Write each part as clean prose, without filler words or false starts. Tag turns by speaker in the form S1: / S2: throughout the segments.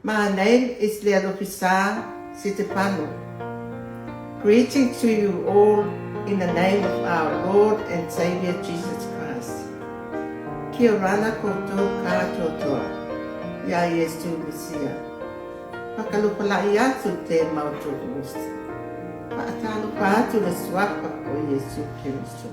S1: My name is Lealofisa Setefano. Greetings to you all in the name of our Lord and Saviour Jesus Christ. Kia orana koutou katotoa i a Iesu Mesia. Whakalopala'i atu te mautu osi. Whaatalofa atu le suafa o Iesu Keriso.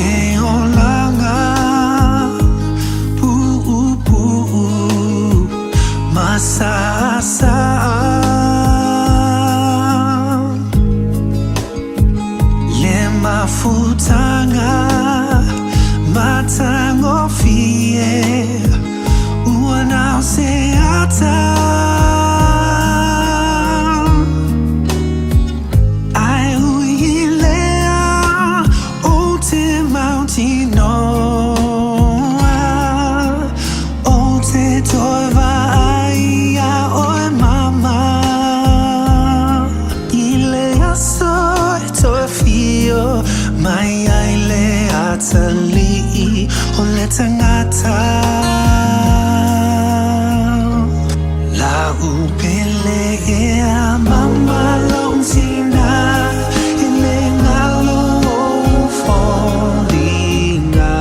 S2: Le olaga puupuu masasaa Le mafutaga matagofie ua na o se ata Ae ui i lea ou te mautinoa Ou te toe vaai iā oe mama I le aso e toe afio mai ai le Atalii o le tagata. La'u pele ea mama lou tina e le galo ou foliga.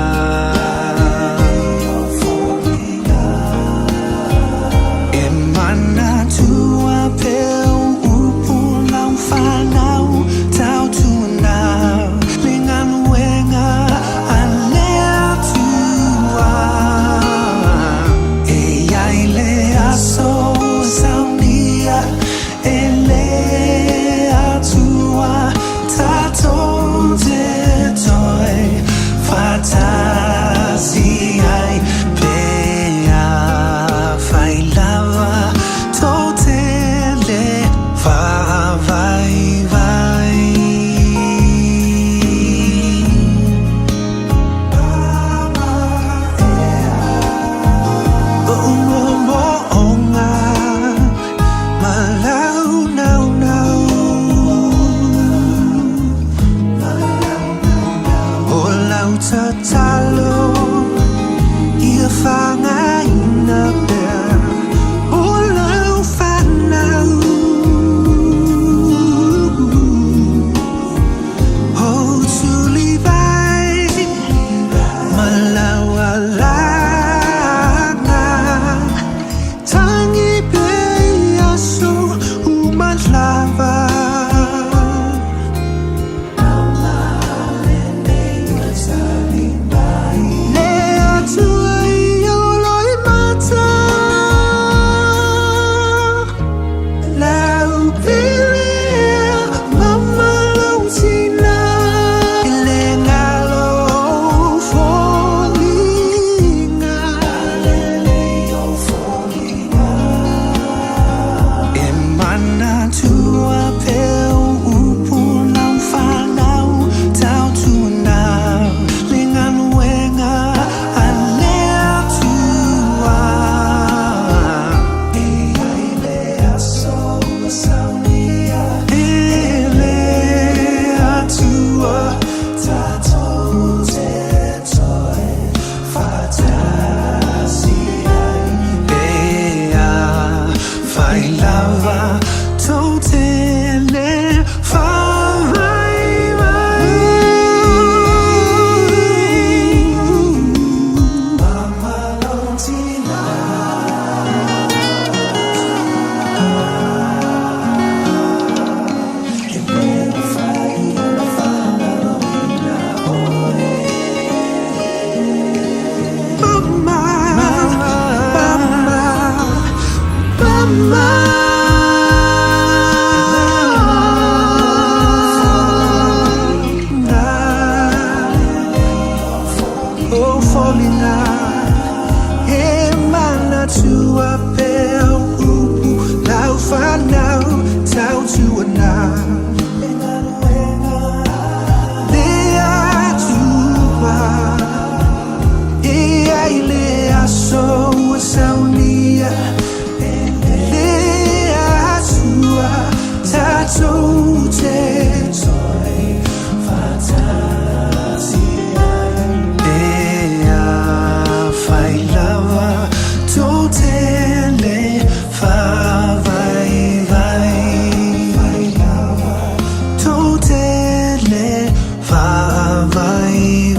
S2: E manatua pea upu E le Atua tatou te toe faatasi ai. E afai lava tou te le faavaivai. Tou te le faavaivai.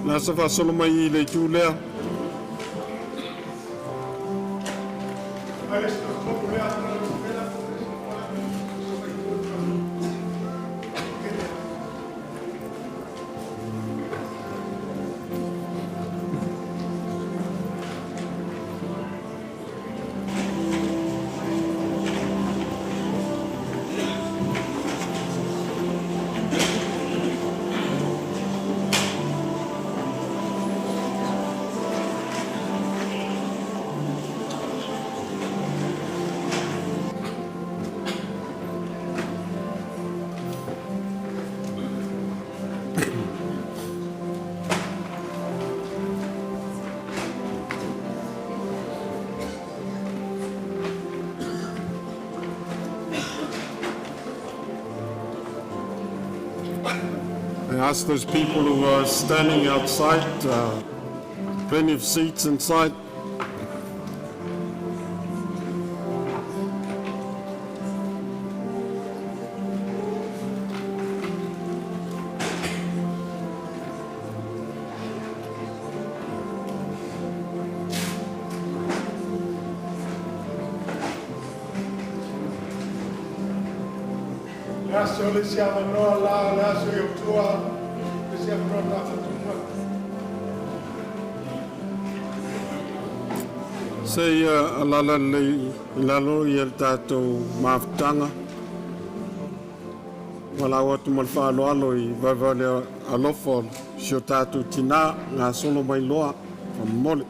S3: Le a se faasolo mai i le itu lea. I ask those people who are standing outside, plenty of seats inside.
S4: Le aso le isi avanoa la, le aso i Atua, le isi avanoa la fatunga.
S3: Se ia alala lelei i lalo ia le tatou mafutaga. Valaau atu ma le faaaloalo i vaevae le alofa o si o tatou tinā gasolo mai loa faamolemole.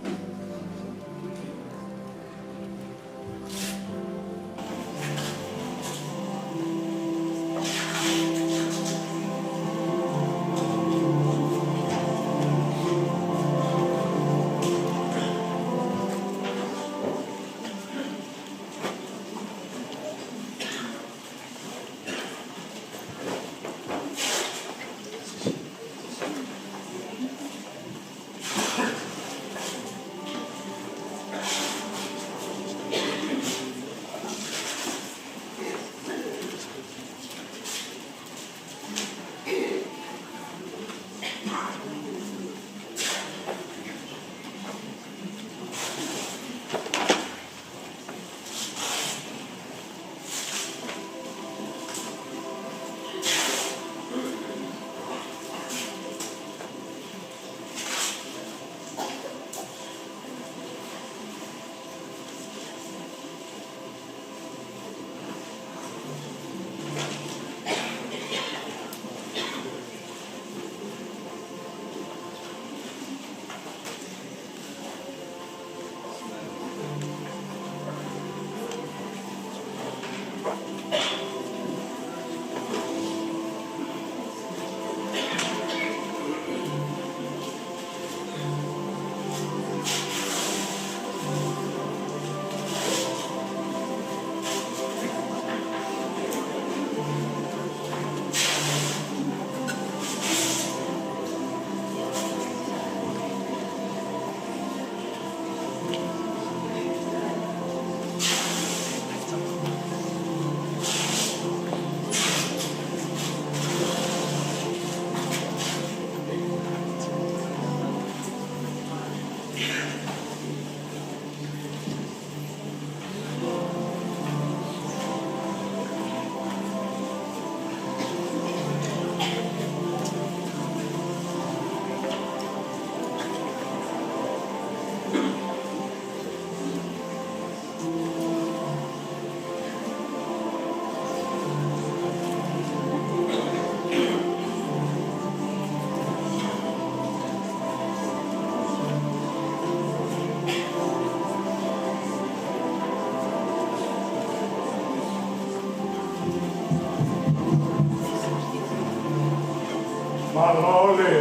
S4: Malo le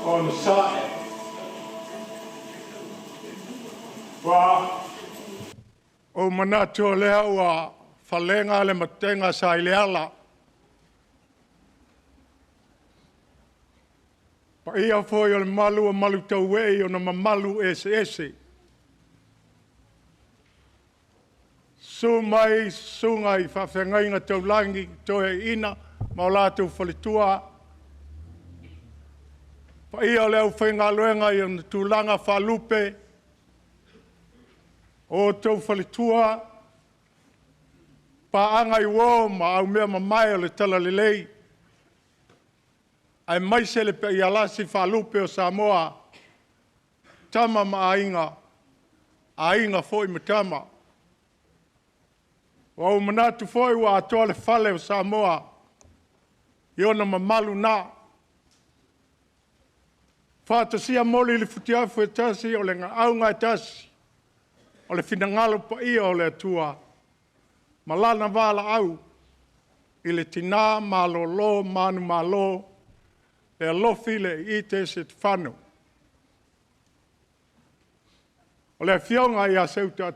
S4: onosai. Ua ou manatu o lea ua falega le matega sa i le ala. Paia foi o le malu o malu tauei ona mamalu eseese. Susu mai susuga i faafeagaiga taulagi, toeaiina ma o latou faletua. Paia o le aufaigaluega i ona tulaga faalupe, o outou faletua, paaga i uo ma aumeamamae o le talalelei, aemaise le paia lasi faalupe o Samoa, Tama ma Aiga, Aiga foi ma Tama. Ua ou manatu foi ua atoa le fale o Samoa i ona mamalu na. Faatasia moli i le futiafu e tasi, o le gaauga e tasi, o le finagalo paia o le Atua ma Lana valaau i le tina malolo manumalo e alofi Leaite Setefano. O le afioga ia Seuta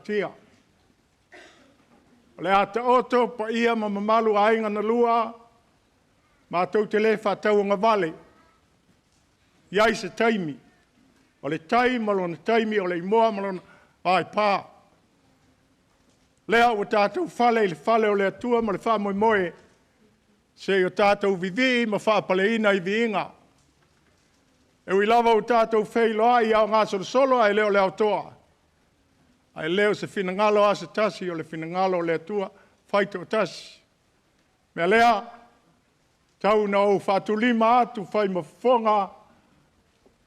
S4: o le a taoto paia ma mamalu o aiga na lua, matou te le faatauagavale, i ai se taimi, o le tai ma lona taimi, o le imoa ma lona vaepa. O lea ua tatou fale i le fale o le Atua ma le faamoemoe, se i o tatou vivii ma faapaleina i viiga. E ui lava ua tatou feiloai i aogasolosolo ae le o le aotoa, ae le o se finagalo lava se tasi, o le finagalo o le Atua faitoatasi. O le mea lea, tau ina ou faatulima atu fai ma fofoga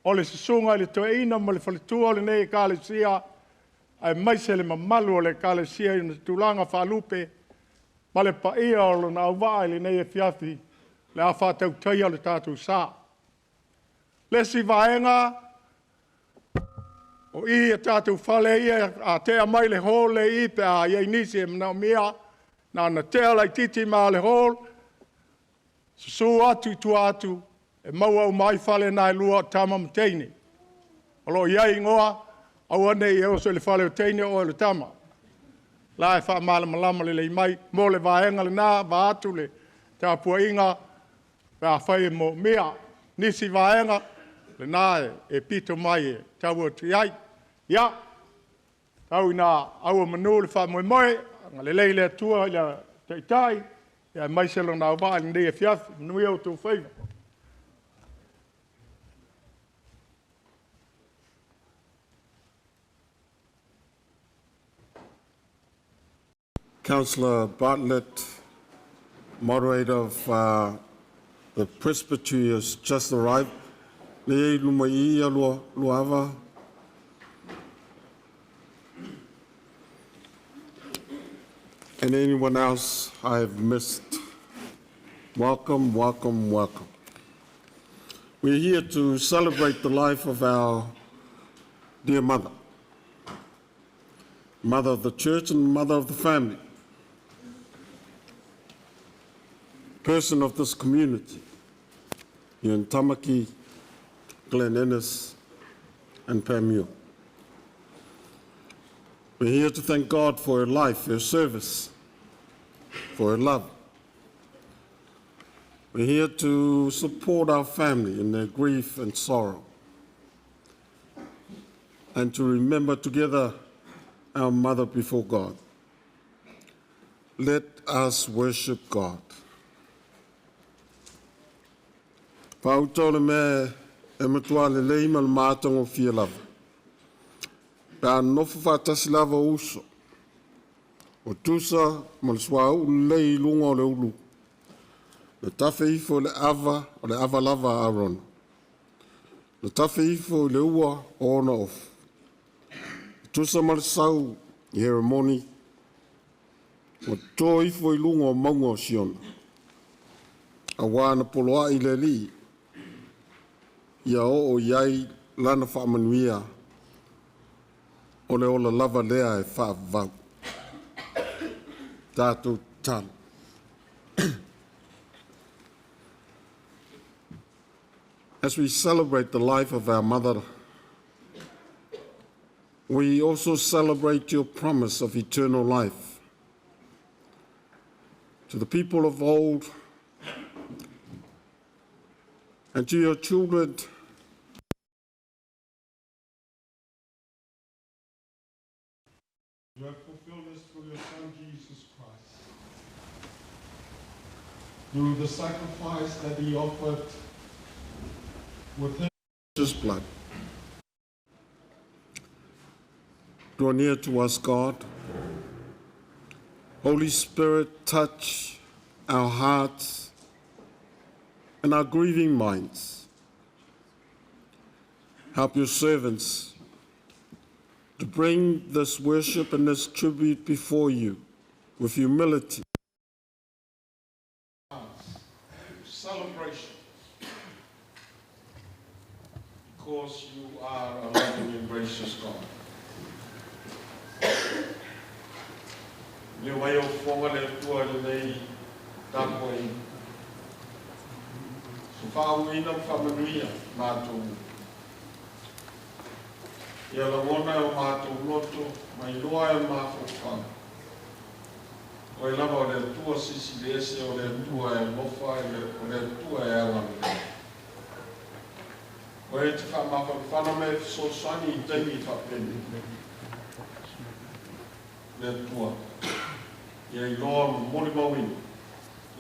S4: o le susuga i le toeaina ma le faletua o lenei Ekalesia, aemaise le mamalu o le Ekalesia i ona tulaga faalupe ma le paia o lona auvaa i lenei afiafi, o le a faatautaia le tatou sa. O le isi vaega, o i i tatou fale ia, a tea mai le hall lea e i i pe a i ai nisi e manaomia, na ona tea laitiiti mai lava o le hall, susu atu i tua atu, e maua uma ai fale na e lua o tama ma teine. O lo o i ai igoa, aua ne i e oso i le fale o teine o oe o le tama. O la e faamalamalama lelei mai mo le vaega lena, vaeatu le tapuaiga pe afai e moomia. Nisi vaega, lena e pito mai e tau atu i ai. Ia, tau ina auomanu le faamoemoe, agalelei le Atua i le Taitai aemaise lona auvaa i lenei afiafi. Manuia outou faiva.
S3: Councillor Bartlett, moderator of the Presbytery, has just arrived. Le luma i ia lua, luava. And anyone else I have missed. Welcome, welcome, welcome. We're here to celebrate the life of our dear mother, mother of the church and mother of the family, person of this community here in Tamaki, Glen Innes, and Panmure. We're here to thank God for her life, her service, for her love. We're here to support our family in their grief and sorrow, and to remember together our mother before God. Let us worship God. Faautago le mea e matua lelei ma le matagofie lava. Pe a nonofo faatasi lava uso. O tusa ma le suauu lelei i luga o le ulu. Na tafe ifo i le ava, o le ava lava a Arona. Na tafe ifo i le ua o ona ofu. E tusa ma le sau i Heremoni, ua toto ifo i luga o mauga o Siona. Auā na poloai le Alii, ia oo i ai lana faamanuia o le ola lava lea e faavavau. Tatou tatalo. As we celebrate the life of our mother, we also celebrate your promise of eternal life. To the people of old and to your children,
S4: You have fulfilled us through your Son, Jesus Christ. Through the sacrifice that he offered with him.
S3: Blood. Draw near to us, God. Holy Spirit, touch our hearts and our grieving minds. Help your servants to bring this worship and this tribute before you with humility. Celebration. Because you are a loving and gracious God. Le mai o fonga le tua le nei tapo i. So whaauina whamanuia mātou. Ia lagona e o mātou loto, mai loa e mawhawhanga. O e lava o le Atua sisi le ese, o le Atua e alofa, o le Atua e agalelei. O e te whaamawhawhana me fesoasoani i taimi faapenei. Le Atua, ia iloa ma molimauina,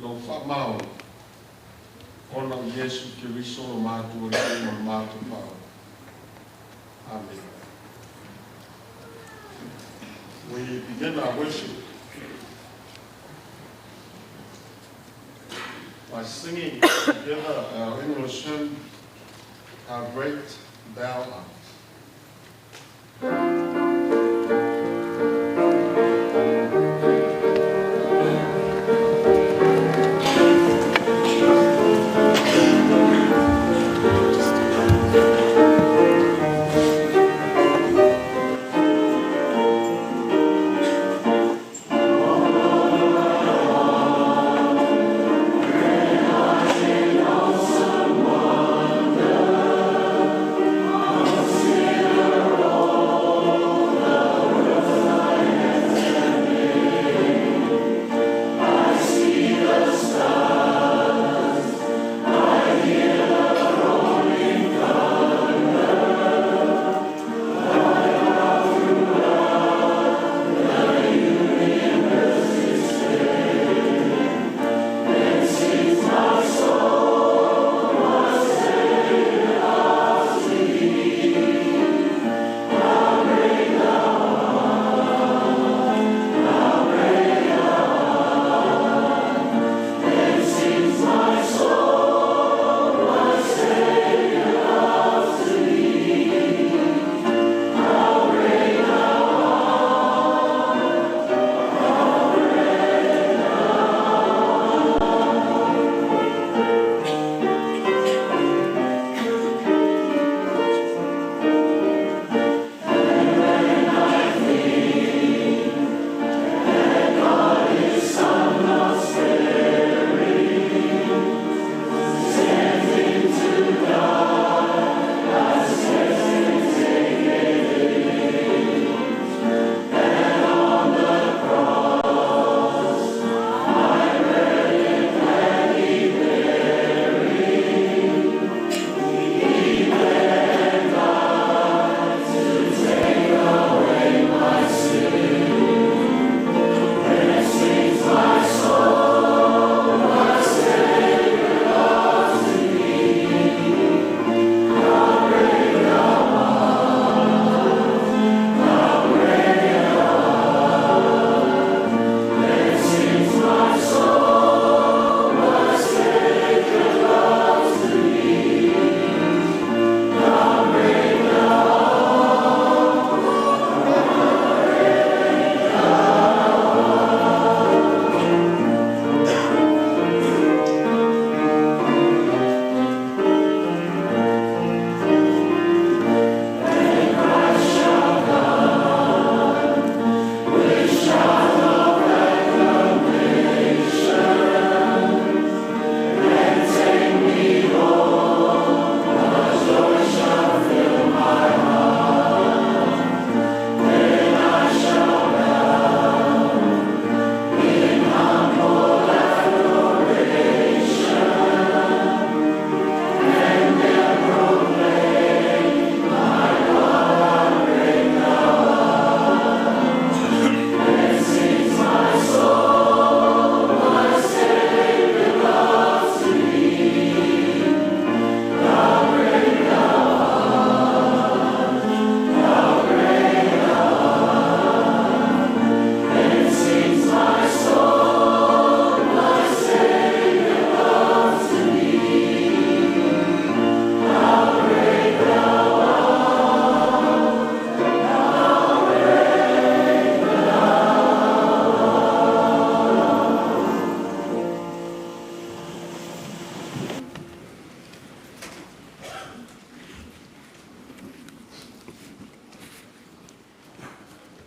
S3: lou faamaoni, ona o Iesu Keriso lo matou Alii ma lo matou Faaola. Amen. We begin our worship by singing together our English hymn, How Great Thou Art.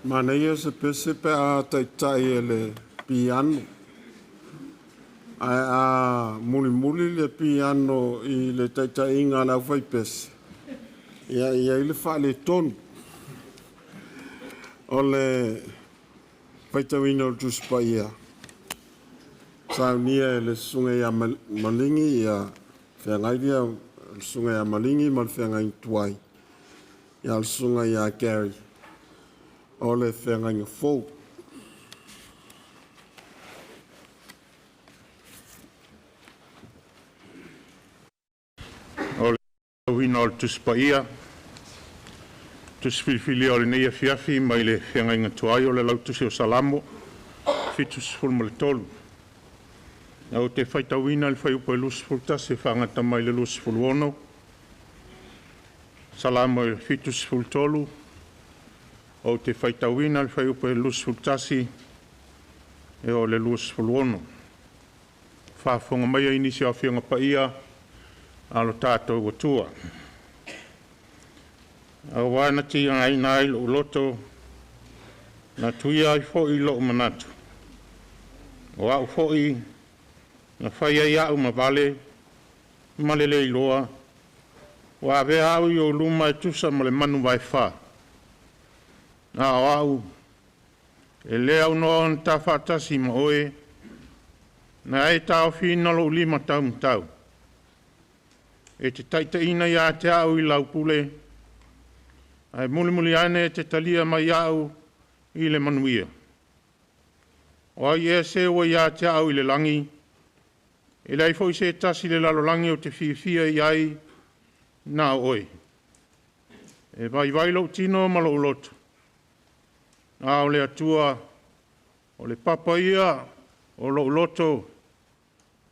S3: Manaia se pese pe a taitai e le piano. Ae a mulimuli le piano i le taitaiga a le aufaipese, ia e i ai le faaletonu. O le faitauina o le Tusi Paia, saunia e le Susuga ia Malingi, ia feagai lia le Susuga ia Malingi ma le feagaiga tuai, ia le Susuga ia Gary o le feagaiga fou.
S4: O le faitauina o le Tusi Paia, Tusi Filifilia o lenei afiafi mai le Feagaiga Tuai o le Lautusi o Salamo 73. Ou te faitauina le fuaiupu e 21 e faagata mai le 26. Salamo 73, ou te faitauina le fuaiupu e 21 e oo i le 26. Faafofoga maia i nisi o Afioga Paia a lo tatou Atua. Aua na tigaina ai lou loto, na tuia ai foi lou manatu. O au foi na fai ai au ma vale ma le le iloa, ua avea au i ou luma e tusa ma le manuvaefa. A o au, e le aunoa ona ta faatasi ma oe, na e taofiina lou lima taumatau. E te taitaiina ia te au i lau pule, ae mulimuli ane e te talia mai au i le manuia. O ai ea se ua ia te au i le lagi, e leai foi se tasi i le lalolagi ou te fiafia i ai na o oe. E vaivai lou tino ma lou loto, a o le Atua, o le papa ia o lou loto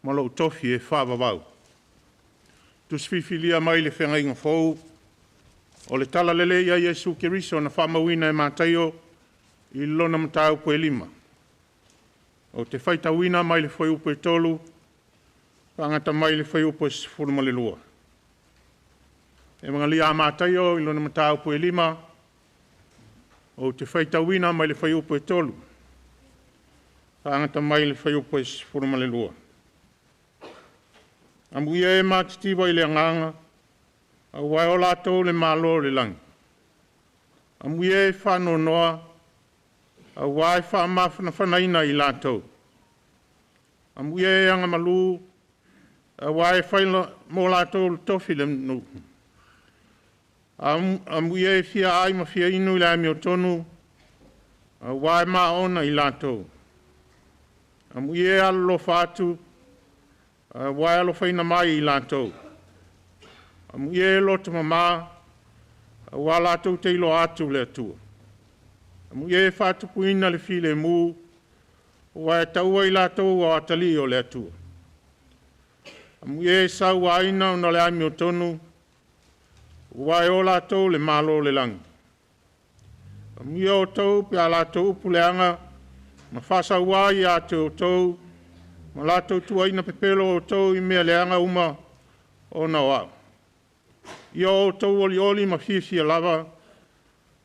S4: ma lou tofi e faavavau. Tusi filifilia mai le Feagaiga Fou o le Tala Lelei a Iesu Keriso na faamauina e Mataio i lona mataupu e 5. Ou te faitauina mai le fuaiupu e 3 faagata mai le fuaiupu e 12. Evagalia a Mataio i lona mataupu e 5, ou te faitauina mai le fuaiupu e 3 faagata mai le fuaiupu e 12. Amuia e matitiva i le agaga, aua e o latou le Malo o le lagi. Amuia e faanoanoa, aua e faamafanafanaina i latou. Amuia e agamalu, aua e fai mo latou le tofi le nuu. Amuia e fia ai ma fia inu i le amiotonu, aua e maona i latou. Amuia e alolofa atu, aua e alofaina mai i latou. Amuia e loto mama, aua latou te iloa atu le Atua. Amuia e faatupuina le filemu, aua e taua i latou o atalii o le Atua. Amuia e sauaina ona o le amiotonu, aua e o latou le Malo o le lagi. Amuia outou pe a latou upu leaga ma faasaua ia te outou, ma latou tuuaina pepelo outou i mea leaga uma ona o au. Ia outou olioli ma fiafia lava,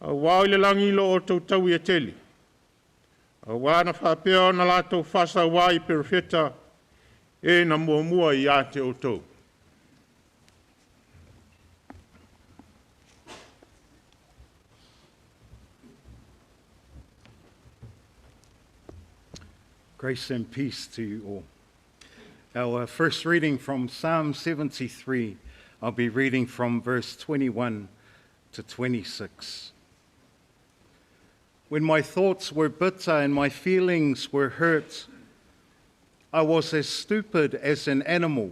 S4: aua o i le lagi lo outou taui e tele. Aua na faapea ona latou faasaua i perofeta e na muamua ia te outou.
S5: Grace and peace to you all. Our first reading from Psalm 73, I'll be reading from verse 21 to 26. When my thoughts were bitter and my feelings were hurt, I was as stupid as an animal.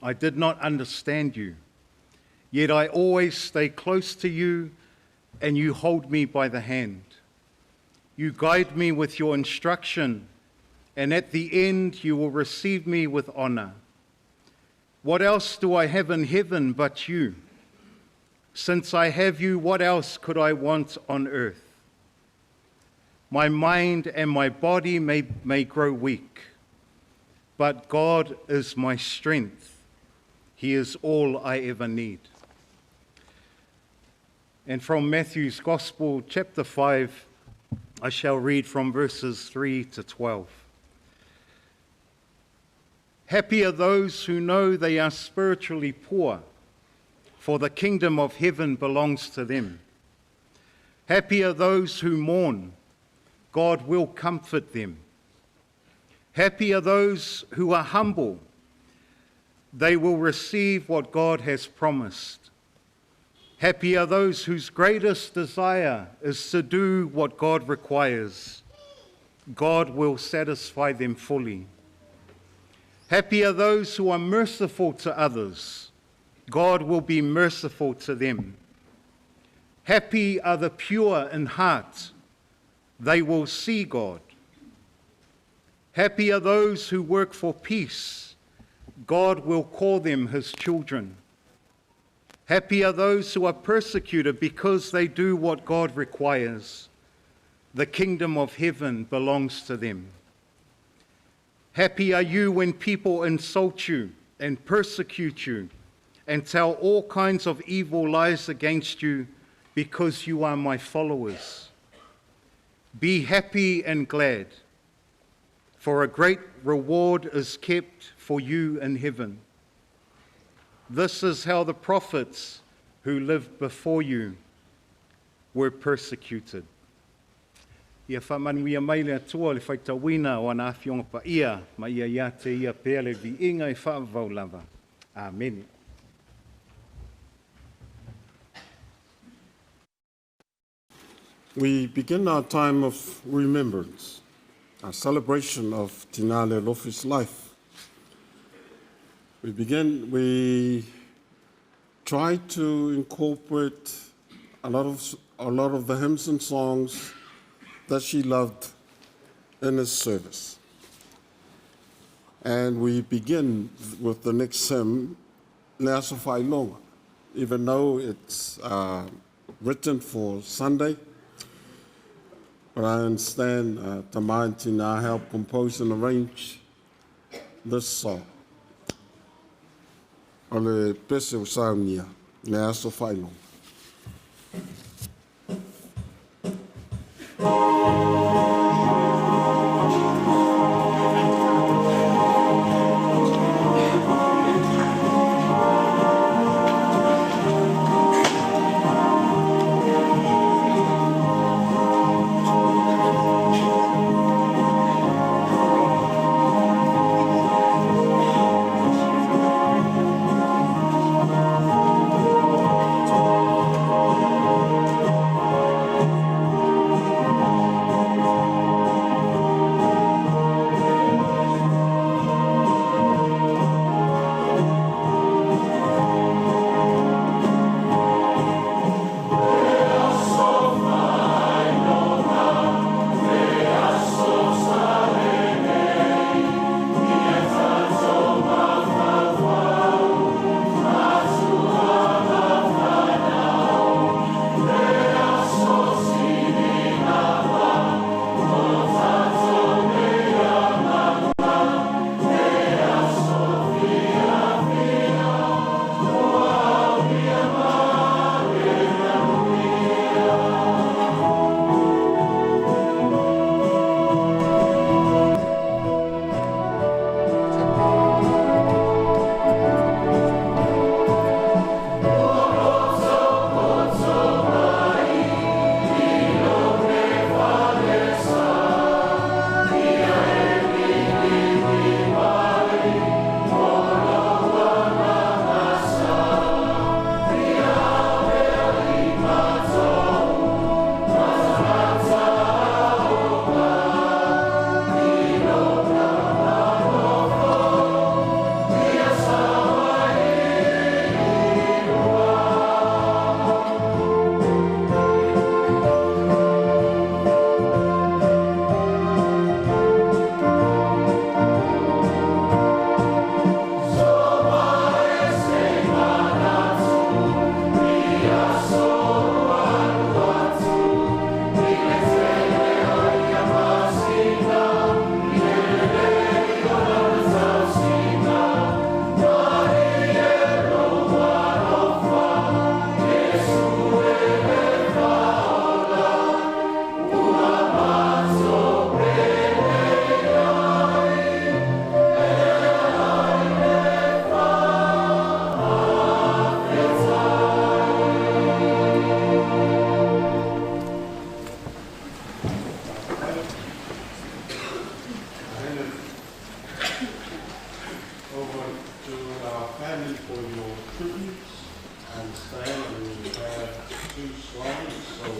S5: I did not understand you. Yet I always stay close to you, and you hold me by the hand. You guide me with your instruction, and at the end you will receive me with honor. What else do I have in heaven but you? Since I have you, what else could I want on earth? My mind and my body may grow weak, but God is my strength. He is all I ever need. And from Matthew's Gospel, chapter 5, I shall read from verses 3 to 12. Happy are those who know they are spiritually poor, for the kingdom of heaven belongs to them. Happy are those who mourn, God will comfort them. Happy are those who are humble, they will receive what God has promised. Happy are those whose greatest desire is to do what God requires. God will satisfy them fully. Happy are those who are merciful to others. God will be merciful to them. Happy are the pure in heart. They will see God. Happy are those who work for peace. God will call them his children. Happy are those who are persecuted because they do what God requires. The kingdom of heaven belongs to them. Happy are you when people insult you and persecute you and tell all kinds of evil lies against you because you are my followers. Be happy and glad, for a great reward is kept for you in heaven. This is how the prophets who lived before you were persecuted. Ia whaamanuia mai le Atua le faitauina o ana afioga paia, ma ia ia te ia pea le viiga e faavavau lava. Amene.
S3: We begin our time of remembrance, our celebration of Tina Lealofi's life. We begin, we try to incorporate a lot of the hymns and songs that she loved in this service. And we begin with the next hymn, Le Aso Faailoga, even though it's written for Sunday. But I understand Tama and Tina helped compose and arrange this song. O le pese o saunia, le aso faailoga.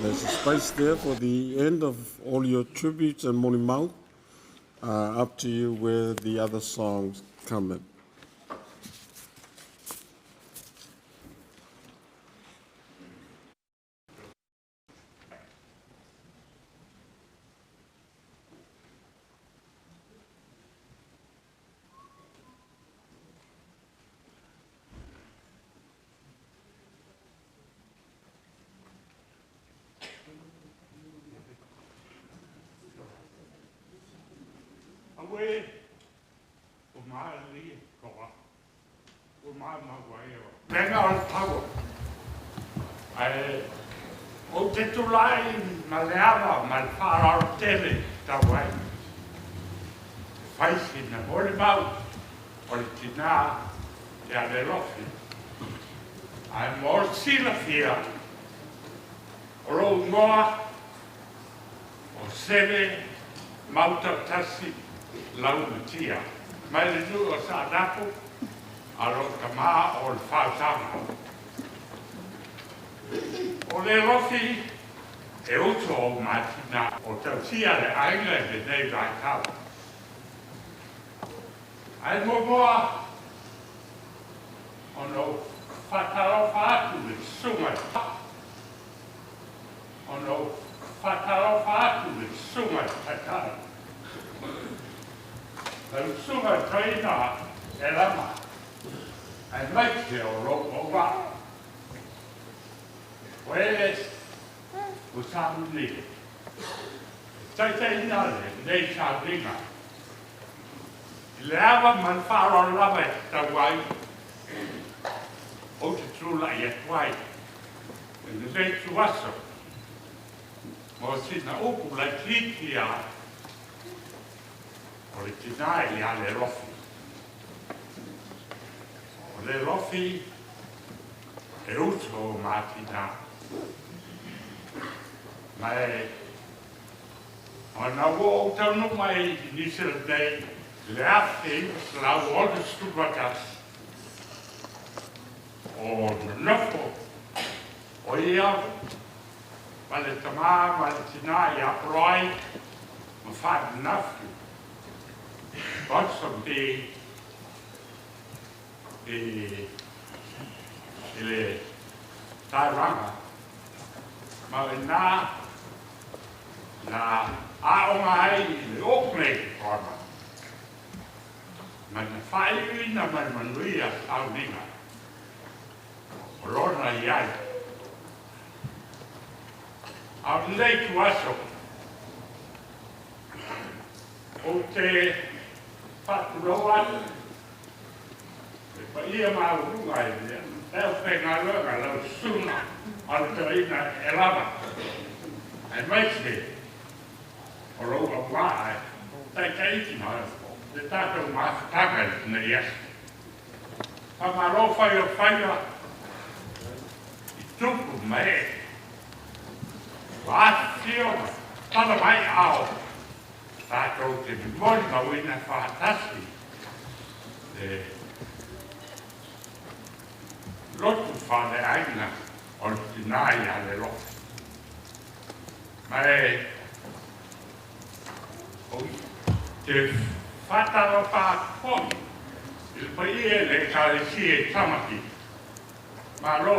S3: There's a space there for the end of all your tributes and molimau. Up to you where the other songs come in.
S4: Auē, o malie toa, o maumau ai o. Lega o le taua. Ae ou te tulai ma le ava ma le faaaloalo tele tau ai. E fai sina molimau o le tinā ia Lelofi. Ae mo le silafia o lou igoa o Seve Mautautasi Laumatia mai le nuu o Saanapu a lou tamā o le Faautaga. O Lelofi e uso o matina o tausia le aiga i lenei vaitau. Ae muamua ona ou faatalofa atu i le susuga ona ou faatalofa atu i le susuga i le Taitai. Lau susuga i le Toeaina Elama, aemaise o lou auvaa. O e ua sauni e taitaiina lenei sauniga i le ava ma le faaaloalo lava e tatau ai ou te tulai atu ai i lenei ituaso mo sina upu laitiiti lava o le tinā ia Lelofi. O Lelofi e uso o matinā. Ma e ona ua ou taunuu mai i Niu Sila nei i le 1961, o nonofo o ia ma le tamā ma le tinā ia Apoloai ma Faananafi Ponsonby i le taulaga ma o i ina na aoga ai i le oo nei ona ma na faaiuina ma le manuia sauniga o lona i ai. A o lenei ituaso, ou te faatulou atu i le paia maualuga i le aufaigaluega lau susuga a le Toeaina Elava, aemaise o lou auvaa e taitaiina le tatou mafutaga i lenei aso. Faamalo fai o faiva i tupu ma ee ua afifio ma tala mai aao tatou te molimauina faatasi le lotu faaleaiga o le tinā ia Lelofi. Ma e ou te faatalofa atu foi i le paia i le Ekalesia i Tamaki. Malo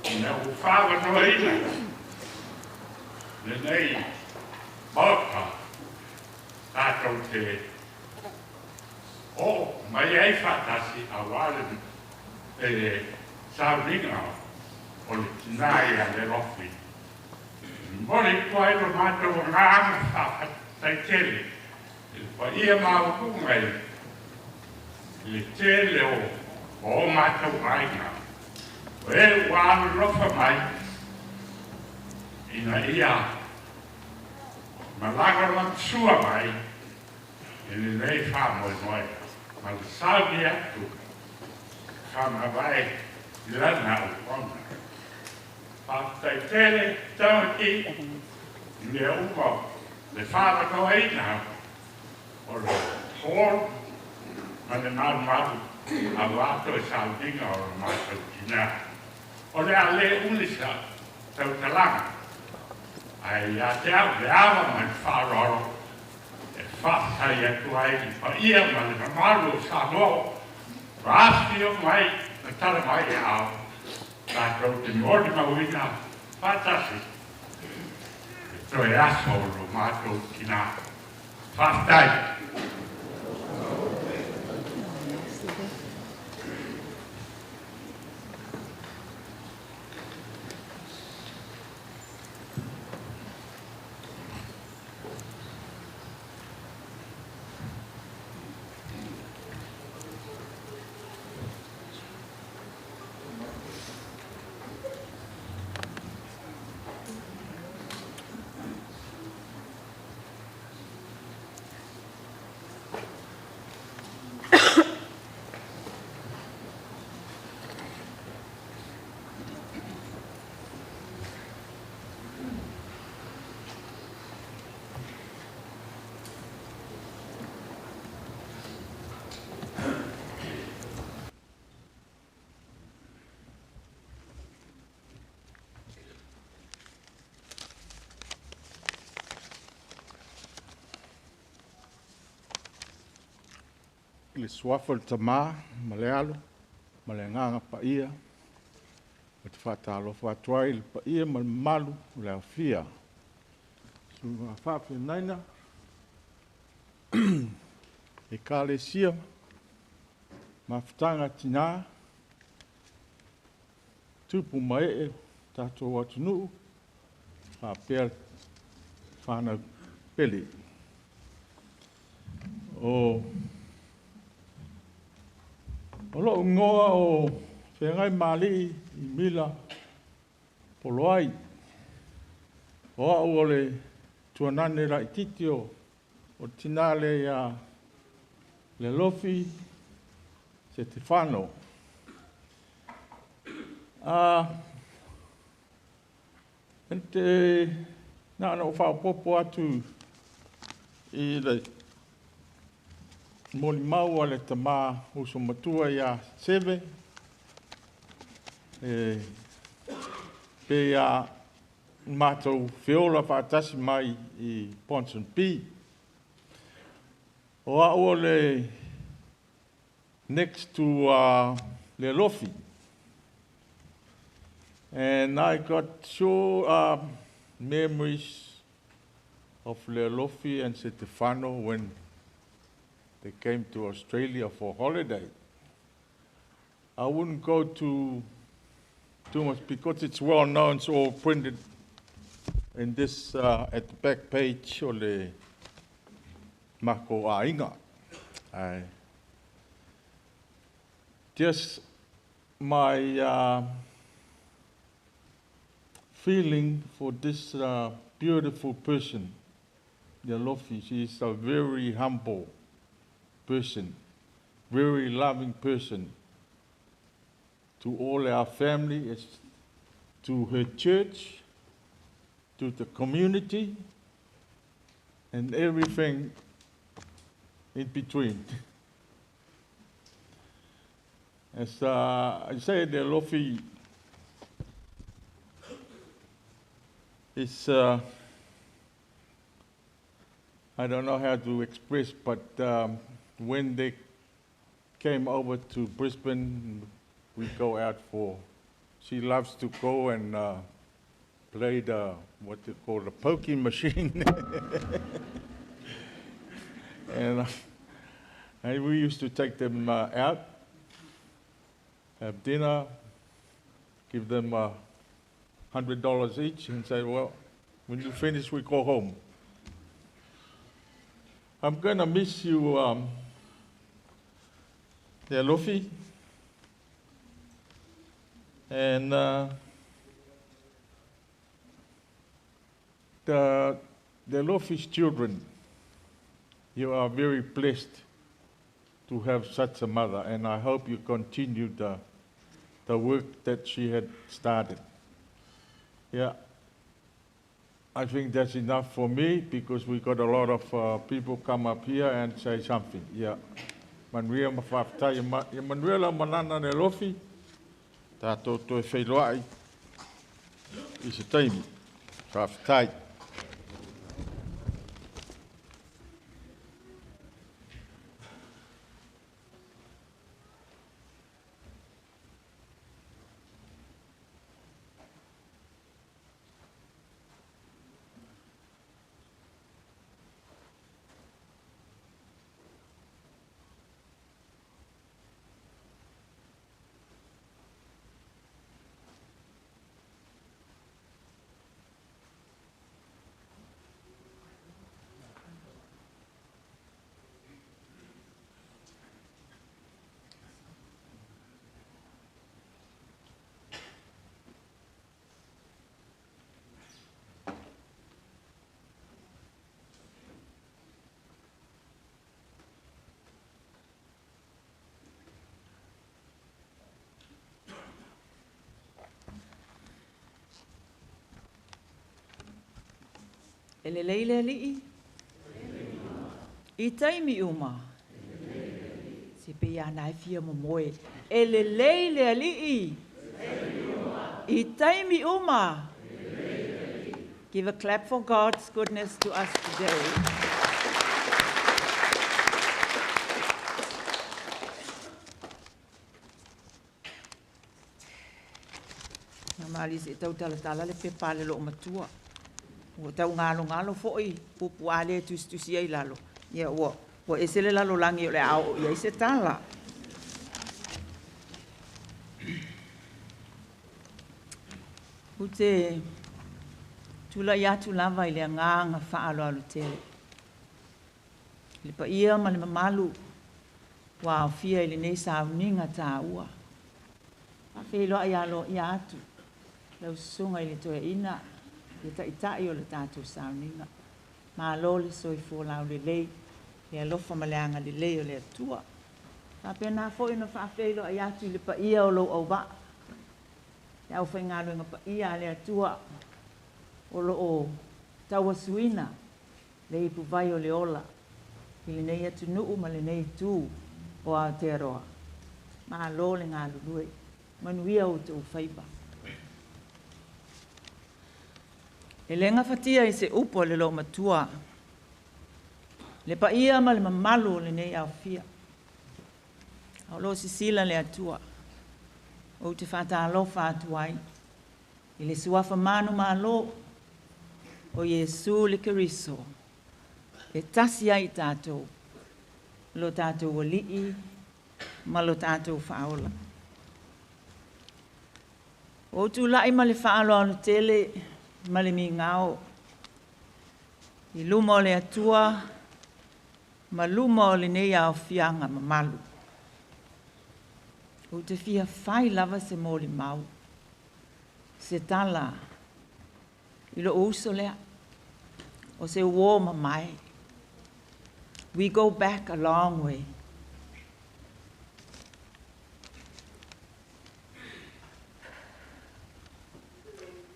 S4: ina ua faaavanoaina lenei Maota tatou te oo mai ai faatasi aua le sauniga o le tinā ia Lelofi. E momoli atu ai lo matou agaga faafetai tele i le paia maualuga i le tele o o matou aiga, o e ua alolofa mai ina ia malagolagasua mai i lenei faamoemoe ma le sauni atu faamavae i lana auauna. Faafetai tele Tamaki i mea uma le faaavanoaina o le hall ma le malumalu aua toe sauniga o le matou tinā. O le a le umi sa tautalaga.
S6: Ae ia te au le ava ma le faaaloalo e faafetai atu ai i le paia ma le mamalu o Samoa ua afifio mai ma tala mai aao tatou te molimauina faatasi le toe aso o lo matou tinā. Faafetai.
S4: I le suafa o le Tamā ma le Alo ma le Agaga Paia, ou te faatalofa atu ai i le paia ma le mamalu o le aofia. Susuga faafeagaina, Ekalesia, Mafutaga a Tina, tupu ma ee o tatou atunuu, faapea fanau pele. O lou igoa o Feagaimalii Mila Poloai. O au o le tuanane laititi o le tina lea ia Lealofi Setefano. Na ona ou faaopoopo atu i le molimau a le tama uso matua ia Seve, e pei lava matou feola faatasi mai i Ponsonby. O au o le next to Lealofi. And I got sure memories of Lealofi and Setefano when they came to Australia for holiday. I wouldn't go to too much because it's well known, it's all printed in this, at the back page o le mako aiga. Just my feeling for this beautiful person, Lealofi. She is a very humble person, very loving person to all our family, to her church, to the community, and everything in between. As I said, Lealofi is, I don't know how to express, but when they came over to Brisbane, we go out for, she loves to go and play the, what they call the pokie machine. And we used to take them out, have dinner, give them $100 each and say, well, when you finish, we go home. I'm going to miss you, Lealofi. And the Lealofi's children, you are very blessed to have such a mother, and I hope you continue the work that she had started. Yeah, I think that's enough for me because we got a lot of people come up here and say something. Yeah. Manuia ma faafetai, ia manuia lau malaga Lealofi, tatou toe feiloai i se taimi. Faafetai.
S7: E lelei le Alii? I taimi uma. Se pei a na e fia momoe. E lelei le Alii. I taimi uma. Give a clap for God's goodness to us today. Na mali se tau tala tala le pepa le loo matua. Ua tau galogalo foi pupu a le tusitusi ai lalo. Ia ua ua ese le lalolagi o le a oo i ai se tala. Ou te tulai atu lava i le agaga faaaloalo tele. I le paia ma le mamalu ua aofia i lenei sauniga taua. Faafeiloai aloaia atu lau susuga i le toeaina, le taitai o le tatou sauniga. Malo le soifua laulelei, le alofa ma le agalelei o le Atua. Faapena foi ona faafeiloai atu i le paia o lou auvaa, le aufaigaluega paia a le Atua o lo o tauasuina le ipuvai o le ola i lenei atunuu ma lenei itu o Aotearoa. Malo le galulue, manuia outou faiva. E le gafatia i se upu a le loomatua le paia ma le mamalu o lenei aofia. A o lo o sisila le Atua, ou te faatalofa atu ai i le suafa manumalo o Iesu le Keriso, e tasi ai i tatou, lo tatou Alii ma lo tatou Faaola. Ua ou tulai ma le faaaloalo tele ma le migao i luma o le Atua ma luma o lenei aofiaga mamalu. Ou te fia fai lava se molimau, se tala i lou uso lea, o se uo mamae. We go back a long way.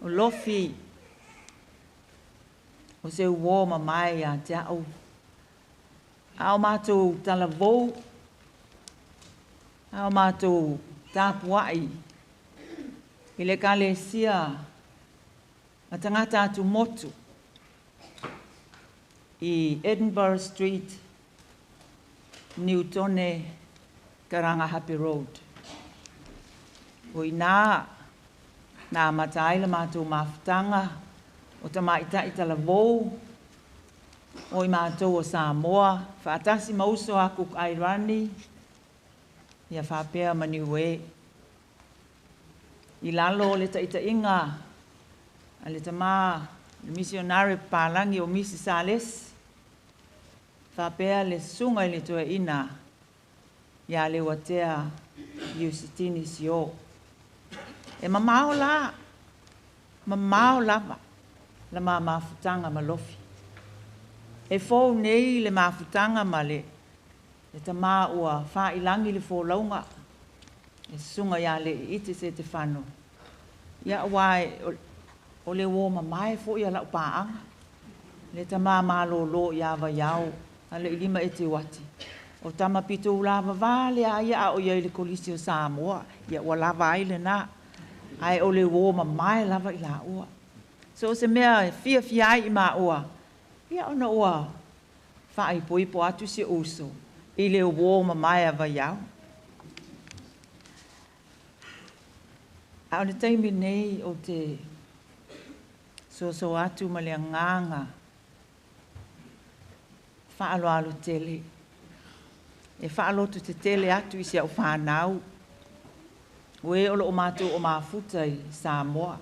S7: O Lofi, o se uo mamae ia te au. A o matou talavou, a o matou tapuai i le Ekalesia a tagata atumotu i Edinburgh Street, Niutone, Karangahape Road. O i inā na amata ai le matou mafutaga o tamaitai talavou o i matou o Samoa faatasi ma uso a Cook Airani ia faapea ma Niue. I lalo o le taitaiga a le tama le misionare papalagi o Misi Salesi faapea le susuga i le toeaina ia Leuatea Iusitini Sio. E mamao la, mamao lava la ma mafutaga ma Lofi. E fou nei le mafutaga ma le tama ua faailagi le folauga e susuga ia Leiiti Setefano. Ia aua o le uo mamae foi a lau paaga, le tama malolo ia Vaiao a le ilima Eteuati. O tama pito ulavavā lea ia a o i ai i le Kolisi o Samoa, ia ua lava ai lena. Ae o le uo mamae lava i laua. So o se mea e fiafia ai i maua, ia ona ua faaipoipo atu si uso i le uo mamae a Vaiao. A o le taimi nei ou te soso atu ma le agaga faaaloalo tele e faalototetele atu i si au fanau o e o lo o matou o mafuta i Samoa.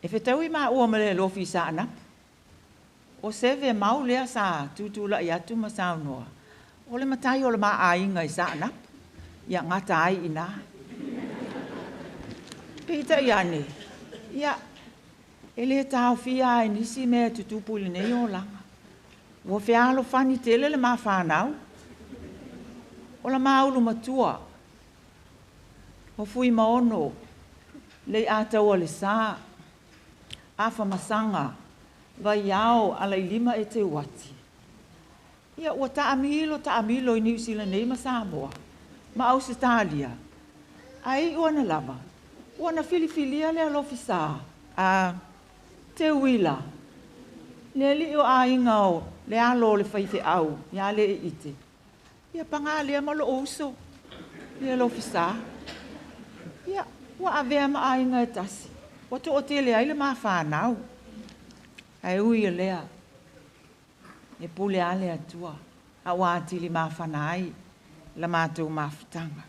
S7: E fetaui maua ma le Lofi i Saanapu. O seve mau lea sa tutulai atu ma saunoa, o le matai o le maaiga i Saanapu, ia gata ai i nā. Peitai ane, ia, e le taofia ai nisi mea e tutupu i lenei olaga. Ua fealofani tele le ma fanau. O la maulu matua, o Fuimaono, Leiataua le sa. Afamasaga, vaiao, alailima e teuati. Ia ua taamilo taamilo i Niu Sila nei ma Samoa ma Ausetalia, ae iu ana lava ua na filifilia le alofisa a Teuila, le alii o aiga o le alo o le faifeau ia Leiite. Ia paga lea ma lou uso le alofisa. Ia ua avea ma aiga e tasi, ua toatele ai le mafanau. Ae ui o lea, e pule lava le Atua, a ua atili mafana ai la matou mafutaga.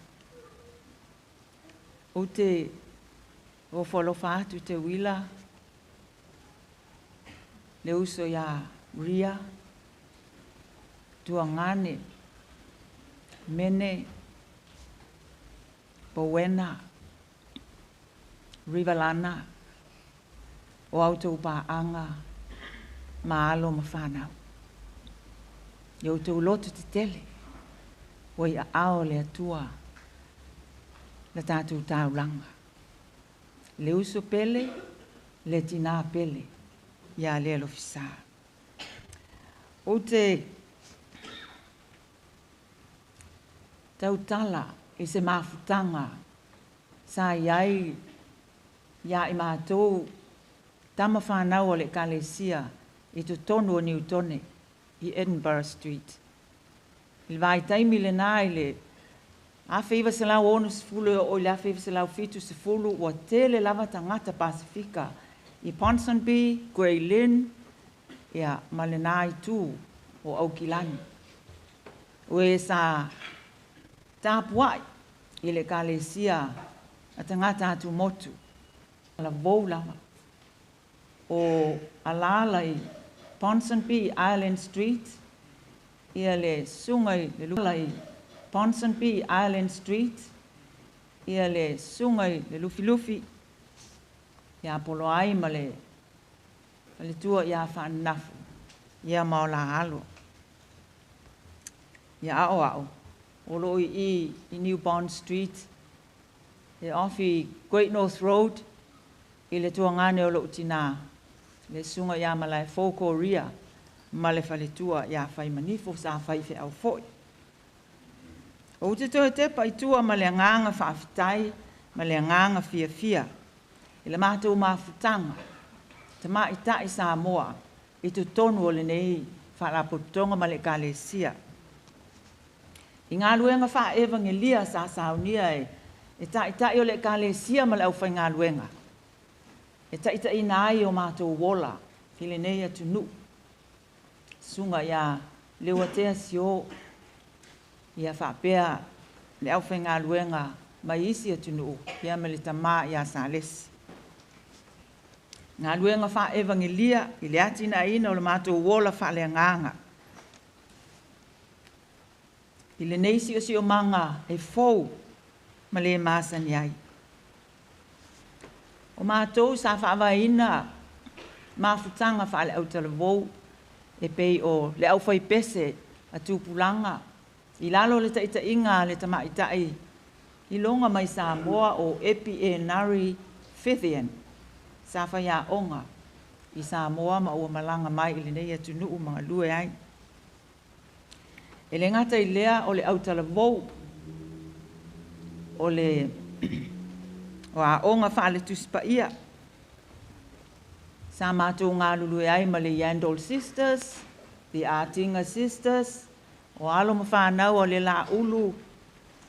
S7: Ou te ofo alofa atu Teuila, le uso ia Ria, Tuagane, Mene, Powena, Rivalana, o a outou paaga ma alo ma fanau. I outou loto tetele, ua i aao o le Atua la tatou taulaga. Le uso pele, le tinā pele, ia le alofisa. Ou te tautala i se mafutaga sa i ai ia i matou tama fanau o le Ekalesia i totonu o Niutone i Edinburgh Street. I le vaitaimi lena i le 1960 e oo i le 1970 ua tele lava tagata Pasefika i Ponsonby, Grey Lynn, ia, ma lena itu o Aukilani. O e sa tapuai i le Ekalesia a tagata atumotu, talavou lava. O alaala i Ponsonby, Ireland Street, ia le susuga i le ala i Ponsonby, Ireland Street, ia le susuga i le Lufilufi, ia Poloai ma le faletua ia Faananafu, ia ma o la alo. Ia aoao, o lo o i i New Bond Street, e off i Great North Road, i le tuagane o lou tinā, le susuga ia Malaefou Korea ma le faletua ia Faimanifo sa faifeau foi. Ou te toe tepa i tua ma le agaga faafetai ma le agaga fiafia i le matou mafutaga tamaitai Samoa i totonu o lenei Faalapotopotoga ma le Ekalesia. I galuega faa-evagelia sa saunia e taitai o le Ekalesia ma le aufaigaluega e taitaiina ai o matou ola i lenei atunuu. Susuga ia Leuatea Sio, ia faapea le aufaigaluega mai isi atunuu, ia ma le tama ia Salesi. Galuega faa-evagelia i le atinaeina o le matou ola faaleagaga. I lenei siosiomaga e fou ma le masani ai. O matou sa faavaeina mafutaga faale-autalavou e pei o le aufaipese a tupulaga i lalo o le taitaiga a le tamaitai iloga mai Samoa o Epi Enari Fithian sa faiaoga i Samoa ma ua malaga mai i lenei atunuu ma galue ai. E le gata i lea o le autalavou o le o aoga faale-Tusi Paia sa matou galulue ai ma le Yandall Sisters, the Artinga Sisters, o alo ma fanau a le Laulu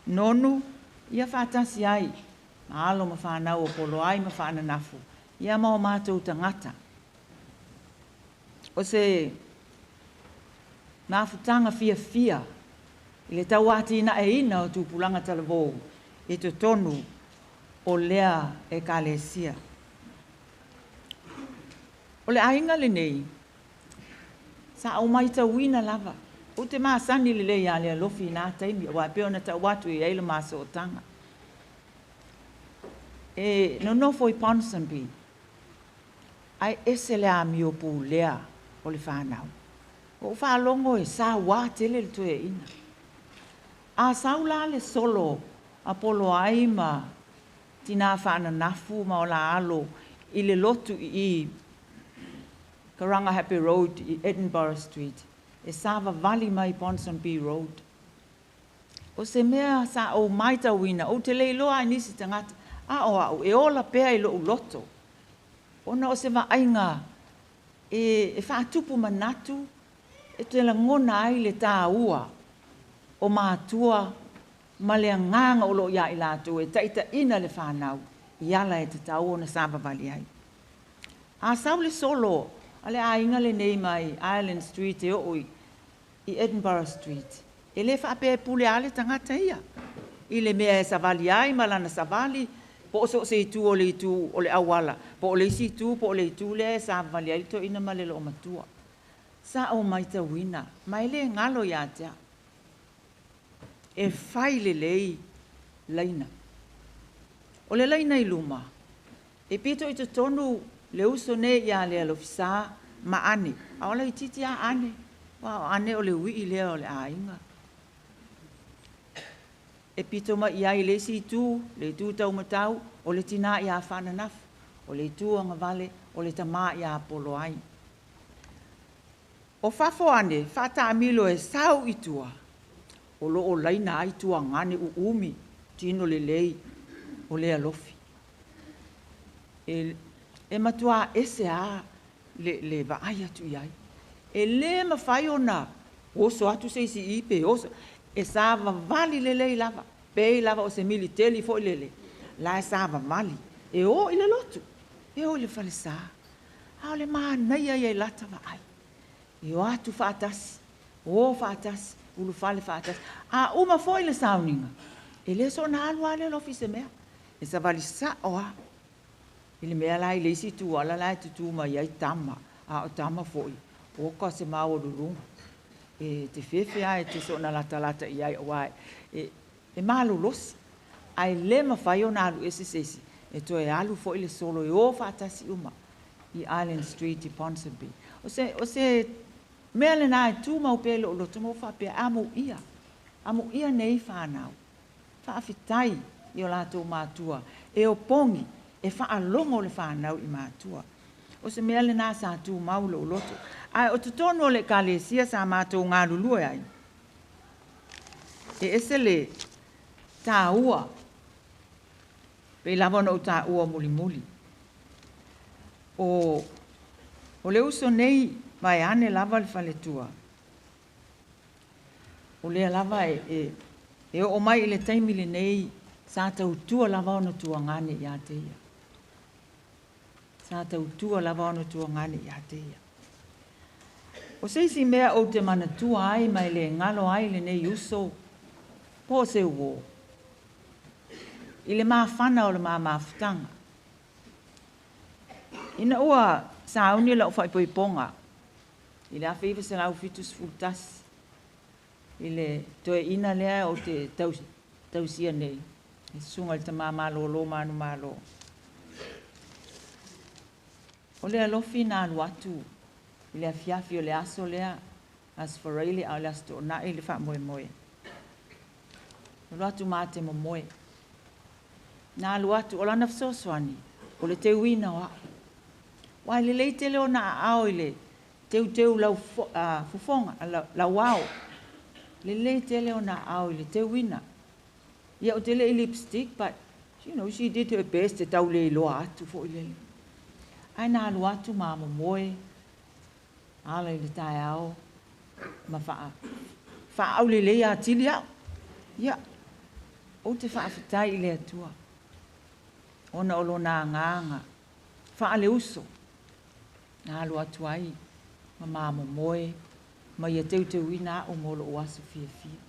S7: Nonu, ia faatasi ai ma alo ma fanau o Poloai ma Faananafu, ia ma o matou tagata. O se mafutaga fiafia i le tauatinaeina o tupulaga talavou i totonu o lea Ekalesia. O le aiga lenei, sa ou matauina lava, ou te masani lelei ia le alofi i na taimi, aua e pei ona tau atu e i ai le ma sootaga. E nonofo i Ponsonby, ae ese le amio pulea o le fanau. Ua ou faalogo e sauā tele le toeaina. A sau la le solo a Poloai ma tinā faananafu ma o la alo i le lotu i i Karangahape Road i Edinburgh Street e savavali mai Ponsonby Road. O se mea sa ou matauina, ou te le iloa i nisi tagata, a o a'u e ola pea i lo'u loto, ona o se vaaiga e faatupu manatu e te lagona ai le tāua o matua ma le agaga o loo iā i latou e taʻitaʻina le fanau i ala e tatau ona savavali ai. A sau le solo a le aiga lenei mai Ireland Street e oo i Edinburgh Street, e lē faapea e pule a le tagata ia i le mea e savali ai ma lana savali, po o so o se itu o le itu o le auala, po o le isi itu, po o le itu lea e savavali ai le toeaina ma le loomatua. Sa ou matauina ma e lē galo iā te au, e fai lelei laina. O le laina i luma e pito i totonu le uso nei iā Lealofisā ma Ane, a o laitiiti a Ane, ua o Ane o le ui'i lea o le aiga. E pito mai i ai le isi itu, le itu taumatau, o le tinā iā Faananafu, o le itu agavale, o le tamā iā Poloai. O fafo ane faataamilo e sau i tua, o loo laina ai tuagane uumi tino lelei o le alofi. E matuā ese a le vaai atu i ai. E lē mafai ona oso atu se isi i pe oso, e savavali lelei lava, pei lava o se militeli foi lele, la e savavali, e o i le lotu, e o i le falesā. A o le manaia ia i lata vaai. E o atu faatasi, o faatasi, ulufale faatasi. A uma foi le sauniga, e le soona alu lava le alofi i se mea. E savali sao lava i le mea la i le isi itu ala la e tutū mai ai tama, a o tama foi, oka se maualuluga. E te fefe lava e te soona latalata i ai auā e malolosi. Ae lē mafai ona alu ese se isi, e toe alu foi le solo e o faatasi uma i Island Street i Ponsonby. O se mea lenā e tumau pea i lou loto ma ou faapea, amuia, amuia nei fanau. Faafetai i o latou matua e opogi, e faalogo le fanau i matua. O se mea lenā sa tumau i lou loto. Ae o totonu o le ekalesia sa matou galulue ai, e ese le tāua, pei lava ona ou taua mulimuli. O le uso nei vaeane lava le faletua, o lea lava e oo mai i le taimi lenei sa tautua lava ona tuagane iā te ia. Sa tautua lava ona tuagane iā te ia. O se isi mea ou te manatua ai ma e le galo ai lenei uso, po o se uō. I le mafana o le mamafutaga. Ina ua sauni lau faaipoipoga i le 1971 i le toeaina lea ou te tausia nei, le susuga i le Tama Malolo Manumalo. O le alofi na alu atu i le afiafi o le aso lea, Aso Faraile a o le Aso Toonai le faamoemoe. Alu atu ma te momoe. Na alu atu o lana fesoasoani, o le teuina o a'u. Ua e lelei tele ona aao i le teuteu lau fofoga, lau ao. Lelei tele ona aao i le teuina. Ia ou te le i lipstick, but she did her best e tau le iloa atu foi lele. Ae na alu atu ma momoe, ala i le taeao, ma faaaulelei atili au. Ia, ou te faafetai i le Atua, ona o lona agaga faaleuso, na alu atu ai ma mamomoe, ma ia teuteuina a'u mo lou aso fiafia.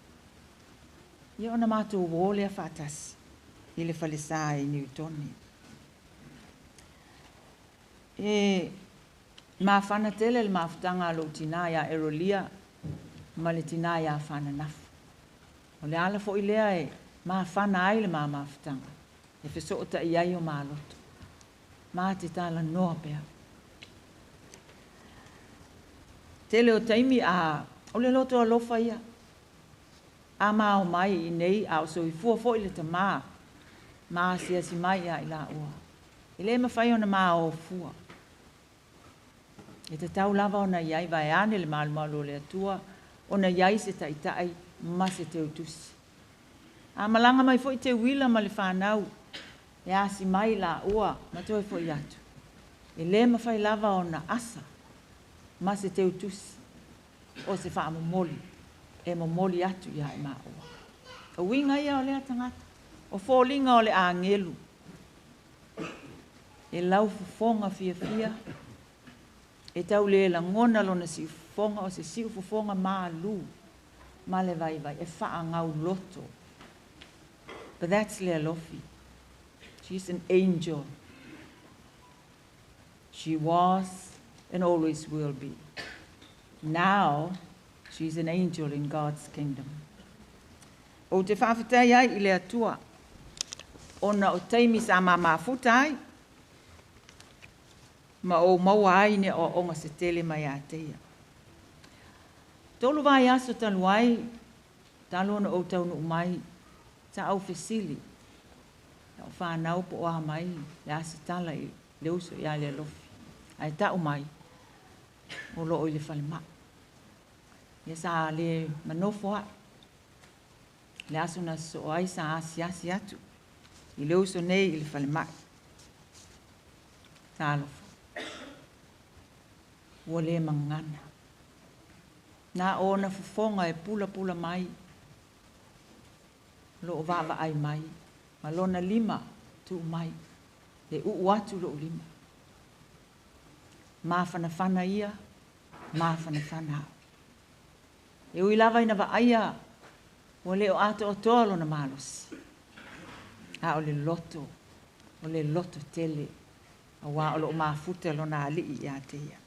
S7: Ia ona matou o lea faatasi i le falesā i Newtoni. E mafana tele le mafutaga a lou tinā iā Erolia ma le tinā iā Faananafu. O le ala foi lea e mafana ai le mamafutaga, e feso'ota'i ai o maloto. Ma te talanoa pea. Tele o taimi a o le loto alofa ia. A mao mai i nei a o soifua foi le tamā, ma asiasi mai ia i laua. E le mafai ona maofua. E tatau lava ona i ai vaeane le malumalu o le Atua, ona i ai se taitai ma se teutusi. A malaga mai foi Teuila ma le fanau, e asi mai laua ma toe foi atu. E le mafai lava ona asa ma se teutusi o se faamomoli e momoli atu ia i maua. O uiga ia o lea tagata, o foliga o le agelu, e laufofoga fiafia, e tau le lagona lona siufofoga o se siufofoga malu ma le vaivai e faagauloto. But that's Lealofi. She's an angel. She was and always will be. Now, she's an angel in God's kingdom. Ou te faafetai ai i le Atua, ona o taimi sa mamafuta ai, ma ou maua ai ni aoaoga se tele mai ia te ia. 3 vaiaso talu ai, talu ona ou taunuu mai, sa ou fesili, lau fanau po o a mai le a se tala i le uso ia Lealofi. Ae tau mai, o loo i le falemai. Ia sa le manofo ai. Le aso na sosoo ai sa asiasi atu i le uso nei i le falemai. Talofa. Ua le magana. Na ona fofoga e pulapula mai, loo vaavaai mai, ma lona lima tuu mai, e uu atu lou lima. Mafanafana ia, mafanafana au. E ui lava ina vaaia, ua le o atoatoa lona malosi. A o le loto, o le loto tele, auā o loo mafuta lona alii ia te ia.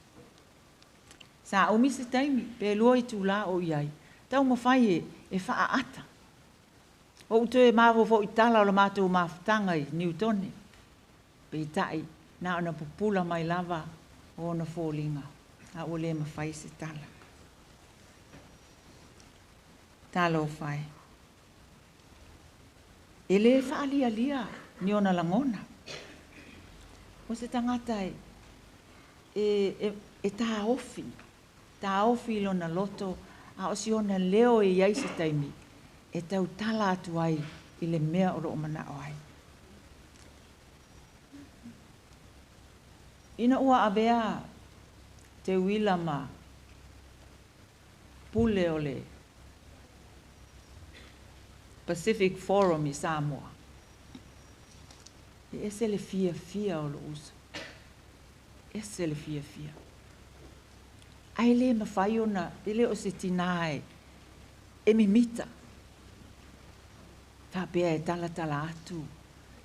S7: Sa umi se taimi, pe 2 itulā o i ai, taumafai e, e faaata. Ou toe mafaufau i tala o le matou mafutaga i Niutone. Peitai, na ona pupula mai lava o ona foliga, a ua le mafai se tala. Talofa e. E le faalialia ni ona lagona. O se tagata e, e, e, e taofi, taofi i lona loto, a o si ona leo e i ai se taimi, e tautala atu ai i le mea o loo manao ai. Ina ua avea Teuila ma pule o le Pacific Forum i Samoa, e ese le fiafia o lou uso. Ese le fiafia. Ae le mafai ona, e le o se tinā e, e mimita. Faapea e talatala atu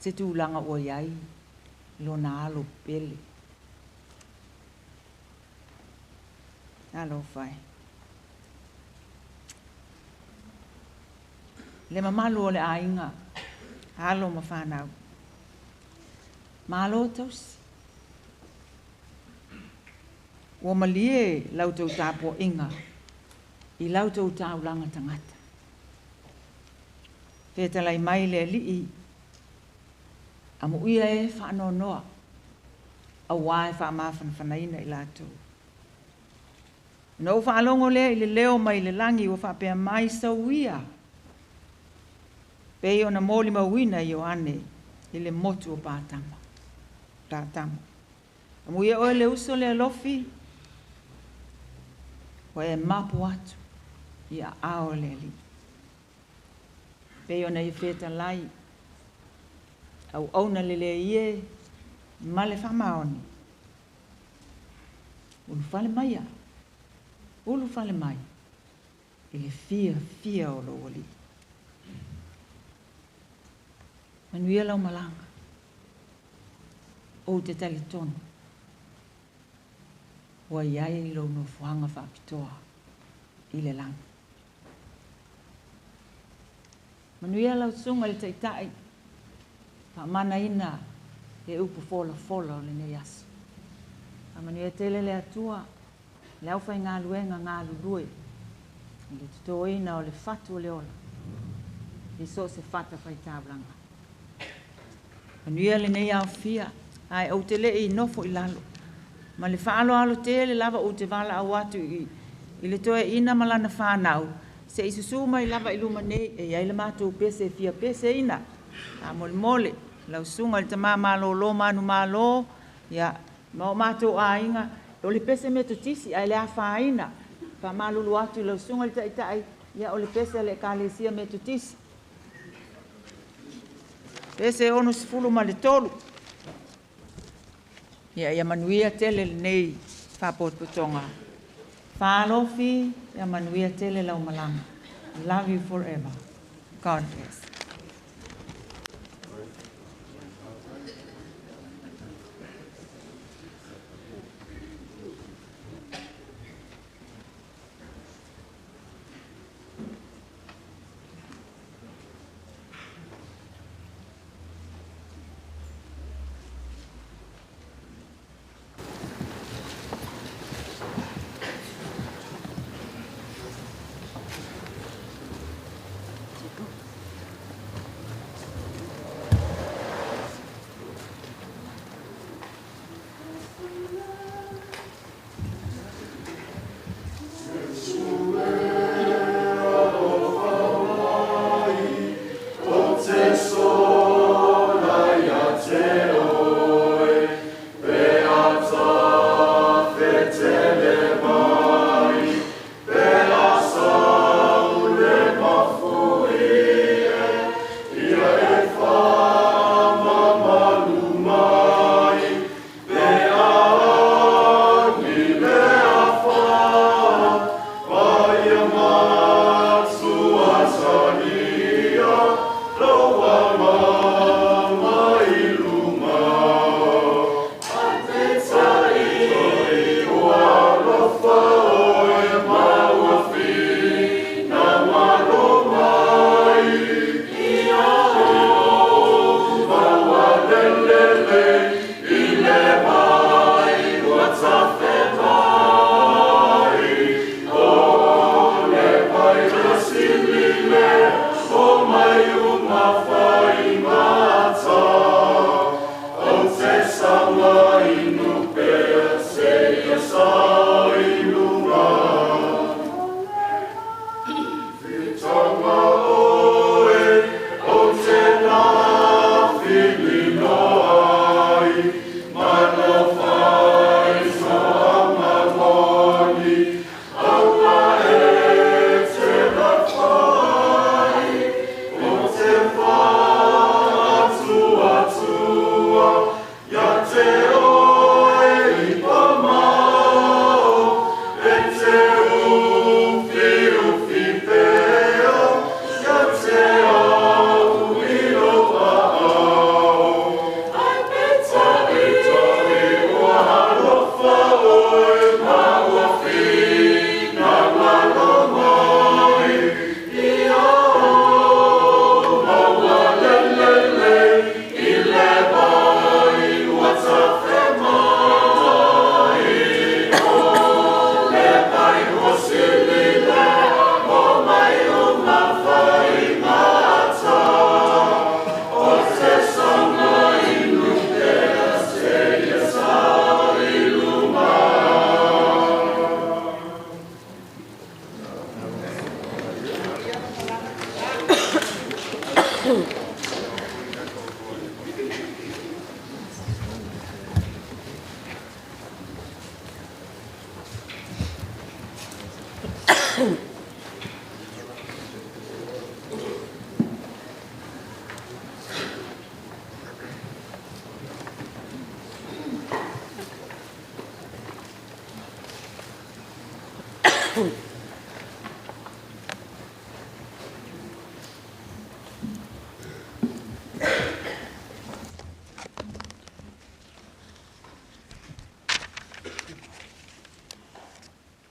S7: se tulaga ua i ai lona alo pele. Talofa e. Le mamalu o le aiga, alo ma fanau. Malo tausi. Ua malie la outou tapuaiga i la outou taulaga tagata. Fetalai mai le Alii, amuia e faanoanoa, auā e faamafanafanaina i latou. Ona ou faalogo lea i le leo mai le lagi ua faapea mai, Sauia, pei ona molimauina e Ioane i le motu o Patama. Patamo. Amuia oe le uso le alofi, ua e mapu atu i aao o le Alii. Pei ona ia fetalai, auauna lelei e ma le faamaoni. Ulufale maia, ulufale mai i le fiafia o lou Alii. Manuia lau malaga. Ou te talitonu ua i ai lou nofoaga faapitoa i le lagi. Manuia lau susuga i le Taitai, faamanaina le upu folafola o lenei aso. Faamanuia tele le Atua i le aufaigaluega galulue i le totoina o le fatu o le ola i so o se fatafaitaulaga. Manuia lenei aofia, ae ou te le i nofo i lalo. Ma le faaaloalo tele lava ou te valaau atu i le toeaina ma lana fanau, se i susū mai lava i luma nei e i ai le matou pese e fia peseina. Faamolemole, lau susuga i le tama malolo manumalo, ia, ma o matou aiga, o le pese Metotisi ae le afaina. Faamalulu atu i lau susuga i le taitai, ia o le pese a le Ekalesia Metotisi. Pese 63. Ia, ia manuia tele lenei faapotopotoga. Fa'alofi, ia manuia tele lau malaga. Love you forever. God bless.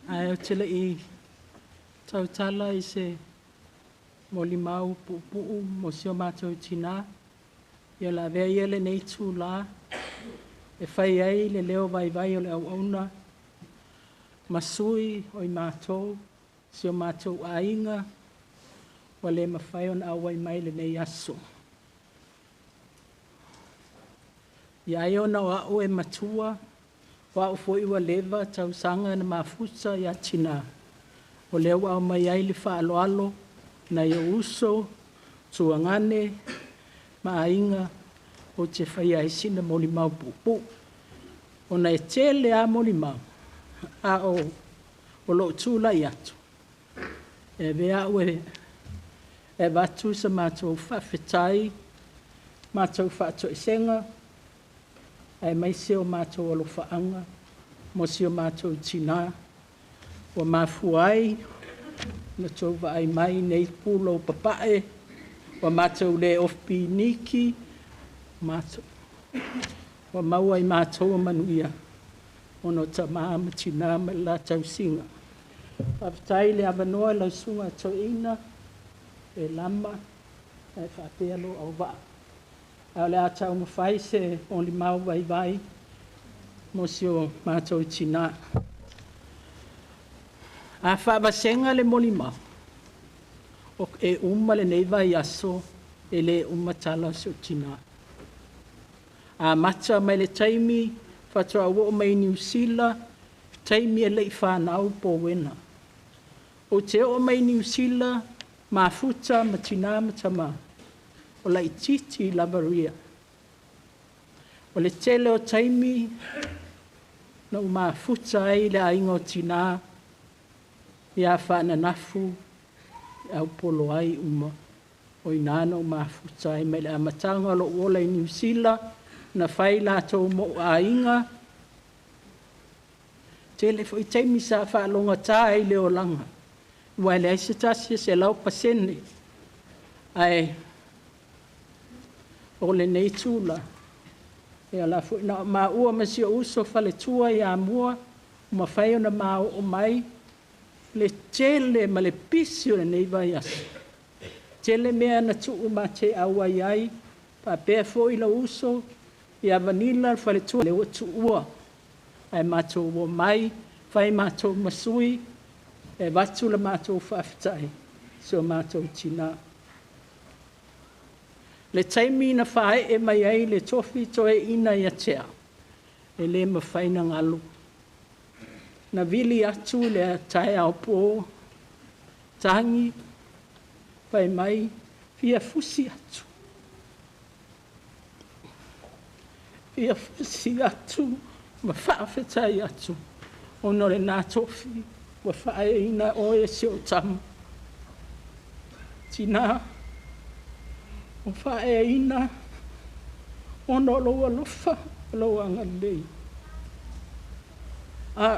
S8: Ae ou te le i tautala i se molimau puupuu mo si o matou tinā, ia o le a avea ia lenei itulā e fai ai le leo vaivai o le auauna ma sui o i matou, si o matou aiga, ua le mafai ona auai mai i lenei aso. Ia ai ona o au e matua, O a'u foi ua leva tausaga na mafuta iā tinā, o lea ua aumai ai le faaaloalo nai ou uso, tuagane ma aiga ou te faia ai sina molimau puupuu. Ona e tele lava molimau, a o lou tulai atu, e avea au e avatu sa matou faafetai, matou faatoesega, aemaise o matou alofaaga mo si o matou tinā, ua mafua ai ona outou vaai mai i nei pulou papae, ua matou le ofi piniki, ua maua i matou manuia, ona o tama ma tina ma le la tausiga. Faafetai le avanoa i lau susuga toeaina, e lama, ae faapea lou auvaa. Ae o le a taumafai se molimau vaivai mo si o matou tinā. A faavasega le molimau, e uma lenei vaiaso, e le uma tala o si ou tinā. Amata mai le taimi faatoa ou oo mai i Niu Sila, taimi e le i fanau Powena. Ou te oo mai i Niu Sila, mafuta ma tinā ma tamā, o laitiiti lava Ria. O le tele o taimi na ou mafuta ai le aiga o tinā, ia faananafu, e aupolo ai uma, o i na ou mafuta ai mai le amataga o lou ola i Niu Sila, na fai latou mo'u aiga, tele foi taimi sa faalogata ai le olaga, ua e leai se tasi e 100%, ae o lenei tula, e ala foi na maua ma si ou uso faletua ia Mua, ua mafai ona ma oo mai le tele ma le pisi o lenei vaiaso. Tele mea na tuu ma te auai ai, faapea foi lou uso ia Vanila le faletua lea ua tuua, ae matou omai, fai matou ma sui, e avatu le matou faafetai si o matou tinā. Le taimi na faaee mai ai le tofi toeaina ia te au, e le mafai ona galo. Na vili atu le taeao po, tagi, fai mai, fia fusi atu. Fia fusi atu ma faafetai atu, ona o lena tofi ua faaeaina oe e si ou tama. Tinā, ua faaeaina ona o lou alofa, o lou agalelei. A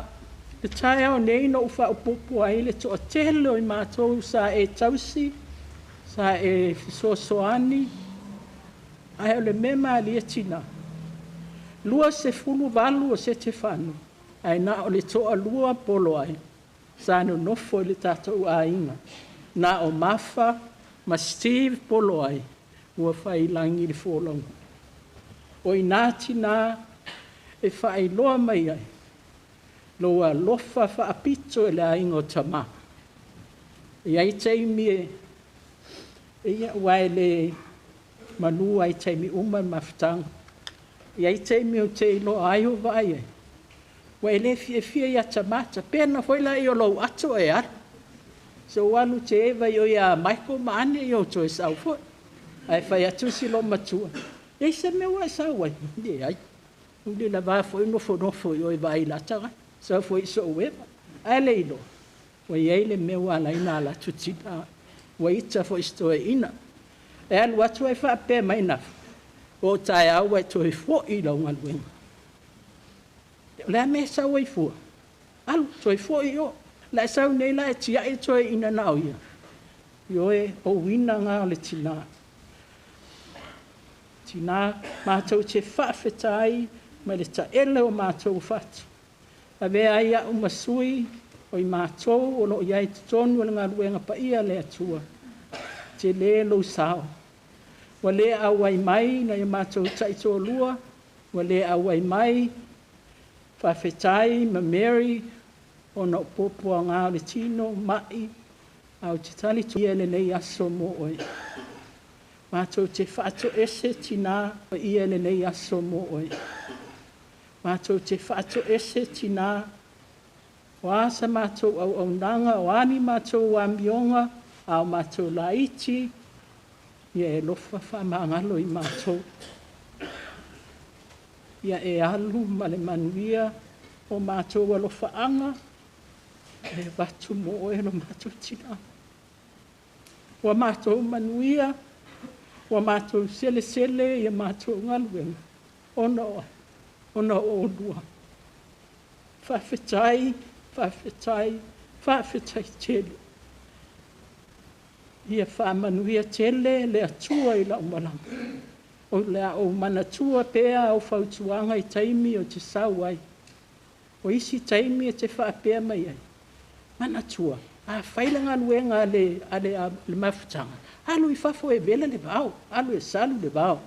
S8: le taeao nei na ou faaopoopo ai le toatele o i matou sa e tausi, sa e fesoasoani, ae o le mea malie tinā, 28 o Setefano, ae na o le toalua polo ai, sa nonofo i le tatou aiga, na o Mafa ma Steve polo ai, ua faiilagi le folauga. O i tinā e faailoa mai ai, lou alofa faapito i le aiga o tamā. E i ai taimi e ia ua e le manu ai taimi uma le mafutaga. E i ai taimi ou te iloa ai o vaai ai. Ua e le fiafia ia tamā, tapena foi la i o lou ato e alu. So ua alu te eva i o ia Michael ma ane i o toe sau foi. Ae fai atu si lo matua. E se mea ua e sau ai. Leai. Uli lava foi nofonofo i o e vaai la tagata. Sau foi i sou eva. Ae le iloa. Ua i ai le mea ua ala ai ona ala atu tina. Ua ita foi si toeaina. E alu atu ai faapea mai nafu. O taeao ua e toe foi i lau galuega. O le a mea e sau ai fua? Alu, toe foi i o. La e sau nei la e tiai toeaina na o ia. Ioe, o uiga ngā o le tinā. Tinā, mātou te faafetai mai le taele o mātou fatu. Avea ai au ma sui o i mātou o loo i ai totonu o le galuega paia le Atua. Te lē lou sao. Ua le auai mai nai o matou taitoalua, ua le auai mai Faafetai ma Mary ona o puapuaga o le tino mai, ae ou te talitonu lenei aso mo oe. Matou te faatoese tinā paia lenei aso mo oe. Matou te faatoese tinā, o a sa matou auaunaga, o a ni matou amioga, a o matou laiti, ia e alofa faamagalo i matou. Ia e alu ma le manuia o matou alofaaga, e avatu mo oe lo matou tinā. Ua matou manuia, ua matou selesele i a matou galuega, ona o ai? Ona o oulua. Faafetai, faafetai, faafetai tele. Ia faamanuia tele le Atua i lau malaga. O le a ou manatua pea au fautuaga i taimi ou te sau ai. O isi taimi e te faapea mai ai, manatua, a fai le galuega a le mafutaga, alu i fafo e vela le vao, alu e salu le vao.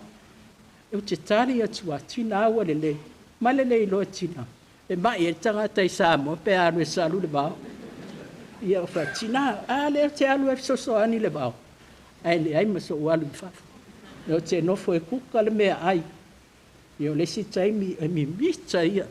S8: Ou te tali atu lava, tina ua lelei, ma le le iloa e tina, e mai ai le tagata i Samoa pe a alu e salu le vao. Ia, ou fai atu, tina, a lea ou te alu e fesoasoani i le vao, ae leai ma sou alu i fafo. Ou te nofo e kuka le meaai. Ia o le isi taimi e mimita ia,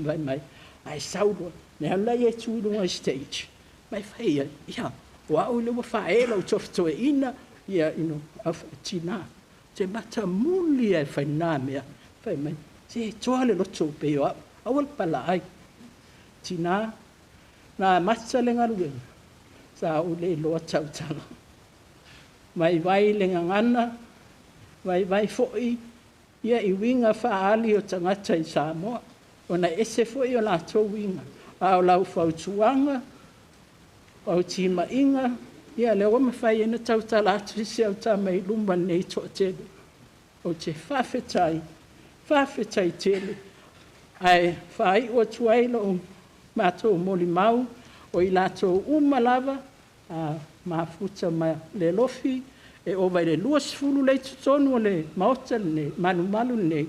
S8: fai mai, ae sau loa, ona alu lea e tu i luga o le stage, ma e fai ai, ia, o au lea ua faaee lou tofi toeaina, ia, you know, tina, ou te matamuli lava e fai na mea. Fai mai, se toa le loto pei o au, aua le palaai. Tina, na amata le galuega, sa ou le iloa tautala. Vaivai le gagana, vaivai foi ia i uiga faaali o tagata i Samoa, ona e ese foi o latou uiga, a o lau fautuaga, o au timaiga, ia lea ua mafai ai ona tautala atu si au tama i luma o lenei toatele. Ou te faafetai, faafetai tele. Ae faaiu atu ai lou matou molimau, o i latou uma lava a mafuta ma le alofi, e ova i le 20 lea e i totonu o le Maota lenei, malumalu lenei,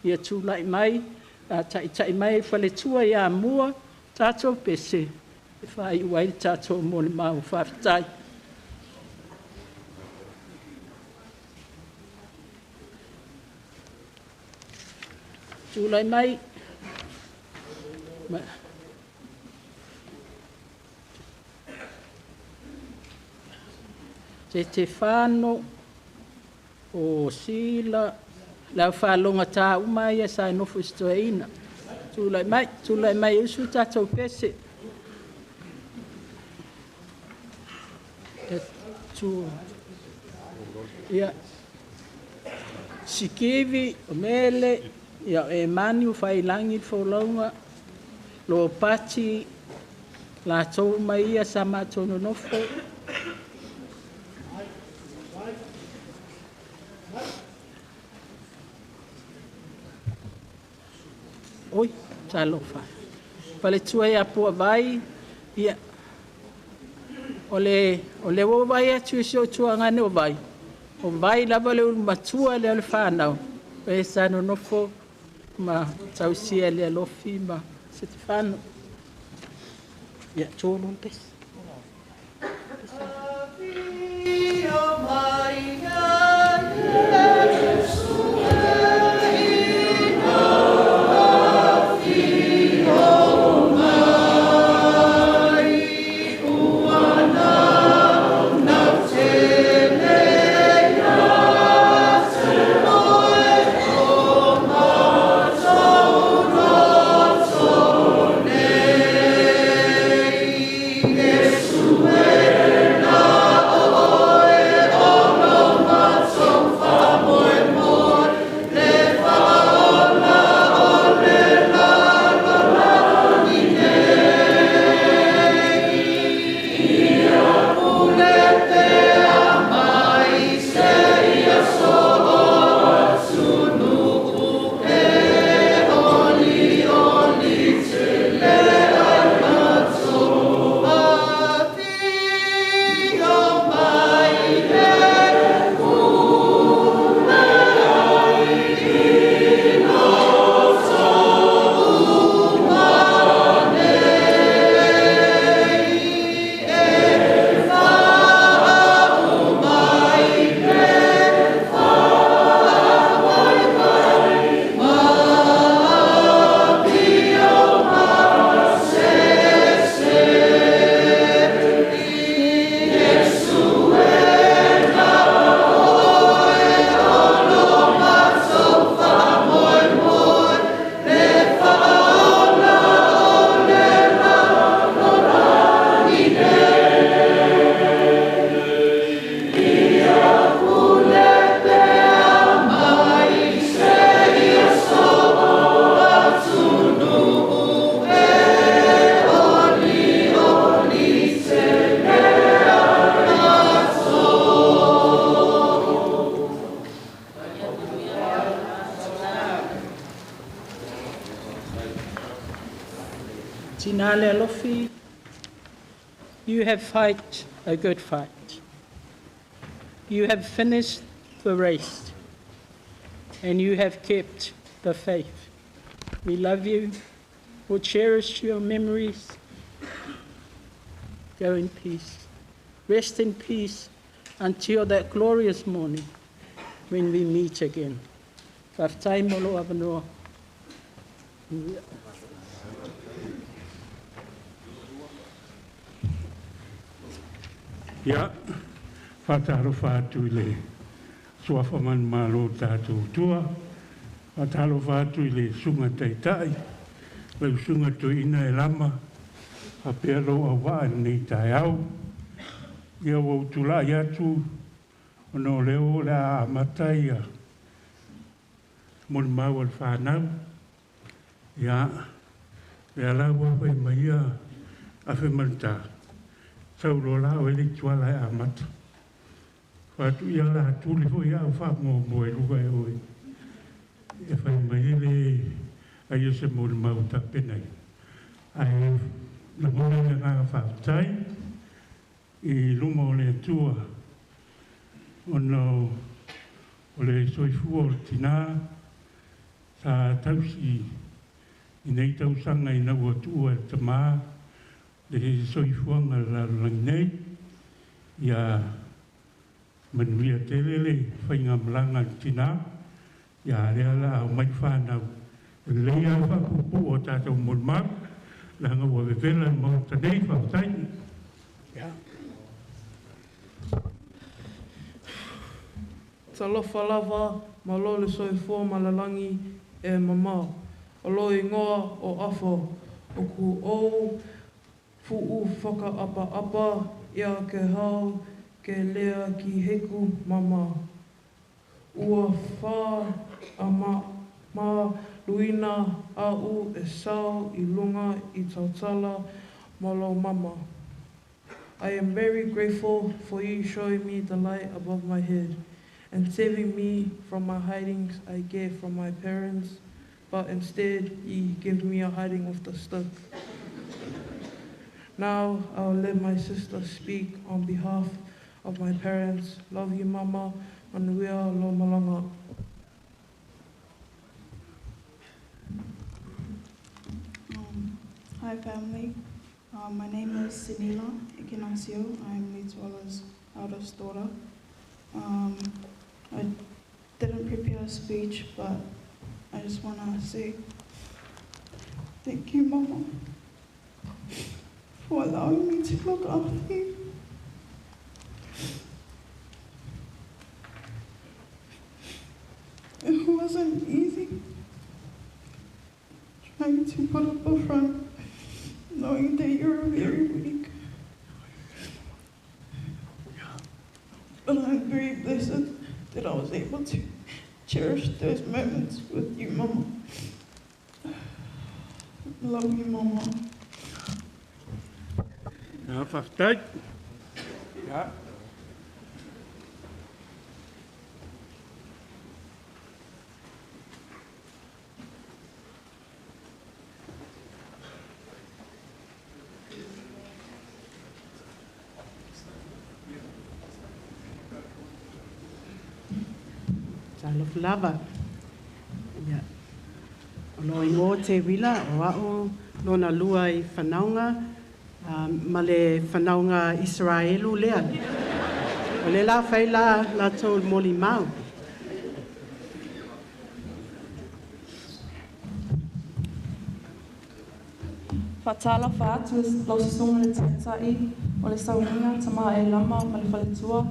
S8: ia tulai mai, taitai mai faletua ia Mua, tatou pese, e faaiu ai le tatou molimau. Faafetai. Tulai mai. Setefano, o Sila, le aufalogata uma ia sa nofo i si toeaina. Tulai mai, tulai mai e usu tatou pese. E tu. Ia. Sikivi, o Mele, ia o Emanu, Faiilagi le folauga, Lopati, latou uma ia sa matou nonofo. Oi, talofa. Faletua ia Puavai, ia, o le, o le ua vai atu i si ou tuagane o Vai, o Vai lava le ulu matua lea o le fanau, e sa nonofo ma tausia le alofi ma Setefano. Ia, tolu le pese. Tinā le alofi, you have fight a good fight. You have finished the race and you have kept the faith. We love you. We'll cherish your memories. Go in peace. Rest in peace until that glorious morning when we meet again. Faafetai mo lou avanoa.
S6: Ia, faatalofa atu i le suafa manumalo o tatou Atua, faatalofa atu i le Susuga Taitai, lau Susuga Toeaina e Lama, faapea lou auvaa i lenei taeao. Ia ua ou tulai atu ona o lea o le a amata ia molimau a le fanau. Ia, lea la ua fai mai ia afe maluta, sau loa la oe le ituala e amata. Faatu ia la tuli foi au faamuamua i luga e oe. E fai mai le ai o se molimau tapena ai. Ae lagona le agaga faafetai i luma o le Atua ona o le soifua o le tinā sa tausi i nei tausaga ina ua tuua e le tamā le soifuaga i le lalolagi nei. Ia manuia tele le faigamalaga a le tinā, ia lea o le a omai fanau. E lelei lava le faapuupuu o tatou molimau, leaga ua vevela le Maota nei. Faafetai.
S9: Talofa lava, malo le soifua ma le lagi e mamao. O lou igoa o Afa, o ku ou puʻu whakaʻapaʻapa ia ke hao ke lea ki heku mama. Ua wha a ma ma luina a'u e sao i lunga i tautala mo lou mama. I am very grateful for you showing me the light above my head and saving me from my hidings I get from my parents, but instead ye give me a hiding with the stick. Now I will let my sister speak on behalf of my parents. Love you, Mama. Manuia lo malanga.
S10: Hi, family. My name is Sinila Ignacio. I'm Leituala's eldest daughter. I didn't prepare a speech, but I just want to say thank you, Mama, for allowing me to look after you. It wasn't easy trying to put up a front, knowing that you were very weak. But I'm very blessed that I was able to cherish those moments with you, Mama. Love you, Mama.
S6: Ia, faafetai. Ia.
S11: Talofa lava. Ia. O lou igoa o Teuila, o a'u lona lua i fanauga, ma le fanauga Isaraelu lea. O le la fai la latou molimau.
S10: Faatalofa atu lau susuga i le Taitai o le Sauniga Tama e Lama ma le Faletua,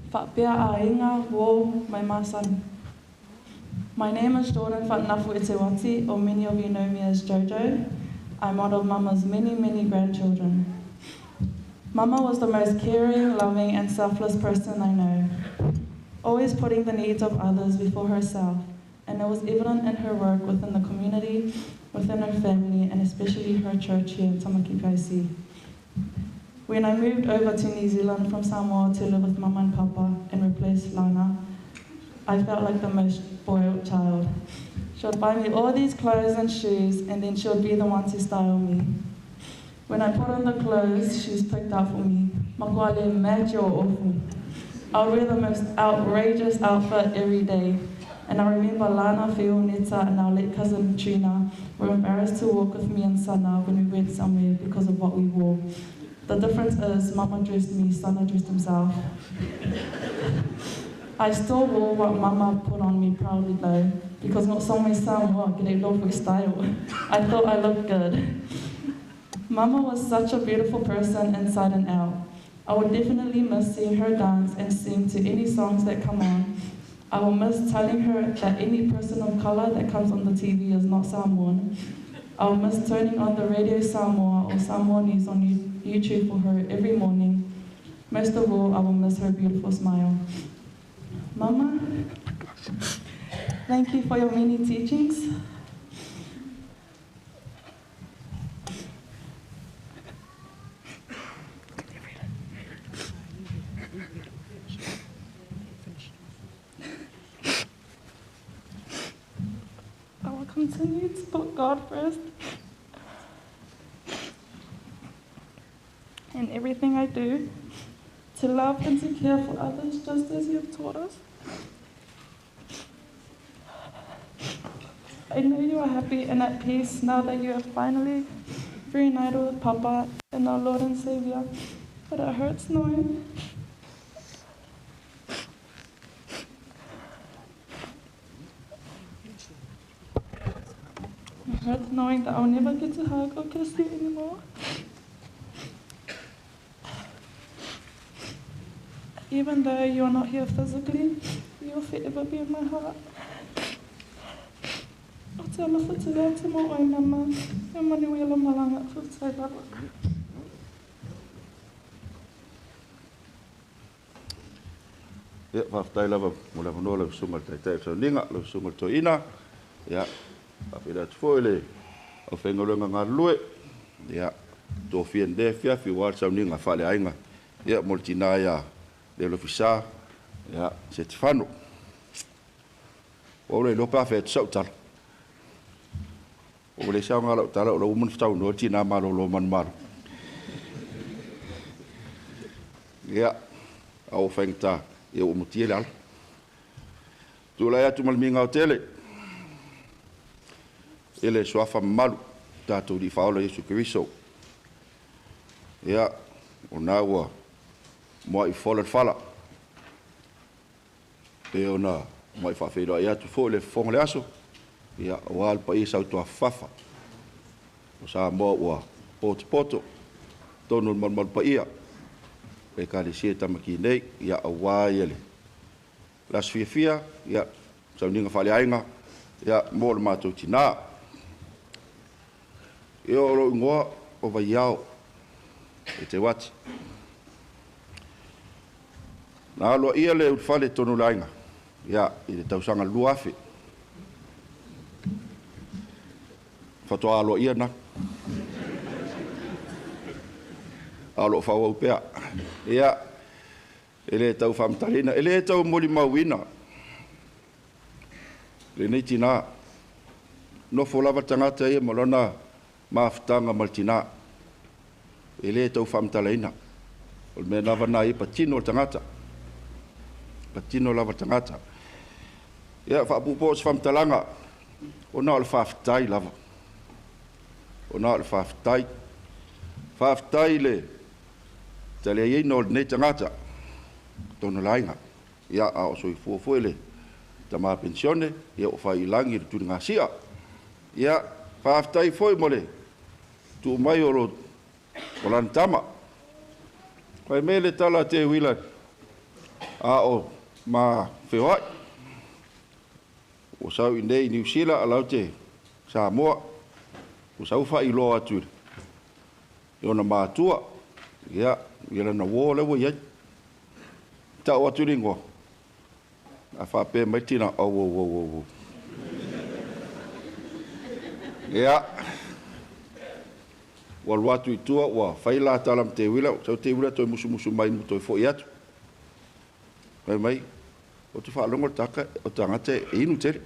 S10: faapea aiga, uō ma e masani. My name is Jordan Fatanafu Eteuati, or many of you know me as Jojo. I'm one of Mama's many, many grandchildren. Mama was the most caring, loving, and selfless person I know, always putting the needs of others before herself, and it was evident in her work within the community, within her family, and especially her church here in Tamaki PIC. When I moved over to New Zealand from Samoa to live with Mama and Papa and replace Lana, I felt like the most spoiled child. She would buy me all these clothes and shoes, and then she would be the one to style me. When I put on the clothes she's picked out for me, makuale mad you're awful. I'll wear the most outrageous outfit every day. And I remember Lana, Phil, Neta, and our late cousin Trina were embarrassed to walk with me and Sana when we went somewhere because of what we wore. The difference is Mama dressed me, Sana dressed himself. I still wore what Mama put on me proudly though, because not somewhere Samoa get a love style. I thought I looked good. Mama was such a beautiful person inside and out. I would definitely miss seeing her dance and sing to any songs that come on. I will miss telling her that any person of color that comes on the TV is not Samoan. I will miss turning on the radio Samoa or Samoa News on YouTube for her every morning. Most of all, I will miss her beautiful smile. Mama, thank you for your many teachings. I will continue to put God first in everything I do, to love and to care for others just as you have taught us. I know you are happy and at peace now that you have finally reunited with Papa and our Lord and Savior, but it hurts knowing It hurts knowing that I'll never get to hug or kiss you anymore. Even though you are not here physically, you will forever be in my heart. O te alofa tele atu mo oe mama, e manuia lo malanga faafetai lava.
S12: Ia, faafetai lava mo le avanoa lau Susuga i le Taitai o le Sauniga, lau Susuga i le Toeaina. Ia, faafeiloai atu foi i le aufaigaluega galulue, ia, tofia i lenei afiafi aua le sauniga faaleaiga, ia, mo le tina ia Leolofisa, ia, Setefano. Ua ou le iloa pe a fai atu sau tala. Ua le saoga lau tala, o la ua uma ona taunoa le tina malolo o Manumalo. Ia, a ua faigata, ia ua mutia le ala. Tulai atu ma le migao tele i le suafa mamalu tatou Alii Faaola Iesu Keriso. Ia, o na ua mua'i fola le fala, pei ona mua'i faafeiloai atu foi le fofoga o le aso, ia, aua le paia sautuafafafa o Samoa ua potopoto totonu o le malumalu paia o Ekalesia Tamaki nei, ia, aua ia le aso fiafia, ia, sauniga faaleaiga, ia, mo le matou tinā. Ia, o lou igoa o Vaiao e Teuati. Na aloaia le ulufale i totonu o le aiga, ia, i le tausaga 2000. Faatoa aloaia na. A o lo o faaauau pea. Ia, e le tau faamatalaina, e le tau molimauina lenei tinā. Nofo lava tagata ia ma lona mafutaga ma le tinā. E le tau faamatalaina. O le mea lava na ia patino le tagata. Patino lava le tagata. Ia, faapuupuu se faamatalaga, ona o le faafetai lava. Ona o le faafetai. Faafetai i le taliaiina o lenei tagata, totonu o le aiga. Ia, a o soifua foi le tama penisione, ia ua fai i lagi i le tuligasia. Ia, faafetai foi mo le tuu mai o lo o lana tama. Fai mai le tala a Teuila a o ma feoai. Ua sau i nei i Niu Sila a lau te Samoa. Ua sau faailoa atu i ona matua, ia, i lana uō lea ua i ai. Tau atu le igoa, a faapea mai le tina, au, au, au, au, au. Ia, ua alu atu i tua, ua fai la tala ma Teuila, sau Teuila toe musumusu mai ma toe foi atu. Fai mai, ou te faalogo le taka, o tagata e inu tele.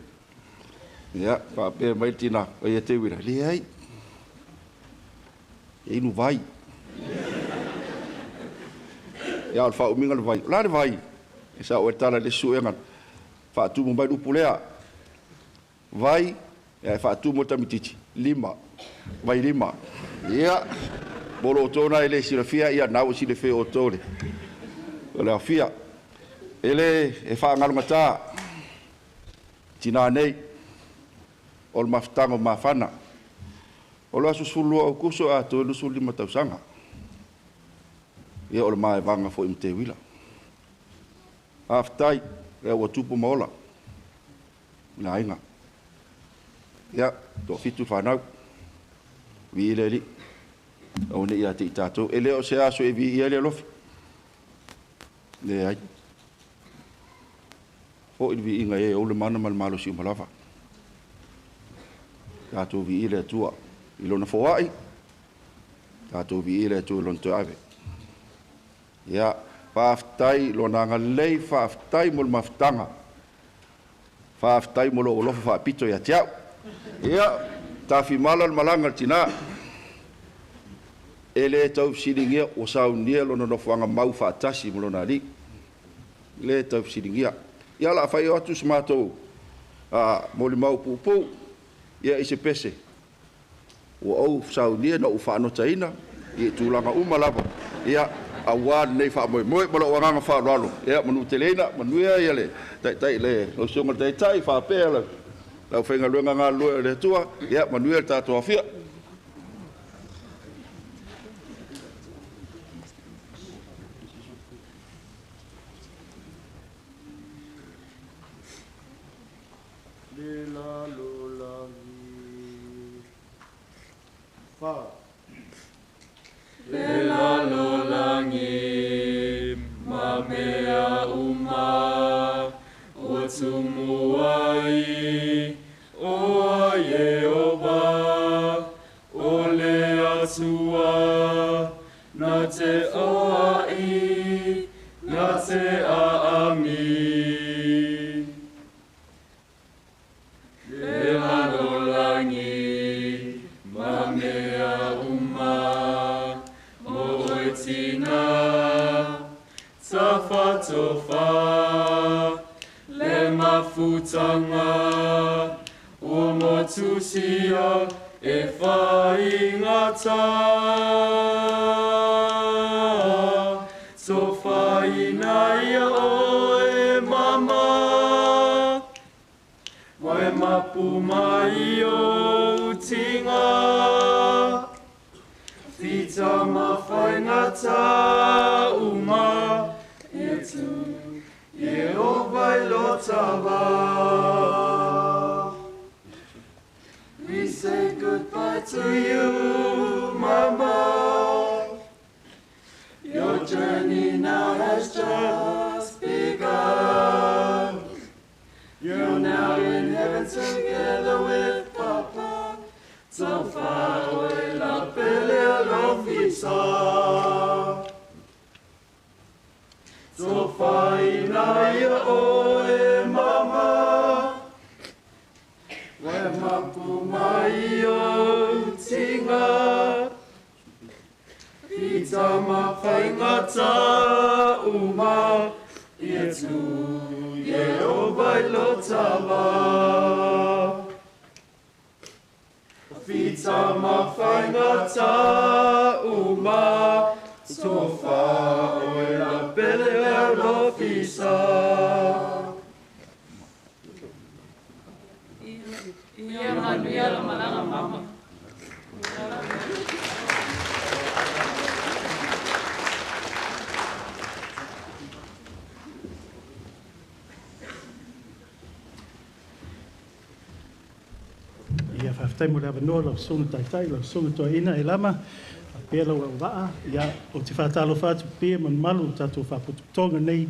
S12: Ia, faapea mai le tina, o ia Teuila, leai. E inu vai. Ia o le faaumiga o le vai. O le a le vai? E sao ai le tala i le isi suega. Faatumu mai le upu lea. Vai, ia e faatumu e le tamaitiiti, lima. Vailima. Ia, mo lo outou na e le silafia, ia na ua silafia e outou le, o le aofia. E le e faagalogata tinā nei o le mafutaga o mafana. O le aso 12 o Aokuso e atoa ai le 25 tausaga. Ia o le maevaga foi ma Teuila. Faafetai, lea ua tupu ma ola i le aiga. Ia, toafitu le fanau. Viia le Alii. Aua ne i ia te i tatou. E le o se aso e viia ai le alofa. Leai. Foi le viiga i e ou le mana ma le malosi uma lava. Tatou viia le Atua i lona foai, tatou viia le Atua i lona toe ave. Ia, faafetai i lona agalelei, faafetai mo le mafutaga, faafetai mo lou alofa faapito ia te au. Ia, tafimala le malaga a le tinā. E le tau fesiligia ua saunia lona nofoaga mau faatasi ma lona alii. E le tau fesiligia. Ia, o le a faio atu se matou molimau puupuu ia i se pese ua ou saunia na ou faanotaina i tulaga uma lava ia aua lenei faamoemoe. Ma lou agaga faaaloalo, ia manuteleina, manuia ia le Taitai, le lau Susuga i le Taitai faapea le aufaigaluega galulue a le Atua, ia manuia le tatou aofia.
S13: Le lalolagi fa. Le lalolagi ma mea uma ua tumu ai o Ieova o le Atua na te oai na te aami. Le lalolagi ma mea uma mo oe tina tafatofa le mafutaga ua motusia e faigata tofaina ia oe mama Wai mapu mai o tinga Whita ma whaingata uma E tu e o vai lotava. We say goodbye to you, mama. Your journey now has just begun. You're now in heaven together with Papa. Tofa oe la pele alofisa. Tofa ina ia oe mama. Wai mapu mai o tinga. Whita ma whaingata uma. Ia tu ie o vai lotava. Whita ma whaingata uma. Tofa oe la pele alofisa.
S10: Ia manuia lo malaga mama.
S14: Ia faafetai mo le avanoa lau susuga taitai, lau susuga toeaina e lama, faapea lau auvaa, ia ou te faatalofa atu pea ma mamalu o tatou faapotopotoga nei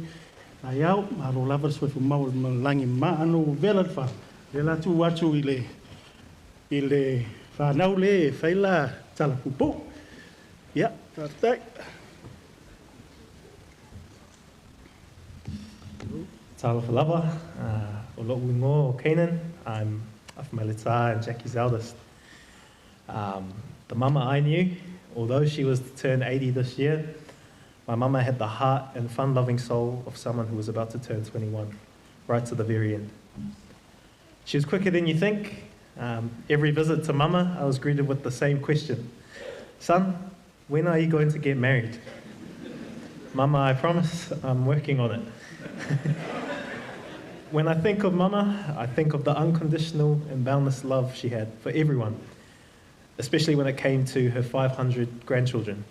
S14: taeao, malo lava le soifua maua i le malagi ma ano ua vela le fa, lea la tuu atu i le i le fanau le e fai la tala puupuu. Ia, faafetai.
S15: Talofa lava, o lo'u igoa o Kanan. I'm Afamaleta and Jackie's eldest. The mama I knew Although she was to turn 80 this year, my mama had the heart and fun loving soul of someone who was about to turn 21, right to the very end. She was quicker than you think. Every visit to mama, I was greeted with the same question Son, when are you going to get married? Mama, I promise I'm working on it. when I think of Mama, I think of the unconditional and boundless love she had for everyone, especially when it came to her 500 grandchildren.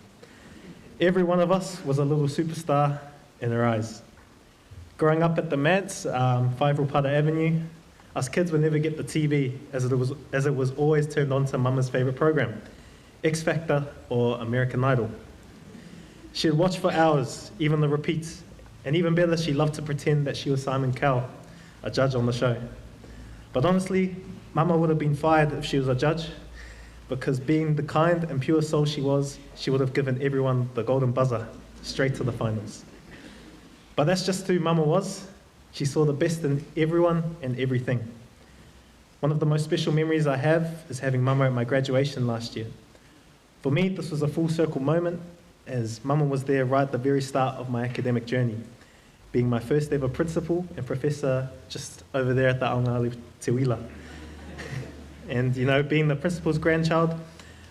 S15: Every one of us was a little superstar in her eyes. Growing up at the Mats, 5 Ropata Avenue, us kids would never get the TV as it was, as it was always turned on to Mama's favourite program, X Factor or American Idol. She'd watch for hours, even the repeats, and even better, she loved to pretend that she was Simon Cowell, a judge on the show. But honestly, Mama would have been fired if she was a judge, because being the kind and pure soul she was, she would have given everyone the golden buzzer straight to the finals. But that's just who Mama was. She saw the best in everyone and everything. One of the most special memories I have is having Mama at my graduation last year. For me, this was a full circle moment as Mama was there right at the very start of my academic journey, being my first ever principal and professor just over there at the Aoga Teuila. And, you know, being the principal's grandchild,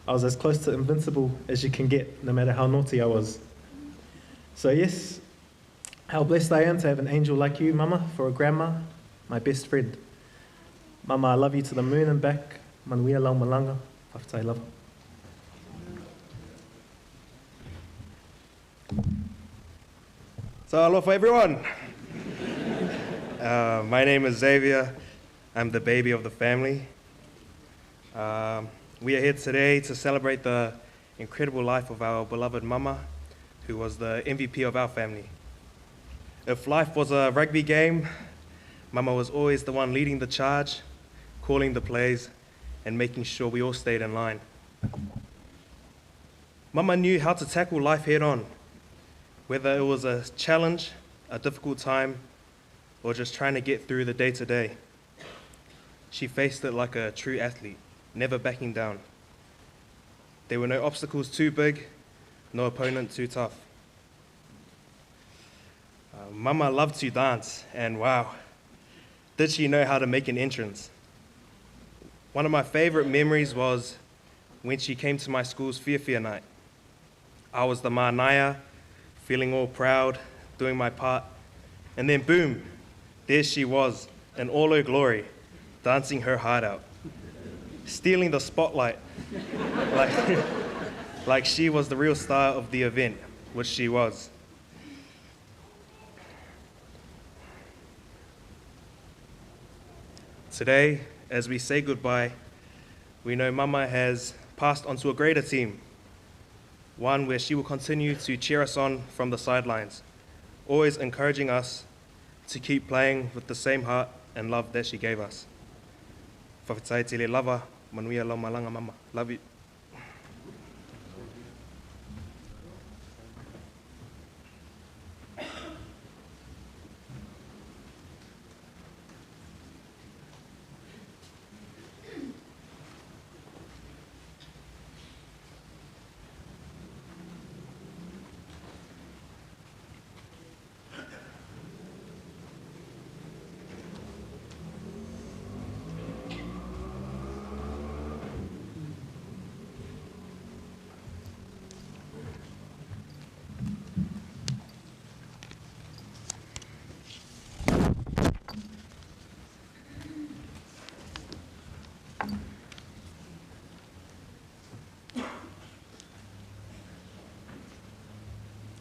S15: I was as close to invincible as you can get, no matter how naughty I was. So, yes, how blessed I am to have an angel like you, Mama, for a grandma, my best friend. Mama, I love you to the moon and back. Manuia lau malanga, fa'afetai lava.
S16: So, alofa everyone. My name is Xavier. I'm the baby of the family. We are here today to celebrate the incredible life of our beloved mama, who was the MVP of our family. If life was a rugby game, mama was always the one leading the charge, calling the plays, and making sure we all stayed in line. Mama knew how to tackle life head on, whether it was a challenge, a difficult time, or just trying to get through the day to day. She faced it like a true athlete, never backing down. There were no obstacles too big, no opponent too tough. Mama loved to dance, and wow, did she know how to make an entrance. One of my favorite memories was when she came to my school's Fia night. I was the Manaya, feeling all proud, doing my part, and then boom, there she was in all her glory, dancing her heart out, stealing the spotlight like, like she was the real star of the event, which she was. Today, as we say goodbye, we know Mama has passed onto a greater team, one where she will continue to cheer us on from the sidelines, always encouraging us to keep playing with the same heart and love that she gave us. Fa'afetai tele lava, manuia lau malaga mama. Love you.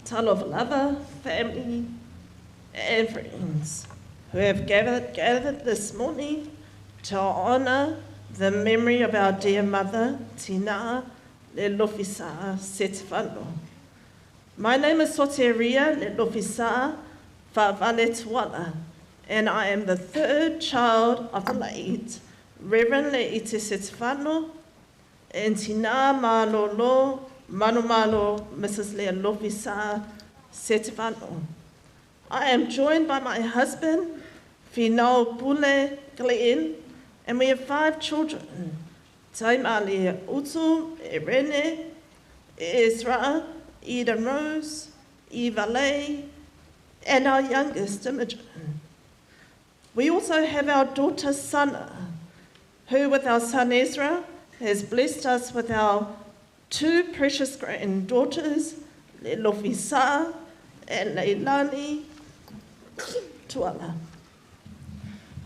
S17: Talofa lava, family, and friends who have gathered, gathered this morning to honour the memory of our dear mother, Tina Lelofisa Setifano. My name is Soteria Lelofisa Favaletuala, and I am the third child of the late Reverend Leite Setifano and Tina Malolo Manumalo Mrs. Lealofisa Setifano. I am joined by my husband, Finau Pule Glenn, and we have five children, Taimali Utu, Irene, Ezra, Eden Rose, Eva Leigh, and our youngest, Imogen. We also have our daughter, Sana, who with our son Ezra has blessed us with our two precious granddaughters, Lelofisa and Leilani Tuala.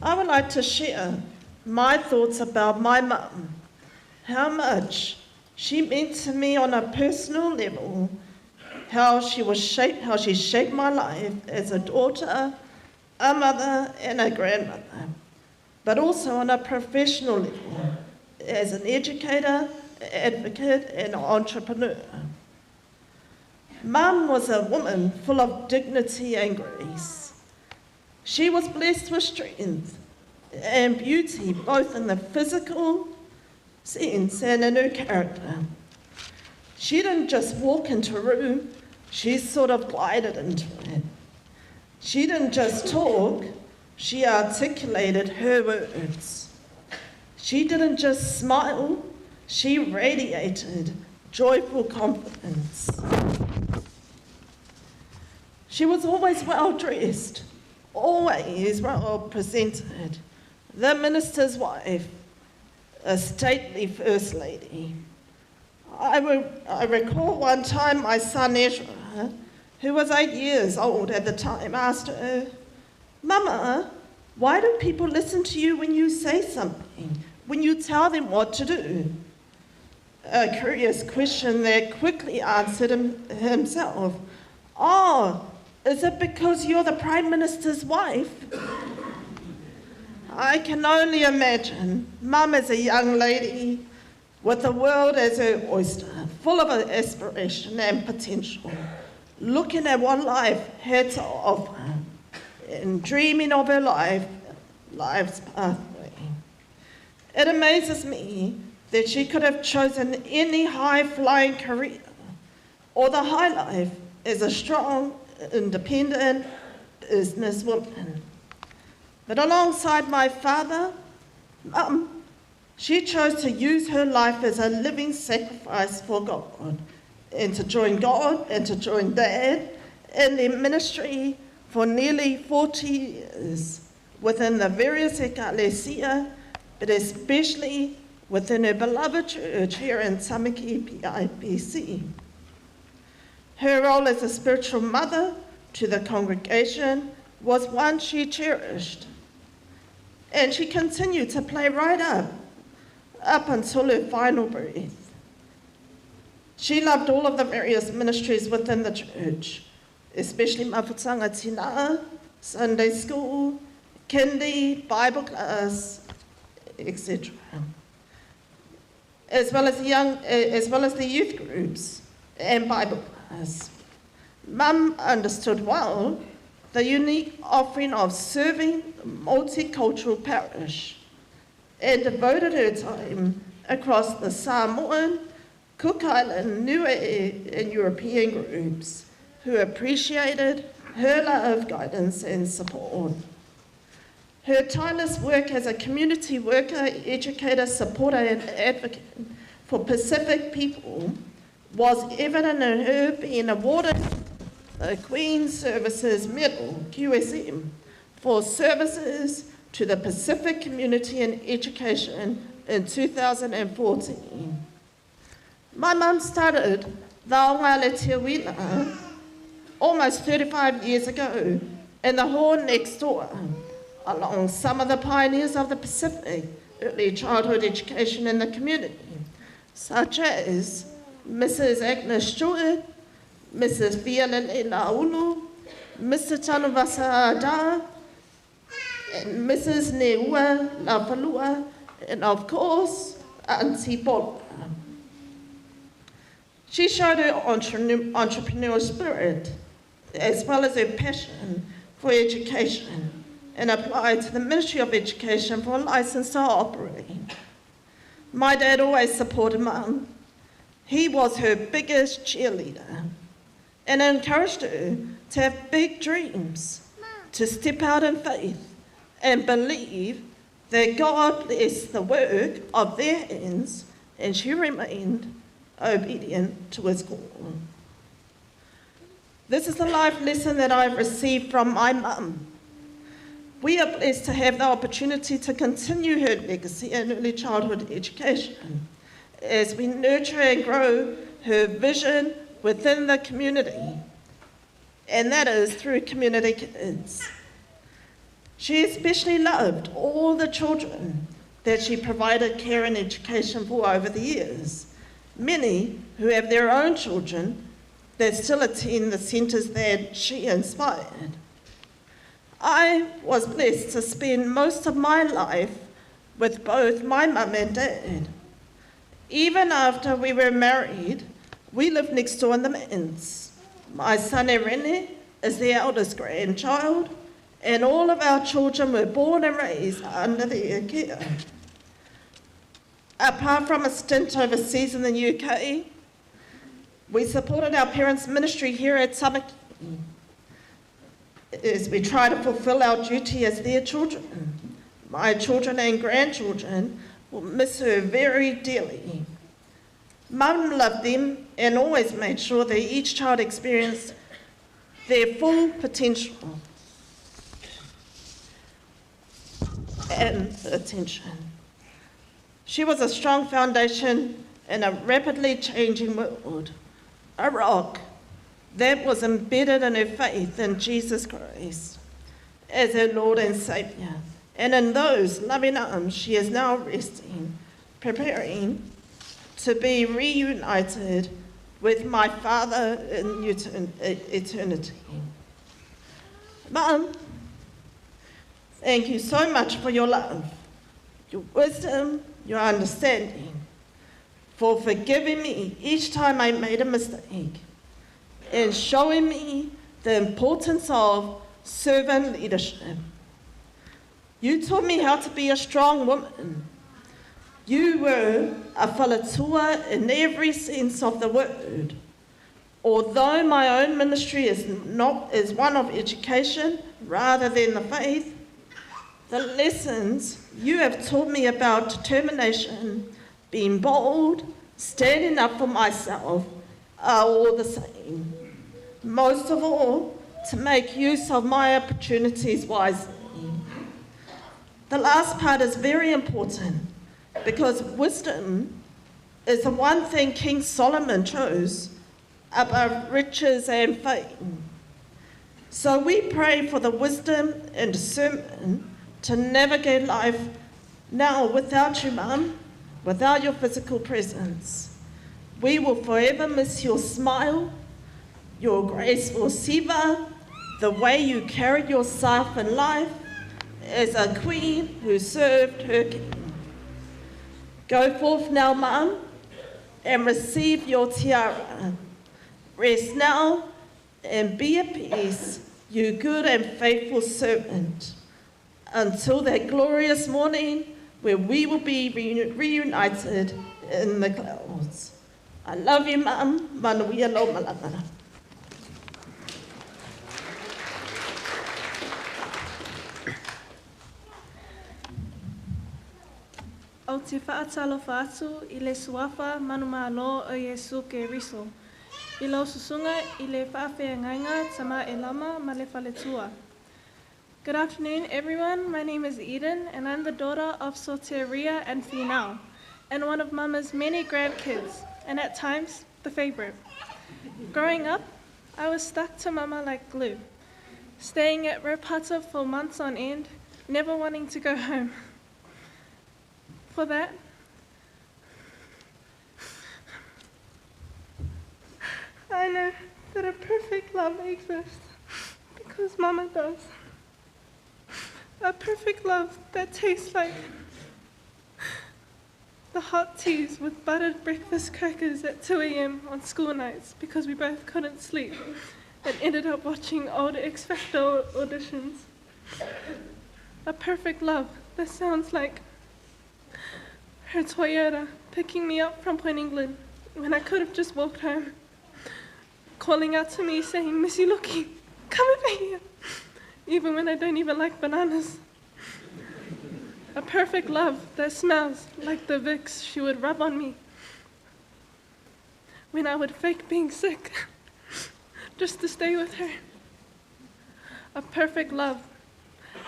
S17: I would like to share my thoughts about my mum, how much she meant to me on a personal level, how she was shaped, how she shaped my life as a daughter, a mother, and a grandmother, but also on a professional level as an educator, advocate, and entrepreneur. Mum was a woman full of dignity and grace. She was blessed with strength and beauty, both in the physical sense and in her character. She didn't just walk into a room, she sort of glided into it. She didn't just talk, she articulated her words. She didn't just smile, she radiated joyful confidence. She was always well dressed, always well presented. The minister's wife, a stately first lady. I, I recall one time my son Ezra, who was 8 years old at the time, asked her, Mama, why do people listen to you when you say something, when you tell them what to do? A curious question that quickly answered himself. Oh, is it because you're the Prime Minister's wife? I can only imagine Mum as a young lady with the world as her oyster, full of aspiration and potential, looking at what life had to offer and dreaming of her life, life's pathway. It amazes me that she could have chosen any high-flying career or the high life as a strong, independent businesswoman. But alongside my father, Mum, she chose to use her life as a living sacrifice for God and to join God and to join Dad in their ministry for nearly 40 years within the various ekklesia, but especially within her beloved church here in Tamaki PIPC. Her role as a spiritual mother to the congregation was one she cherished, and she continued to play right up until her final breath. She loved all of the various ministries within the church, especially Mafutanga Tina, Sunday school, kindy, Bible class, etc. As well as the young, as well as the youth groups and Bible class. Mum understood well the unique offering of serving the multicultural parish and devoted her time across the Samoan, Cook Island, Niue and European groups who appreciated her love, guidance and support. Her tireless work as a community worker, educator, supporter and advocate for Pacific people was evident in her being awarded the Queen's Services Medal, QSM, for services to the Pacific community and education in 2014. My mum started the Aoga Teuila almost 35 years ago in the hall next door, along some of the pioneers of the Pacific early childhood education in the community, such as Mrs. Agnes Stewart, Mrs. Fialele Laulu, Mr. Tanuvasa Ada, and Mrs. Neua Lafalua, and of course, Auntie Bola. She showed her entrepreneurial spirit, as well as her passion for education, and applied to the Ministry of Education for a license to operate. My dad always supported Mum. He was her biggest cheerleader and encouraged her to have big dreams, to step out in faith and believe that God blessed the work of their hands, and she remained obedient to his call. This is the life lesson that I've received from my mum. We are blessed to have the opportunity to continue her legacy in early childhood education as we nurture and grow her vision within the community, and that is through Community Kids. She especially loved all the children that she provided care and education for over the years, many who have their own children that still attend the centres that she inspired. I was blessed to spend most of my life with both my mum and dad. Even after we were married, we lived next door in the manse. My son Irene is the eldest grandchild, and all of our children were born and raised under their care. Apart from a stint overseas in the UK, we supported our parents' ministry here at Tamaki as we try to fulfill our duty as their children. My children and grandchildren will miss her very dearly. Mum loved them and always made sure that each child experienced their full potential and attention. She was a strong foundation in a rapidly changing world, a rock that was embedded in her faith in Jesus Christ as her Lord and Saviour. And in those loving arms, she is now resting, preparing to be reunited with my Father in eternity. Mum, thank you so much for your love, your wisdom, your understanding, for forgiving me each time I made a mistake, and showing me the importance of servant leadership. You taught me how to be a strong woman. You were a faletua in every sense of the word. Although my own ministry is one of education rather than the faith, the lessons you have taught me about determination, being bold, standing up for myself, are all the same. Most of all, to make use of my opportunities wisely. The last part is very important because wisdom is the one thing King Solomon chose above riches and fame. So we pray for the wisdom and discernment to navigate life now without you, Mum, without your physical presence. We will forever miss your smile, your graceful siva, the way you carried yourself in life as a queen who served her king. Go forth now, Mum, and receive your tiara. Rest now and be at peace, you good and faithful servant, until that glorious morning where we will be reunited in the clouds. I love you, Mum. Manuia lo malangana.
S10: O te whaatalo atu i le suafa manumalo o Iesu ke Riso. I lau susunga i le whaafeangainga tama e lama ma le faletua. Good afternoon, everyone. My name is Eden, and I'm the daughter of Soteria and Finau, and one of Mama's many grandkids, and at times, the favorite. Growing up, I was stuck to Mama like glue, staying at Ropata for months on end, never wanting to go home. For that, I know that a perfect love exists because Mama does. A perfect love that tastes like the hot teas with buttered breakfast crackers at 2 a.m. on school nights because we both couldn't sleep and ended up watching old X Factor auditions. A perfect love that sounds like her Toyota picking me up from Point England when I could have just walked home, calling out to me saying, Missy Lookie, come over here, even when I don't even like bananas. A perfect love that smells like the Vicks she would rub on me when I would fake being sick just to stay with her. A perfect love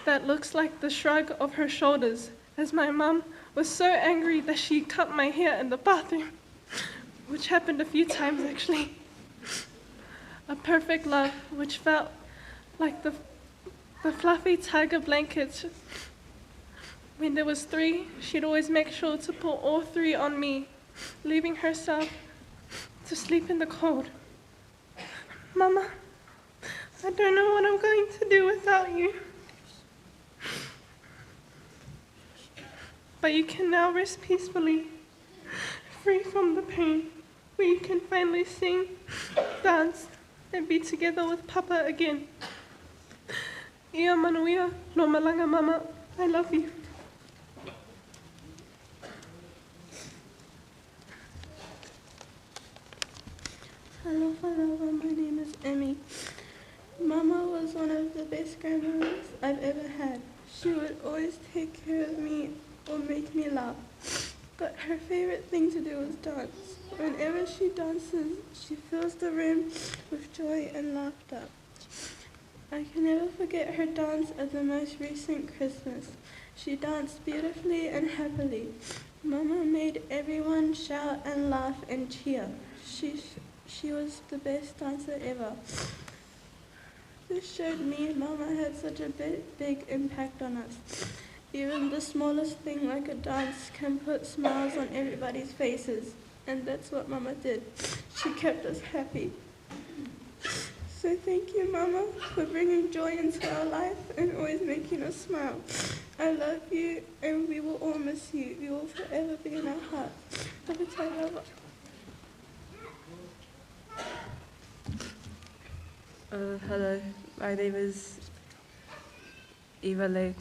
S10: that looks like the shrug of her shoulders as my mum was so angry that she cut my hair in the bathroom, which happened a few times actually. A perfect love which felt like the, the fluffy tiger blankets. When there was three, she'd always make sure to put all three on me, leaving herself to sleep in the cold. Mama, I don't know what I'm going to do without you. But you can now rest peacefully, free from the pain, where you can finally sing, dance, and be together with Papa again. Ia manuia, no malanga mama, I love you.
S18: Hello, hello, my name is Emmy. Mama was one of the best grandmothers I've ever had. She would always take care of me or make me laugh. But her favorite thing to do was dance. Whenever she dances, she fills the room with joy and laughter. I can never forget her dance at the most recent Christmas. She danced beautifully and happily. Mama made everyone shout and laugh and cheer. She, she was the best dancer ever. This showed me Mama had such a big, big impact on us. Even the smallest thing like a dance can put smiles on everybody's faces. And that's what Mama did. She kept us happy. So thank you, Mama, for bringing joy into our life and always making us smile. I love you, and we will all miss you. You will forever be in our hearts.
S19: Hello, my name is Eva Lee.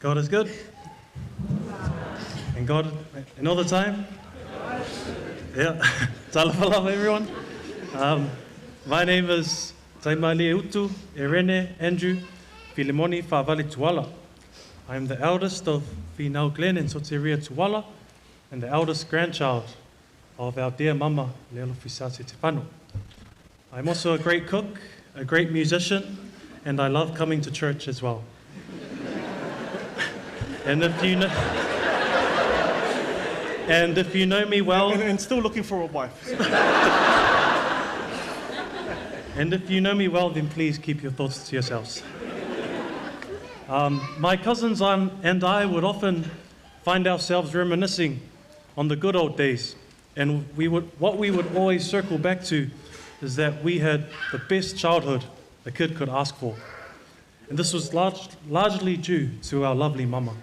S20: God is good. And God, and all the time. Yeah. Talofa everyone. My name is Taimali Utu, Irene, Andrew, Filimoni Favali Tuala. I am the eldest of Finau Glen and Soteria Tuala, and the eldest grandchild of our dear mama, Lelo Fisase Tefano. I'm also a great cook, a great musician, and I love coming to church as well. And if you know, and if you know me well,
S14: and, and still looking for a wife.
S20: and if you know me well, then please keep your thoughts to yourselves. My cousins and I would often find ourselves reminiscing on the good old days, and we would, what we would always circle back to is that we had the best childhood a kid could ask for. And this was largely due to our lovely mama.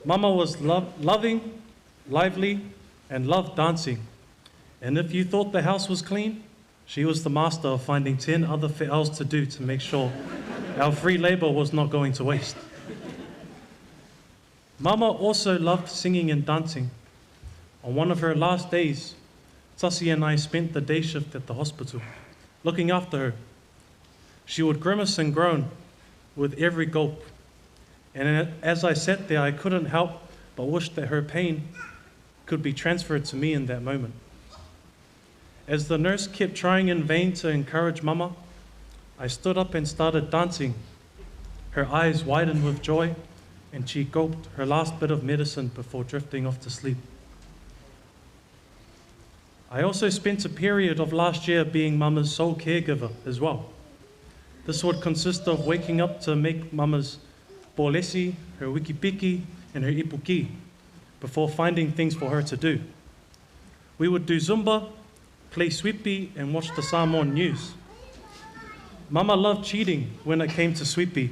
S20: Mama was loving, lively, and loved dancing. And if you thought the house was clean, she was the master of finding 10 other fe'als to do to make sure our free labor was not going to waste. Mama also loved singing and dancing. On one of her last days, Tasi and I spent the day shift at the hospital, looking after her. She would grimace and groan with every gulp. And as I sat there, I couldn't help but wish that her pain could be transferred to me in that moment. As the nurse kept trying in vain to encourage Mama, I stood up and started dancing. Her eyes widened with joy, and she gulped her last bit of medicine before drifting off to sleep. I also spent a period of last year being Mama's sole caregiver as well. This would consist of waking up to make Mama's bolesi, her wikipiki, and her ipuki before finding things for her to do. We would do Zumba, play sweepy, and watch the Samoan news. Mama loved cheating when it came to sweepy.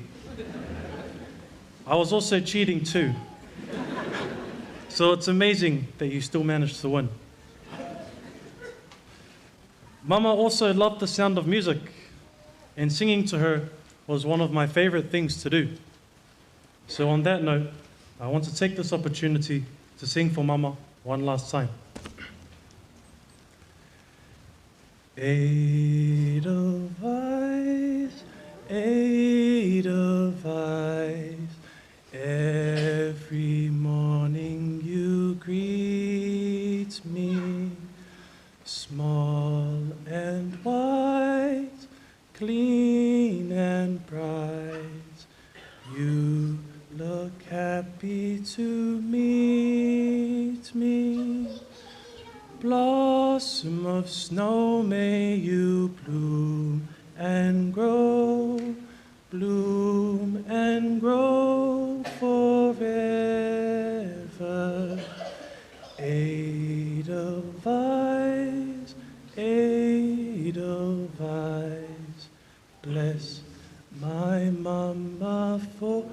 S20: I was also cheating too. So it's amazing that you still managed to win. Mama also loved the sound of music, and singing to her was one of my favorite things to do. So, on that note, I want to take this opportunity to sing for Mama one last time. Edelweiss, Edelweiss, every morning you greet me, small and white, clean and bright. You look happy to meet me. Blossom of snow, may you bloom and grow, bloom and grow forever. Edelweiss, Edelweiss, bless my mama for.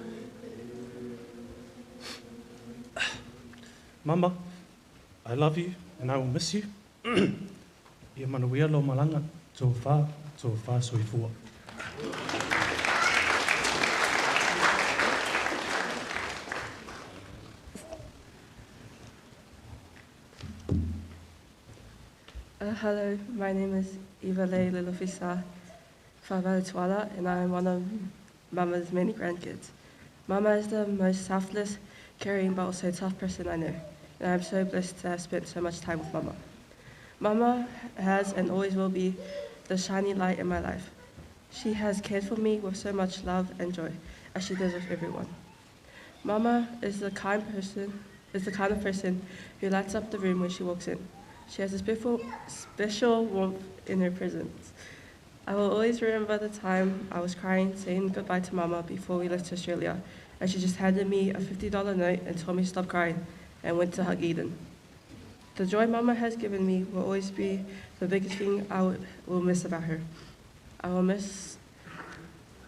S20: Mama, I love you and I will miss you. Ia manuia lo malanga, tō whā, tō whā soifua.
S19: Hello, my name is Eva Lilofisa Favalituala, and I am one of Mama's many grandkids. Mama is the most selfless, caring, but also tough person I know, and I'm so blessed to have spent so much time with Mama. Mama has and always will be the shining light in my life. She has cared for me with so much love and joy, as she does with everyone. Mama is the kind person is the kind of person who lights up the room when she walks in. She has a special, special warmth in her presence. I will always remember the time I was crying, saying goodbye to Mama before we left Australia, and she just handed me a $50 note and told me to stop crying and went to hug Eden. The joy Mama has given me will always be the biggest thing I will miss about her. I will miss,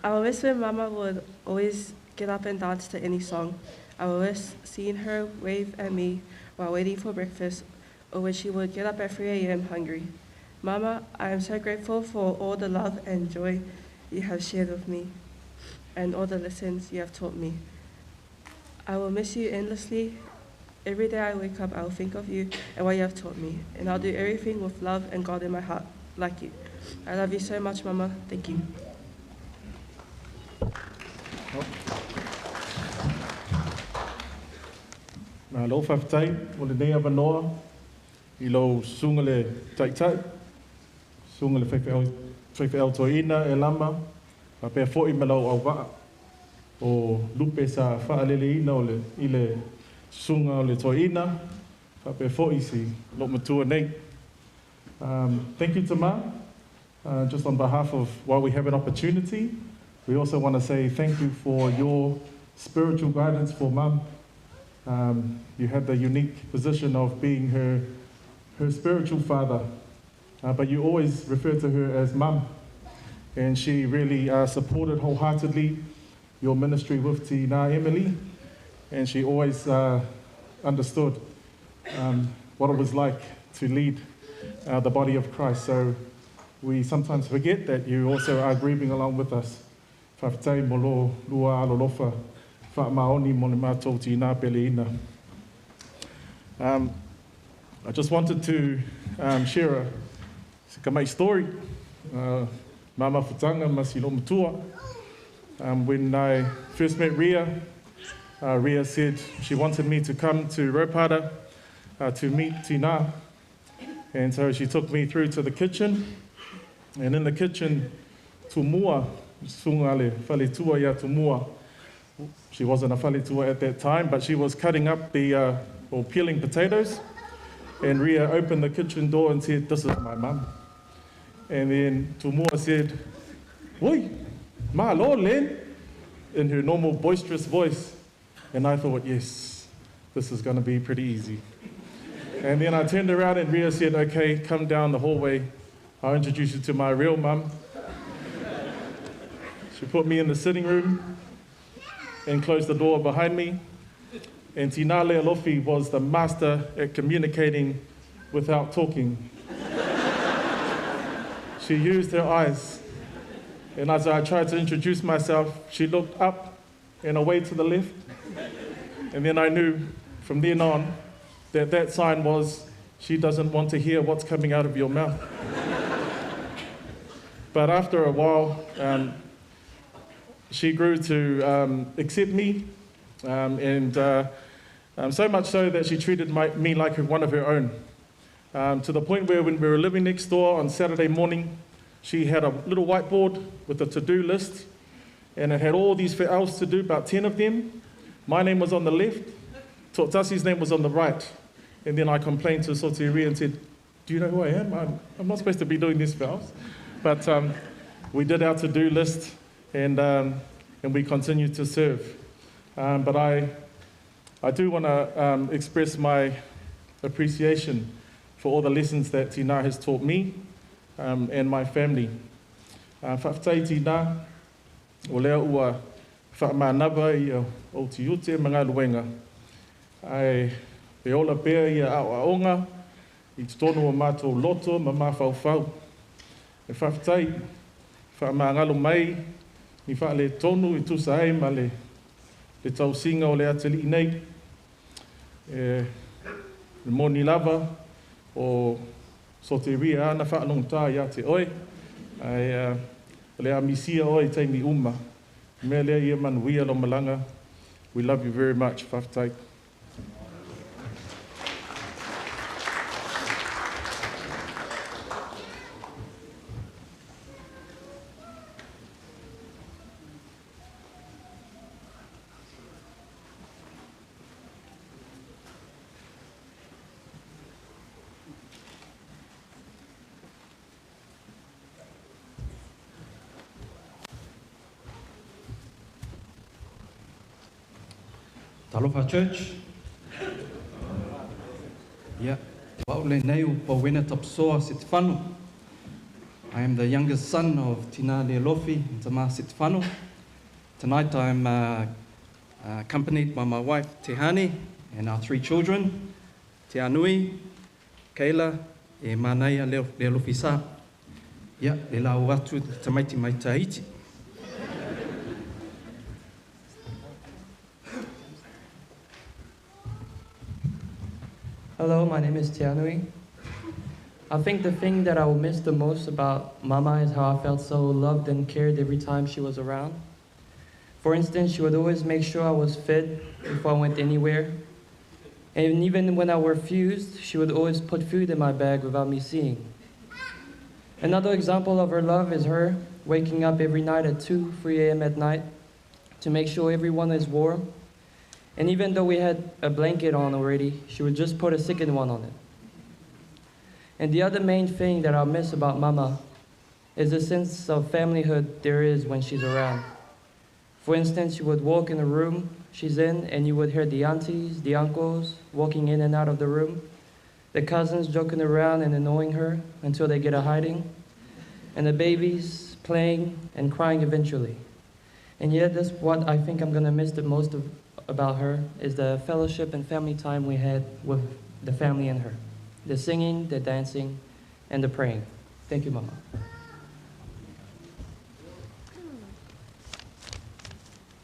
S19: I will miss when Mama would always get up and dance to any song. I will miss seeing her wave at me while waiting for breakfast or when she would get up at 3 a.m. hungry. Mama, I am so grateful for all the love and joy you have shared with me and all the lessons you have taught me. I will miss you endlessly. Every day I wake up, I will think of you and what you have taught me, and I'll do everything with love and God in my heart, like you. I love you so much, Mama. Thank you.
S14: Malo faafetai mo lenei avanoa i lou susuga le taitai, susuga le faifeau, faifeau toeaina e lama, faapea foi ma lau auvaa o lupe sa faaleleina o le, i le susuga o le toeaina, faapea foi si loomatua nei. Thank you, Tamar. Just on behalf of while we have an opportunity, we also want to say thank you for your spiritual guidance for Mum. You had the unique position of being her, her spiritual father, but you always refer to her as Mum. And she really supported wholeheartedly your ministry with Tina Emily, and she always understood what it was like to lead the body of Christ. So we sometimes forget that you also are grieving along with us. Faafetai mo lo lua alolofa faamaoni mo le matou tinā peleina. I just wanted to share a se kamai story. Mama Futanga ma si matua. When I first met Ria, Ria said she wanted me to come to Ropata to meet Tina. And so she took me through to the kitchen. And in the kitchen, Tumua, sungale, faletua ia Tumua. She wasn't a faletua at that time, but she was cutting up the, or peeling potatoes. And Ria opened the kitchen door and said, This is my mum. And then Tumua said, Oi, ma lo len, in her normal boisterous voice. And I thought, yes, this is going to be pretty easy. And then I turned around and Ria said, Okay, come down the hallway. I'll introduce you to my real mum. She put me in the sitting room and closed the door behind me.
S20: And Tina Lealofi was the master at communicating without talking. She used her eyes. And as I tried to introduce myself, she looked up and away to the left. And then I knew from then on that that sign was she doesn't want to hear what's coming out of your mouth. But after a while, she grew to accept me, and so much so that she treated me like one of her own. To the point where when we were living next door on Saturday morning, she had a little whiteboard with a to-do list, and it had all these else to do, about 10 of them. My name was on the left, Totasi's name was on the right. And then I complained to Sotiria and said, do you know who I am? I'm not supposed to be doing this for us. But we did our to-do list, and we continued to serve. But I do want to express my appreciation for all the lessons that Tina has taught me and my family. Whaatai Tina, o lea ua whaamanava i o te ute ma ngā luenga. Ai, e ola pea ia au aonga, i te tonu o mātou loto ma māwhauwhau. E whaatai, whaamangalo mai, ni whaale tonu i tusa ai ma le tausinga o le ateli nei. E le moni lava o soteria ana whaalongta ia te oi. Ai, le amisia oi teimi uma. Mea lea ia manuia lo malanga. We love you very much. Whaatai.
S21: Talofa Church. Yeah. Waule nei o Pawena Tapsoa Setefano. I am the youngest son of Tina Lealofi and Tama Setefano. Tonight I am accompanied by my wife Tehani and our three children, Te Anui, Kayla, e Manaia Lealofi sa. Yeah, le lau atu tamaiti mai Tahiti.
S22: Hello, my name is Tianui. I think the thing that I will miss the most about Mama is how I felt so loved and cared every time she was around. For instance, she would always make sure I was fed before I went anywhere. And even when I refused, she would always put food in my bag without me seeing. Another example of her love is her waking up every night at 2, 3 a.m. at night to make sure everyone is warm. And even though we had a blanket on already, she would just put a second one on it. And the other main thing that I miss about Mama is the sense of familyhood there is when she's around. For instance, you would walk in the room she's in and you would hear the aunties, the uncles walking in and out of the room, the cousins joking around and annoying her until they get a hiding, and the babies playing and crying eventually. And yet that's what I think I'm going to miss the most about her, is the fellowship and family time we had with the family and her. The singing, the dancing, and the praying. Thank you, Mama.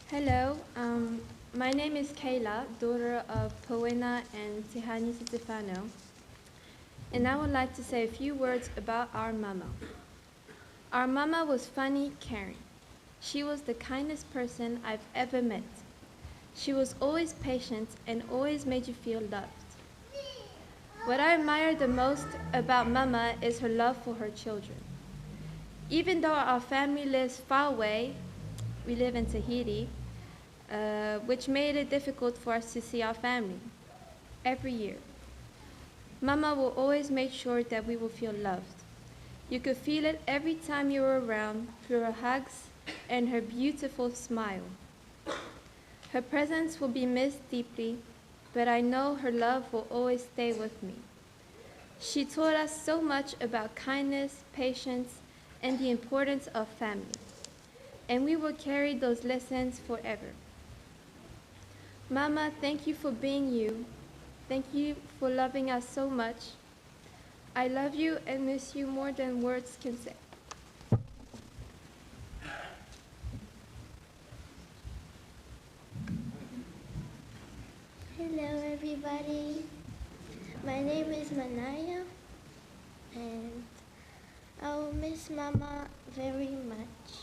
S18: Hello, my name is Kayla, daughter of Powena and Tehani Stefano, and I would like to say a few words about our mama. Our mama was funny, caring. She was the kindest person I've ever met. She was always patient and always made you feel loved. What I admire the most about Mama is her love for her children. Even though our family lives far away, we live in Tahiti, which made it difficult for us to see our family every year. Mama will always make sure that we will feel loved. You could feel it every time you were around through her hugs and her beautiful smile. Her presence will be missed deeply, but I know her love will always stay with me. She taught us so much about kindness, patience, and the importance of family. And we will carry those lessons forever. Mama, thank you for being you. Thank you for loving us so much. I love you and miss you more than words can say.
S1: Hello, everybody. My name is Manaya, and I will miss Mama very much.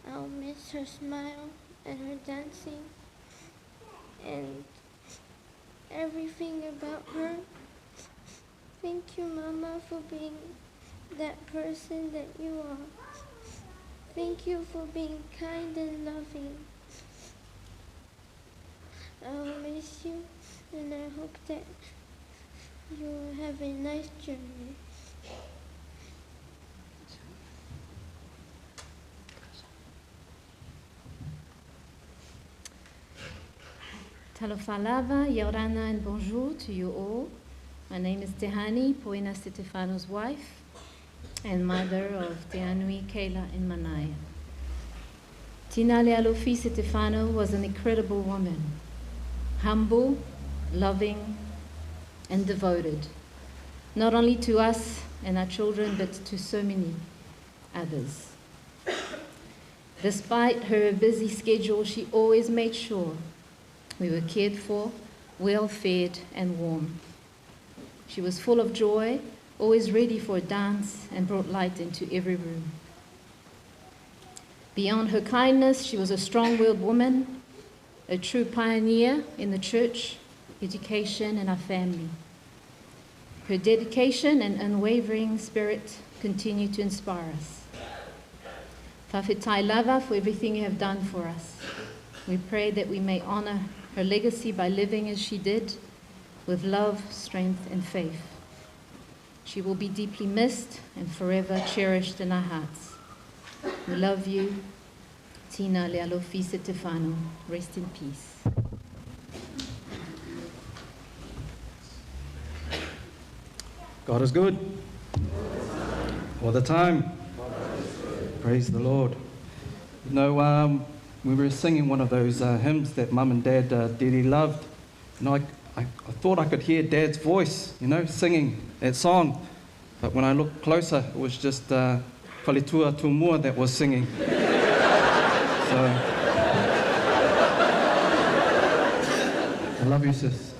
S1: I will miss her smile and her dancing and everything about her. Thank you, Mama, for being that person that you are. Thank you for being kind and loving. I will miss you, and I hope that you will have a nice journey.
S2: Talofalava, Yorana, and bonjour to you all. My name is Tehani, Poina Sitefano's wife and mother of Teanui, Kayla, and Manaya. Tina Lealofi Sitefano was an incredible woman, humble, loving, and devoted, not only to us and our children, but to so many others. Despite her busy schedule, she always made sure we were cared for, well fed, and warm. She was full of joy, always ready for a dance, and brought light into every room. Beyond her kindness, she was a strong willed woman, a true pioneer in the church, education, and our family. Her dedication and unwavering spirit continue to inspire us. Fafetai lava for everything you have done for us. We pray that we may honor her legacy by living as she did, with love, strength, and faith. She will be deeply missed and forever cherished in our hearts. We love you, Tina Lealofi Setefano. Rest in peace.
S21: God is good. All the time. Praise the Lord. You know, um, we were singing one of those uh, hymns that Mum and Dad uh, dearly loved, and I, I, I thought I could hear Dad's voice, you know, singing that song. But when I looked closer, it was just uh, Faletua Tumua that was singing. so, I love you, sis.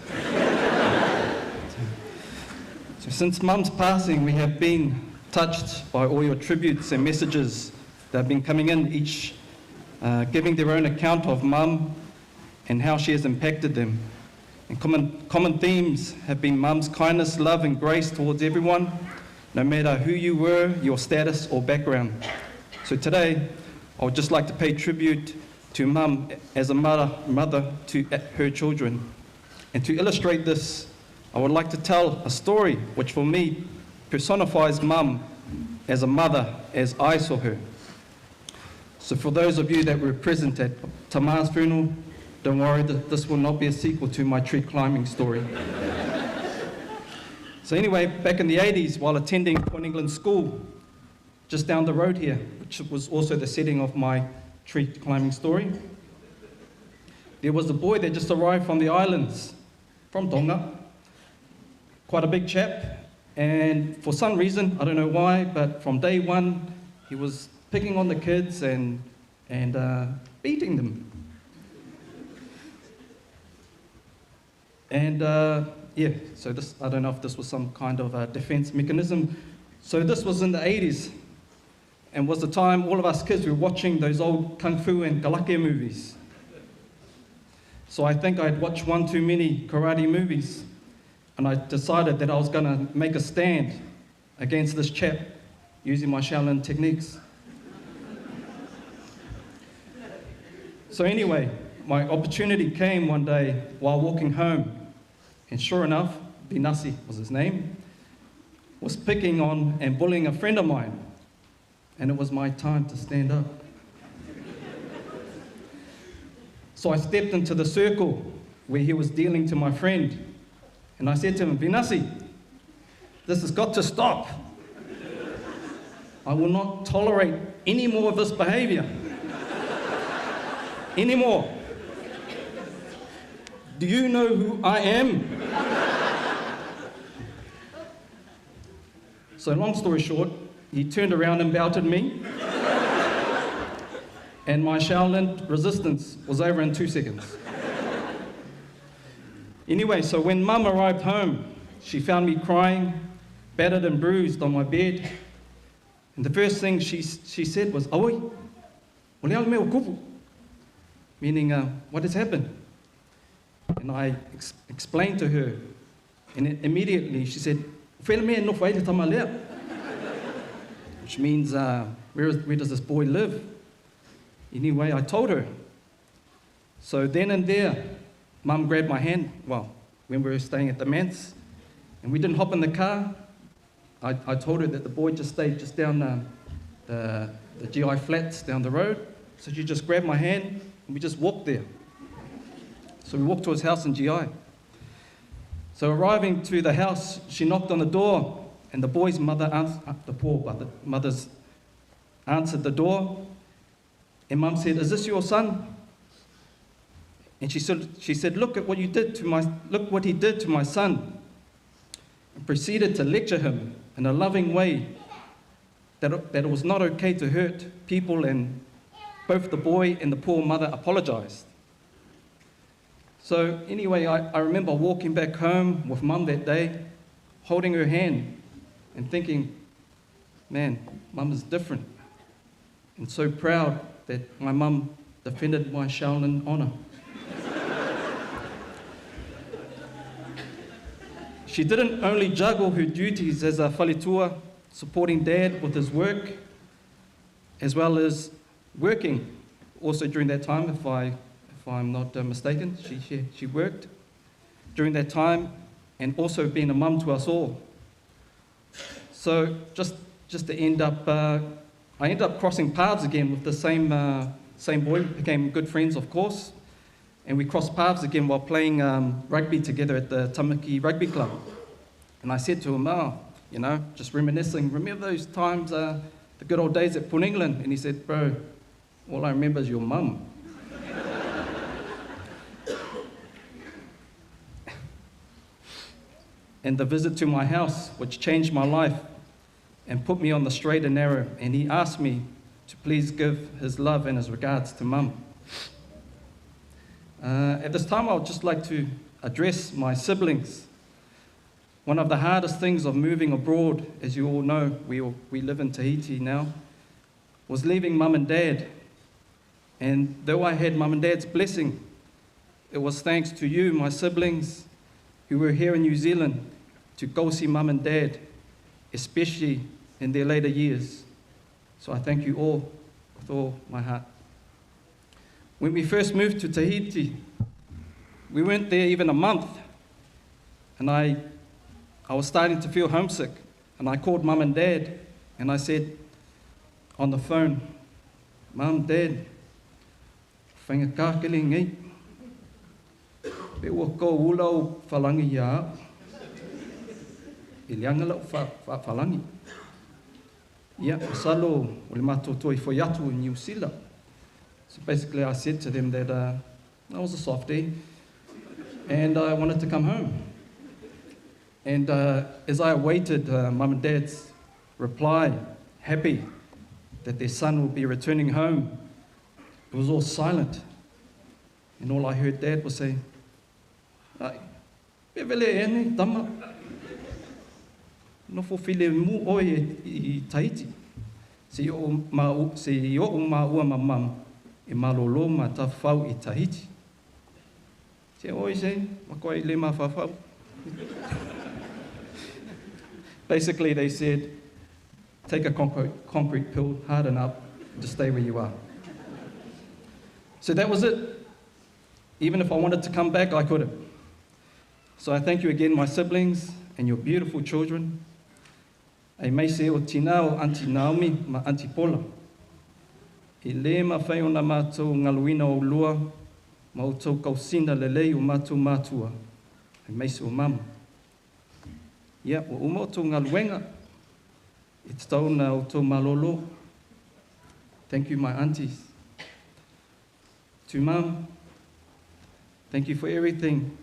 S21: So, since Mum's passing, we have been touched by all your tributes and messages that have been coming in, each uh, giving their own account of Mum and how she has impacted them. And common, common themes have been Mum's kindness, love, and grace towards everyone, no matter who you were, your status, or background. So today, I would just like to pay tribute to Mum as a mother, mother to her children. And to illustrate this, I would like to tell a story which for me personifies Mum as a mother as I saw her. So for those of you that were present at Tamar's funeral, don't worry, this will not be a sequel to my tree climbing story. so anyway, back in the 80s, while attending Point England School, just down the road here, which was also the setting of my tree climbing story, there was a boy that just arrived from the islands, from Tonga, quite a big chap, and for some reason, I don't know why, but from day one, he was picking on the kids and, and uh, beating them. And uh, yeah, so this, I don't know if this was some kind of a defense mechanism. So this was in the 80s and was the time all of us kids were watching those old Kung Fu and Kalake movies. So I think I'd watched one too many karate movies and I decided that I was going to make a stand against this chap using my Shaolin techniques. so anyway, my opportunity came one day while walking home, and sure enough, Binasi was his name, was picking on and bullying a friend of mine, and it was my time to stand up. so I stepped into the circle where he was dealing to my friend, and I said to him, Vinasi, this has got to stop. I will not tolerate any more of this behavior. Any more. Do you know who I am? So, long story short, he turned around and belted me. And my Shaolin resistance was over in 2 seconds. Anyway, so when Mum arrived home, she found me crying, battered and bruised on my bed. And the first thing she said was, Aoi, o le ale mea o kupu. Meaning, what has happened? And I explained to her, and immediately she said, Whela mea no whaere tama lea. Which means, where does this boy live? Anyway, I told her. So then and there, Mum grabbed my hand, well, when we were staying at the manse, and we didn't hop in the car. I told her that the boy just stayed just down the GI flats down the road. So she just grabbed my hand, and we just walked there. So we walked to his house in GI. So arriving to the house, she knocked on the door, and the boy's mother, the poor mother's answered the door. And Mum said, "Is this your son?" And she said, "Look at what you did to my, look what he did to my son." And proceeded to lecture him in a loving way that it was not okay to hurt people, and both the boy and the poor mother apologized. So anyway, I remember walking back home with Mum that day, holding her hand and thinking, man, Mum is different. And so proud that my mum defended my Shaolin honor. She didn't only juggle her duties as a faletua, supporting Dad with his work, as well as working also during that time, if I'm not mistaken, she worked during that time, and also being a mum to us all. So just to end up, I ended up crossing paths again with the same boy. We became good friends, of course, and we crossed paths again while playing rugby together at the Tamaki Rugby Club. And I said to him, oh, you know, just reminiscing, remember those times, the good old days at Port England? And he said, bro, all I remember is your mum. And the visit to my house, which changed my life and put me on the straight and narrow. And he asked me to please give his love and his regards to Mum. At this time, I would just like to address my siblings. One of the hardest things of moving abroad, as you all know, we live in Tahiti now, was leaving Mum and Dad. And though I had Mum and Dad's blessing, it was thanks to you, my siblings, who were here in New Zealand, to go see Mum and Dad, especially in their later years. So I thank you all with all my heart. When we first moved to Tahiti, we weren't there even a month, and I was starting to feel homesick, and I called Mum and Dad, and I said on the phone, Mum, Dad, whainga kākele ngai. Pe ua kau ula o whalangi ia au. E leanga lau whalangi. Ia, masalo o le mātotoa i whai atu i New Zealand. So basically I said to them that I was a softie and I wanted to come home. And as I awaited Mum and Dad's reply, happy that their son would be returning home, it was all silent. And all I heard Dad was say, ai, pe vele ene, tama. No fo file mu oe i Tahiti. Se o ma ua ma mam, e malolo ma tawhau i Tahiti. Se oi se, makoa i le ma whawhau. Basically, they said, take a concrete pill, harden up, just stay where you are. So that was it. Even if I wanted to come back, I couldn't. So I thank you again, my siblings, and your beautiful children. E mai se o tina o Auntie Naomi ma Auntie Paula. I le ma whai o nā mātou ngaluina o lua, ma o tau kausina lelei o mātou mātua. E mai se o mama. Ia, o uma o tau ngaluenga, i te tau na o tau malolo. Thank you, my aunties. To Mum, Thank you for everything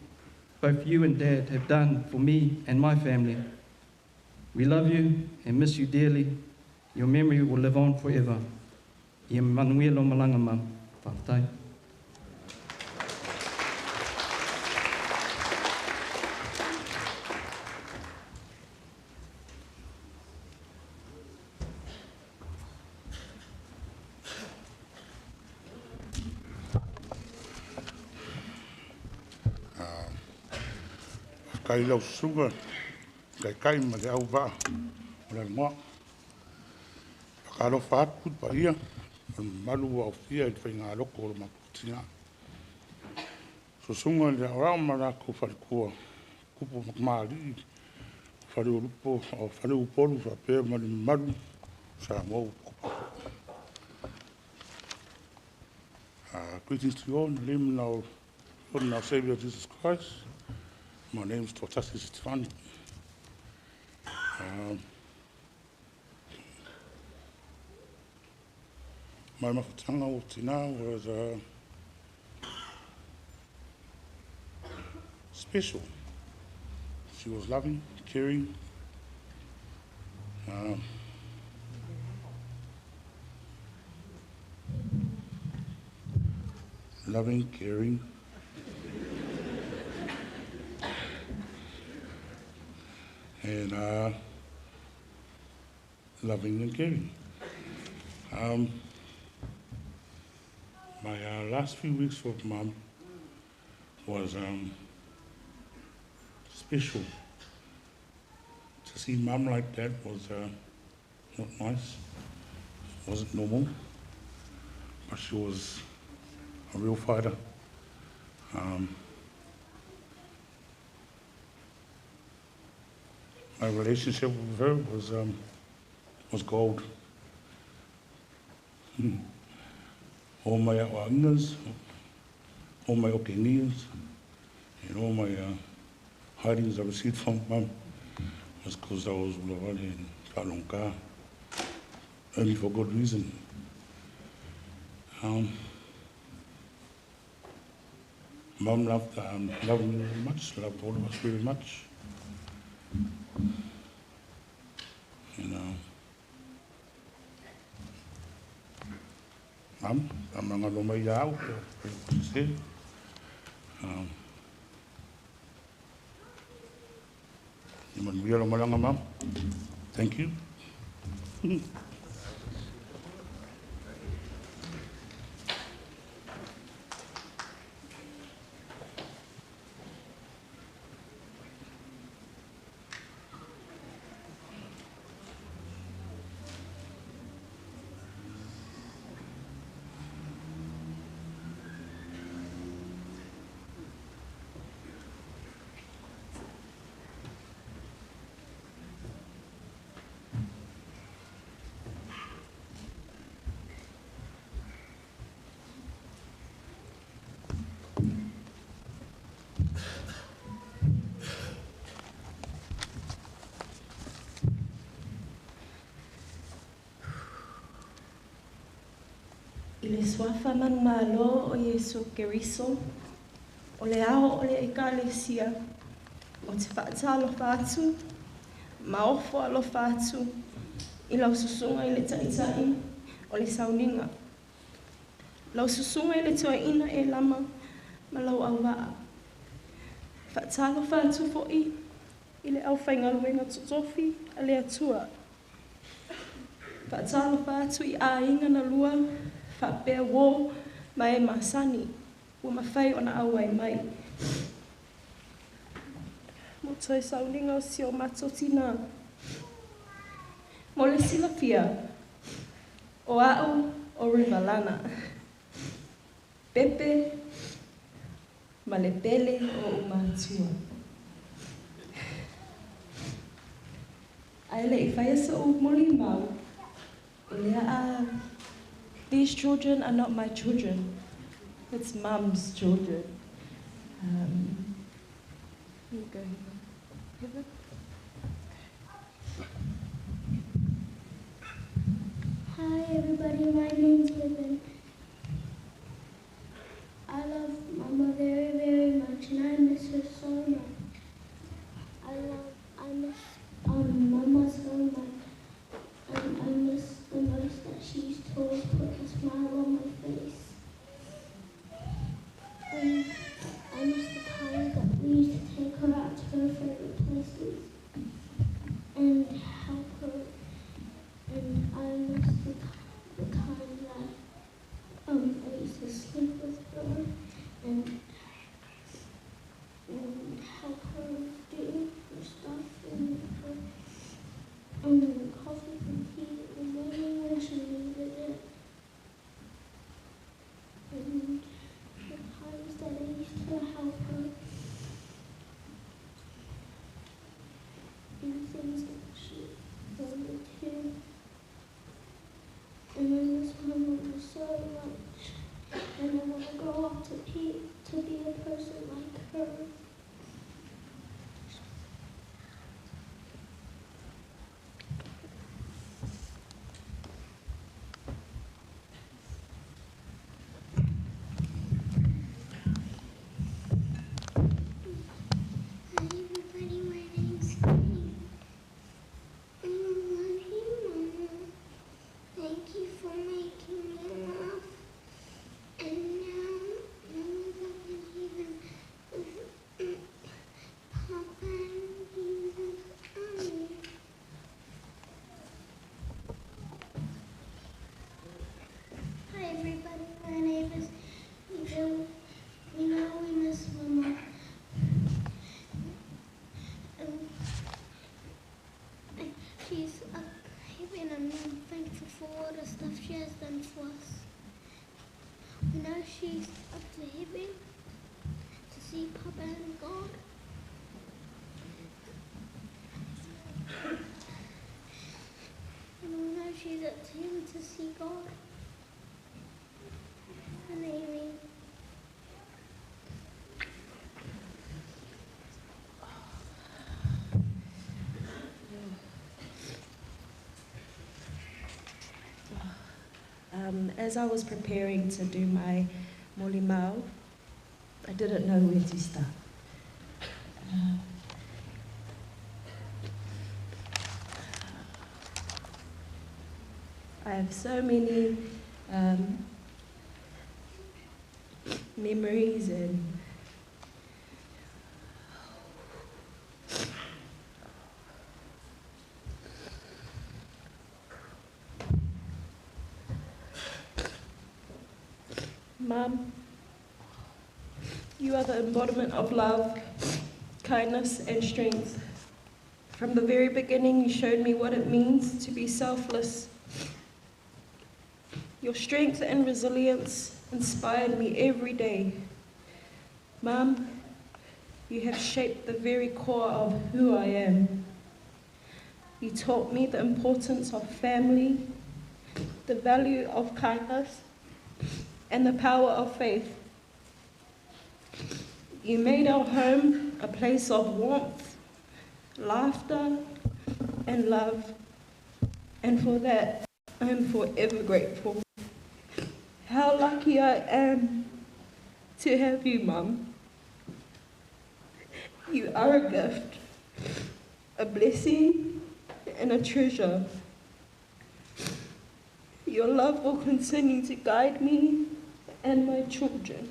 S21: both you and Dad have done for me and my family. We love you and miss you dearly. Your memory will live on forever. Ia manuia lo malanga, Mum. Whātai.
S3: Kai lau susuga, taitai ma le auvaa o le Alimoa. Faatalofa atu i le paia o le mamalu ua aofia i le faigaloko o lo matou tina. Susuga i le Aoao ma latou faletua, tupu ma tamalii, Faleulupo, o Faleupolu faapea ma le mamalu o Samoa ua potopoto. Greetings to you all in the name of our Lord and our Savior Jesus Christ. My name is Totasi Stefani. My mafutanga o tina was special. She was loving, caring. Loving, caring. And loving and caring. My last few weeks with Mum was special. To see Mum like that was not nice. It wasn't normal. But she was a real fighter. My relationship with her was gold. All my a'oa'ingas, all my okenias, and all my hidings I received from Mum was because I was ulavale and whaalongka, only for good reason. Mum loved me very much, loved all of us very much. You know, Mum, amanga lo mai au, se. Ia manuia lo malaga, Mum. Thank you.
S18: I le suafa manumalo o Iesu Keriso, o le ao o le ekalesia, o te faatalofa atu, ma ofo alofa atu, i lau susuga i le ta'ita'i o le sauniga. Lau susuga i le toe'ina e lama ma lau auva'a. Fa'atalofa atu fo'i i le aufaigaluega totofi a le Atua. Fa'atalofa atu i aiga na lua faapea uō ma e masani ua mafai ona auai mai. Mo toe sauniga o si o matou tinā. Mo le silafia, o a'u o Rivalana. Pepe ma le pele o o'u matua. Ae le'i faia so'u molimau, o lea a. These children are not my children. It's Mum's children. Here you go, Heaven.
S1: Hi everybody, my name's Heaven. I love Mama very, very much, and I miss her so much. I miss Mama so much, and I miss the most that she used to always put a smile on my face. And I miss the times that we used to take her out to her favorite places and help her. And I miss the time that I used to sleep with her and help her do her stuff and make her coffee and tea in the morning when she needed it. And the times that I used to help her do things that she wanted to. And I miss my mama so much. And I want to grow up to be a person like her. Hi everybody, my name's Kate. I love you, Mama. Thank you for making me laugh. And now Mama's up in heaven with Papa and Jesus. Amen. Hi everybody, my name is Jill. We know we miss Mama. And she's up heaven, and I'm thankful for all the stuff she has done for us. We know she's up to heaven to see Papa and God. And we know she's up to heaven to see God. And Amy.
S4: As I was preparing to do my molimau, I didn't know where to start. I have so many memories and Mum, you are the embodiment of love, kindness, and strength. From the very beginning, you showed me what it means to be selfless. Your strength and resilience inspired me every day. Mum, you have shaped the very core of who I am. You taught me the importance of family, the value of kindness, and the power of faith. You made our home a place of warmth, laughter, and love. And for that, I am forever grateful. How lucky I am to have you, Mum. You are a gift, a blessing, and a treasure. Your love will continue to guide me and my children.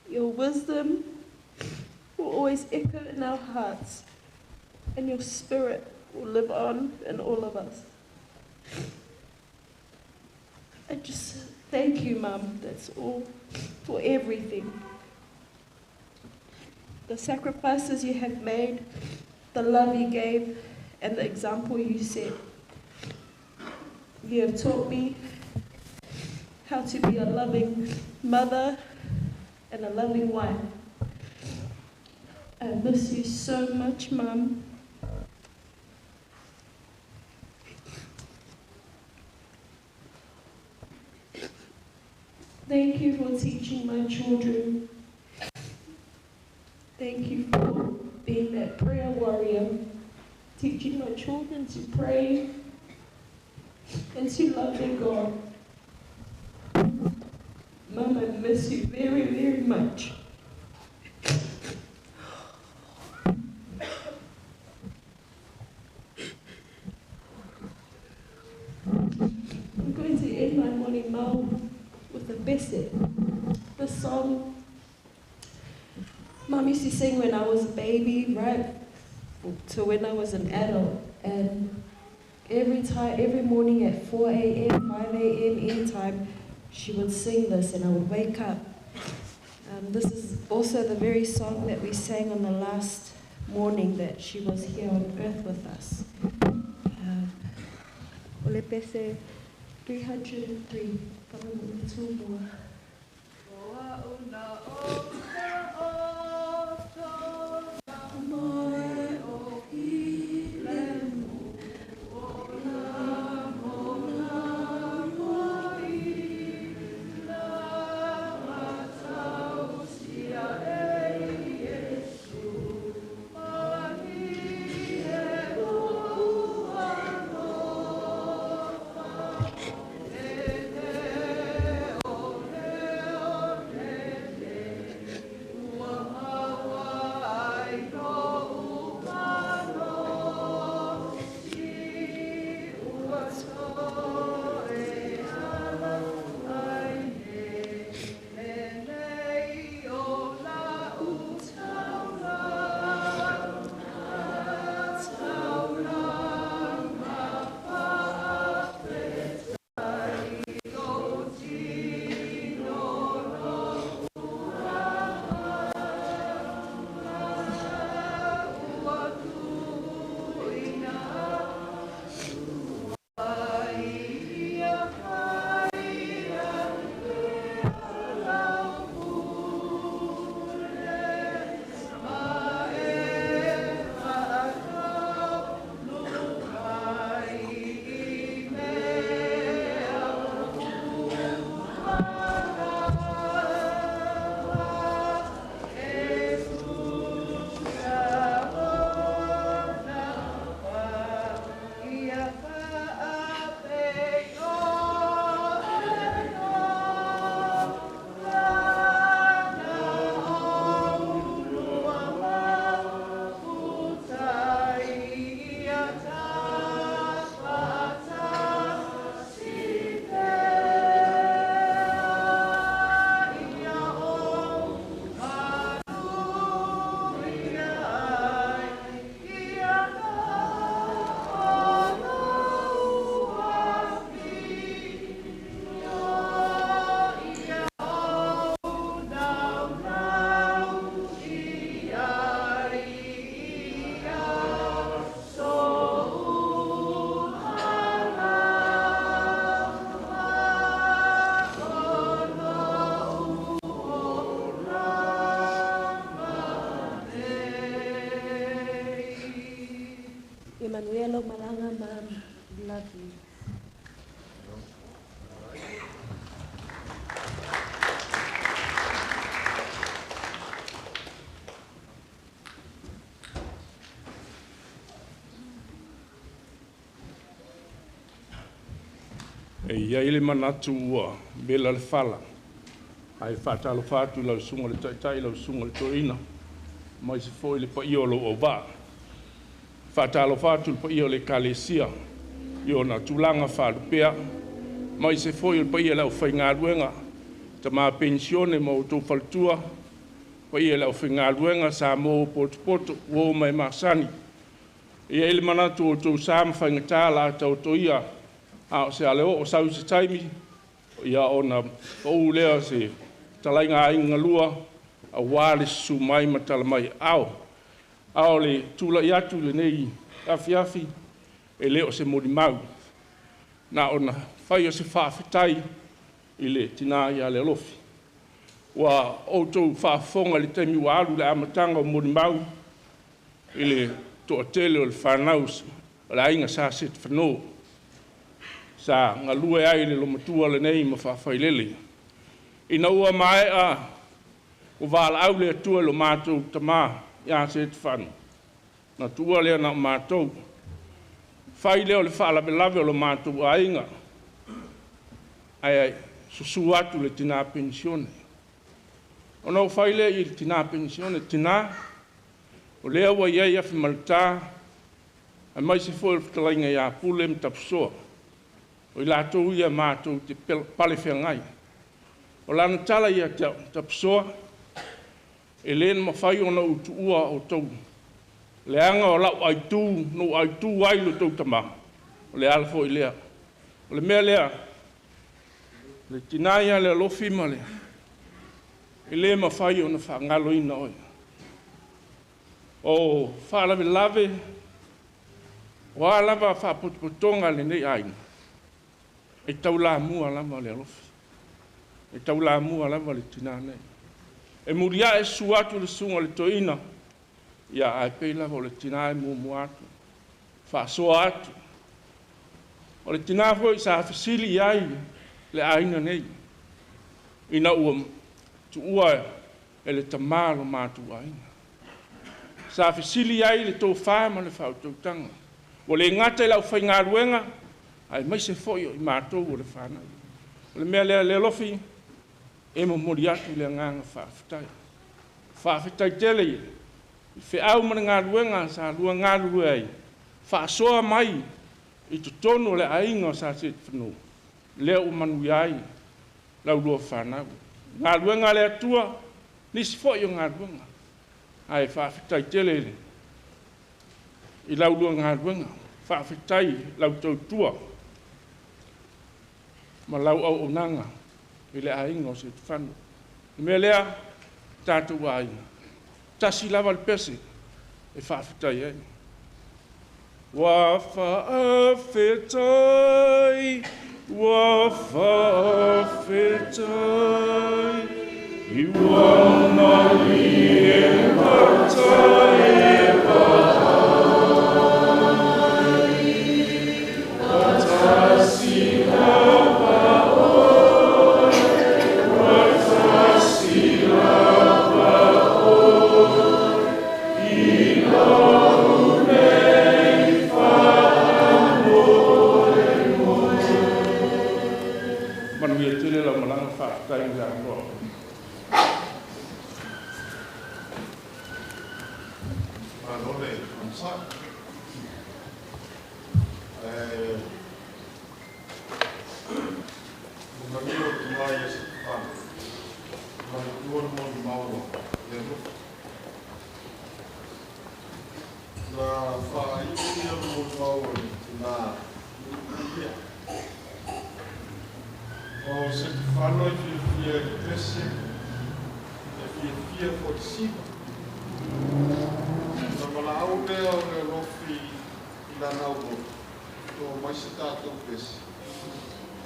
S4: Your wisdom will always echo in our hearts, and your spirit will live on in all of us. I just thank you, Mum, that's all, for everything. The sacrifices you have made, the love you gave, and the example you set. You have taught me how to be a loving mother and a loving wife. I miss you so much, Mum. Thank you for teaching my children. Thank you for being that prayer warrior, teaching my children to pray and to love their God. Mum, Mum, I miss you very, very much. I'm going to end my molimau with a pese. This song, Mum used to sing when I was a baby, right to when I was an adult. And every time, every morning at 4 a.m., 5 a.m., anytime, she would sing this and I would wake up. This is also the very song that we sang on the last morning that she was here on earth with us. O le pese 303, whakamua. Emanuelo Malanga, Mum, love you.
S3: E ia ile manatu ua vela le fala. Ai whaatalo whaatu lau sunga le taitai, lau sunga le toina. Mai se fo i le paia o lou auvaa. Whaatalo whaatu le paia o le kalesia. I ona tūlanga whaalupea. Mai se fo i le paia lau whaingaluenga. Ta maa pensione ma o tō faletua. Paia lau whaingaluenga sa mō potopoto o mai masani. Ia ile manatu o tō sa mawhaingatā la tau toia. A o se ale o sau se taimi, ia ona o lea se talainga ainga lua, a wā le susu mai ma tala mai ao. Ao le tula i atu le nei afi afi, e leo se mori mau. Nā ona whai o se whaafetai i le tina i a le alofi. Ua outou whaafonga le taimi ua alu le amatanga o mori mau, i le toatele o le whanau o le ainga sa se te whanau. Sa ngalue ai le lomatua le nei ma whawhailele. Ina ua mae a o wāla au le atua lo mātou tamā i a se te whanu. Na tua lea na mātou. Whai leo le whaalawelawe o lo mātou ainga. Ai ai,
S5: susū atu le tinā penisione. Ona ou fai lea i le tinā penisione, tinā, o lea ua i ai afi maletā, aemaise foi o le fetalaiga ia Pule ma Tapusoa. O i latou ia matou te palefeagai. O lana tala ia te au, Tapusoa, e le na mafai ona ou tuua outou, leaga o lau aitu, na ou aitu ai lo tou tama, o le ala foi lea. O le mea lea, le tinā ia le alofi ma le, e le mafai ona faagaloina oe. O faalavelave, o a lava faapotopotoga a lenei aiga, e taulamua lava le alofi. E taulamua lava le tinā nei. E muliae susu atu le susuga o le toeaina, ia ae pei lava o le tinā e muamua atu, faasoa atu. O le tinā foi sa fesili i ai le aiga nei, ina ua tuua e le tamā lo matou aiga. Sa fesili ai le tofa ma le faautautaga. Ua le gata i le aufaigaluega, aemaise foi o i matou o le fanau. O le mea lea le alofi, e momoli atu le agaga faafetai. Faafetai tele i feau ma le galuega sa lua galulue ai, faasoa mai i totonu o le aiga o Sa Setefano, lea ua manuia ai lau lua fanau. Galuega a le Atua, nisi foi o galuega, ae faafetai tele i lau lua galuega. Faafetai lau tautua ma lau auaunaga i le aiga o Setefano. O le mea lea, tatou aiga, tasi lava le pese e faafetai ai. Ua faafetai, ua faafetai, i ua malie mata e paai. Watasi lava oe, watasi lava oe, i lau nei faamoemoe. Manuia tele lau malaga, faafetai i le avanoa.
S7: Malo le onosai. Ae ua manino le tama ia Setefano, manatua le molimau a le alofi. Na faaiu ia le molimau a le tina ia. O Setefano e fiafia i le pese, e fiafia foi i le siva. Na valaau lea o le alofi i lana aulotu, to mai se tatou pese,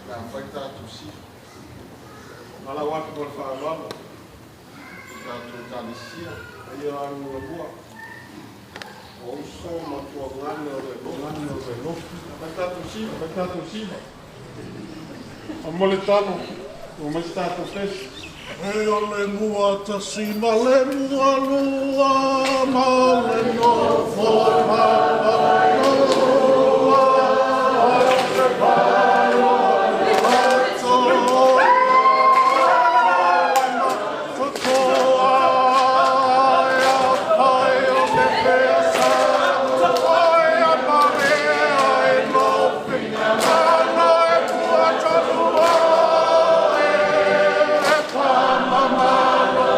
S7: le a fai tatou siva. Malau atu ma le faaaloalo i tatou ekalesia, paia o aiga lua, o uso ma tuagane o le alofi. Fai tatou siva, fai tatou siva. A mo le talo, ua mai se tatou pese.
S23: E o le mua tasi ma le mua lua ma le nofo papa loa te palo ato totoa ia pai o le pea sa ai a marea e lofi ana e pua talua e pa mamalo.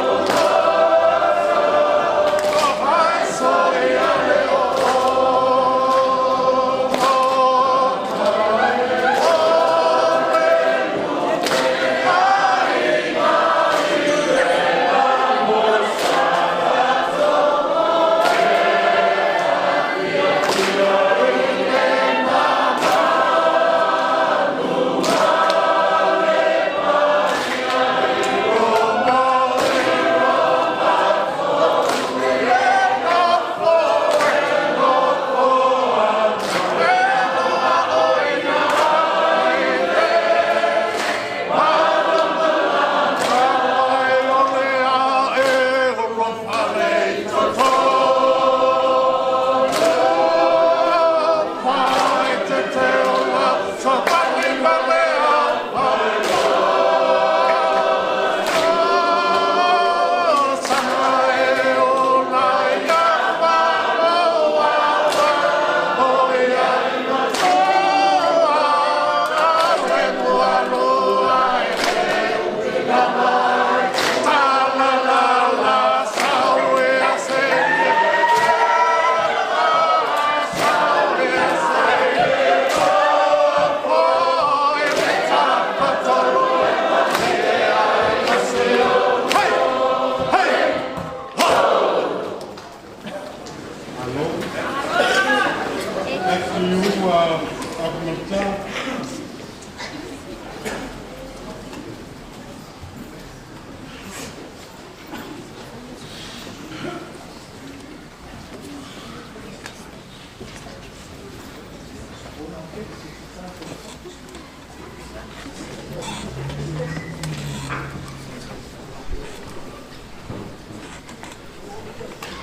S7: Matua Akumalata.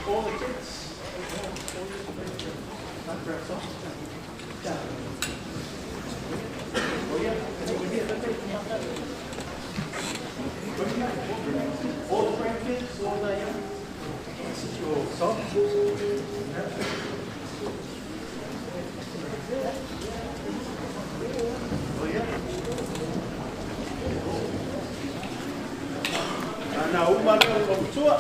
S14: All the kids. All the grandkids, all the young. This is your socks. Oh yeah. Ana uma leo o matua.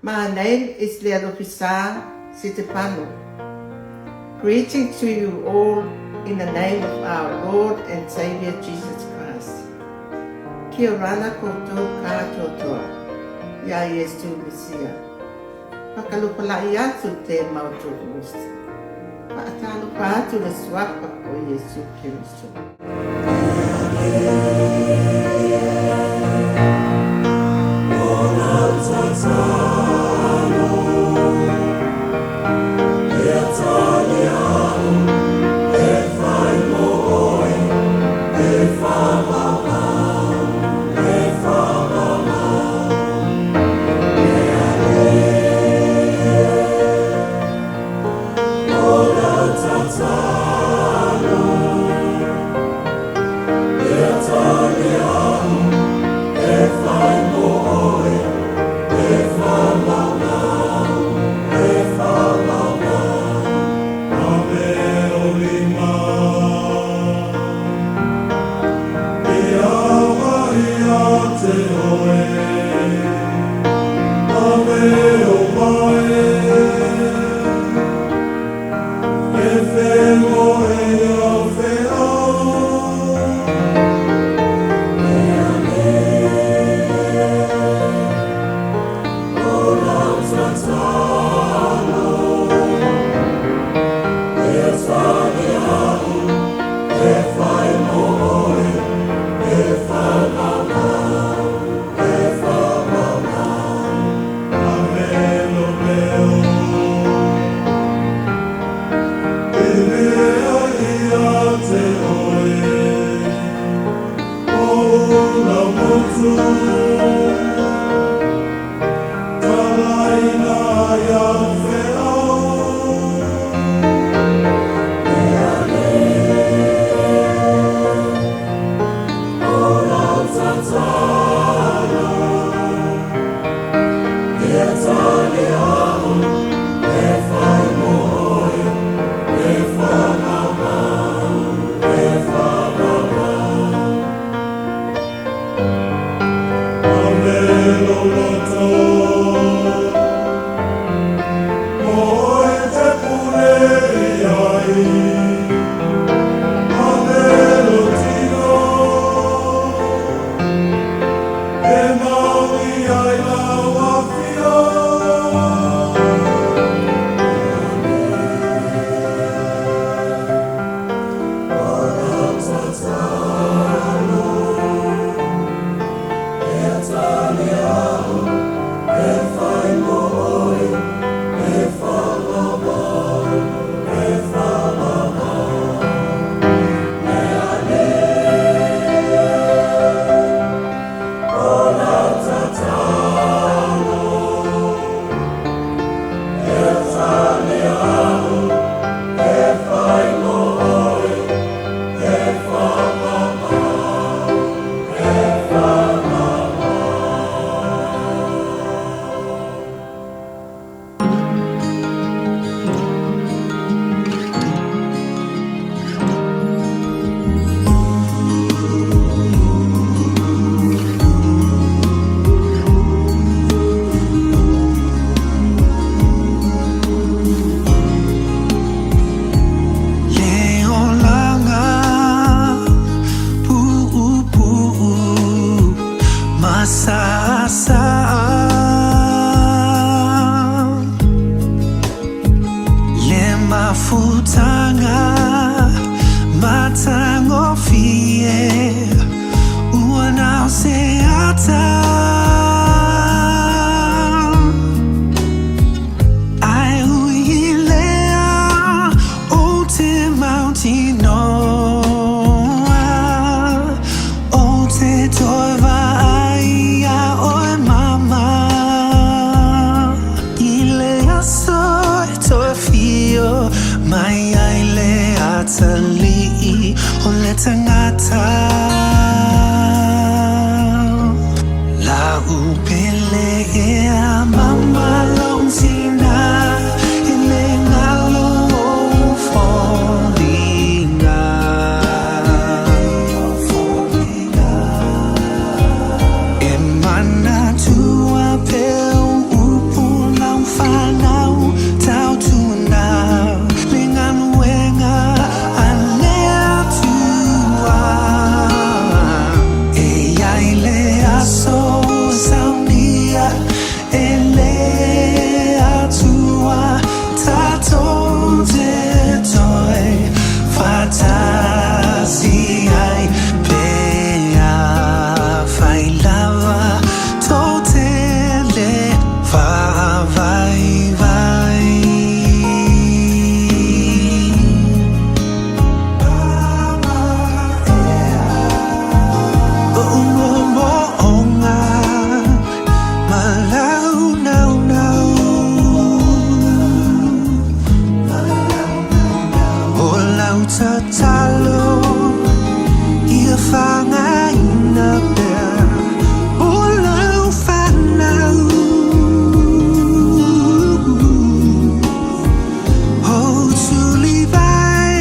S6: My name is Lealofisa Setefano. Greeting to you all in the name of our Lord and Savior Jesus Christ. Kia rana koutou kātoatoa, ia Iesu Mesia. Whakalopala'i atu te mautoru. Whaatalofa atu le suafa o Iesu Keriso.
S8: E mana tua pe o upu Faatasi ai pe afai lava tou te le faavaivai. O moomooga ma lau naunau, O lau tatalo ia faagaina pea o lau fanau. O tulivai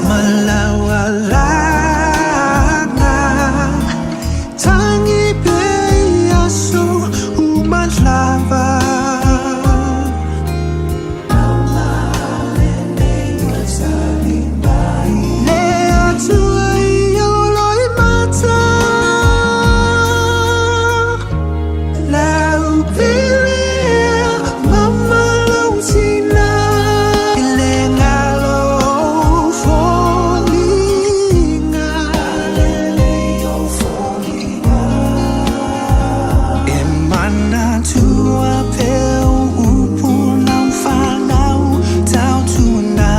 S8: ma lau alaga, Tagi pea i aso uma lava. Le Atua ia o loimata, Lau pele mama lou tina, E le galo ou foliga, E manatua pea upu o lau fanau, Tautuana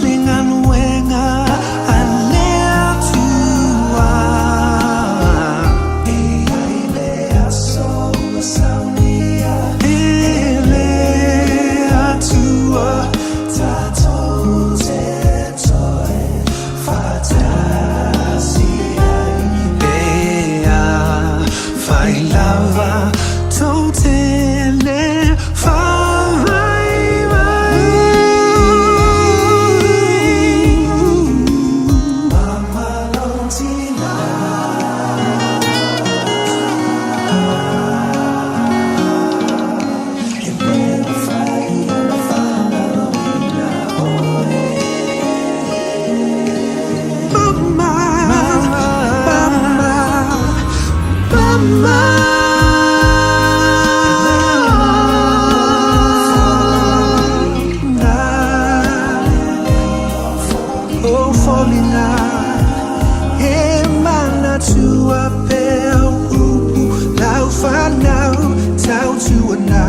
S8: le galuega a le Atua. E ai le aso ua saunia e le Atua, tatou te toe faatasi ai pe afai lava tou te le faavaivai. Mama lou tina. E le mafai ona faagaloina oe. Mama, mama, mama. O foliga e manatua pea upu o lau fanau, Tautuana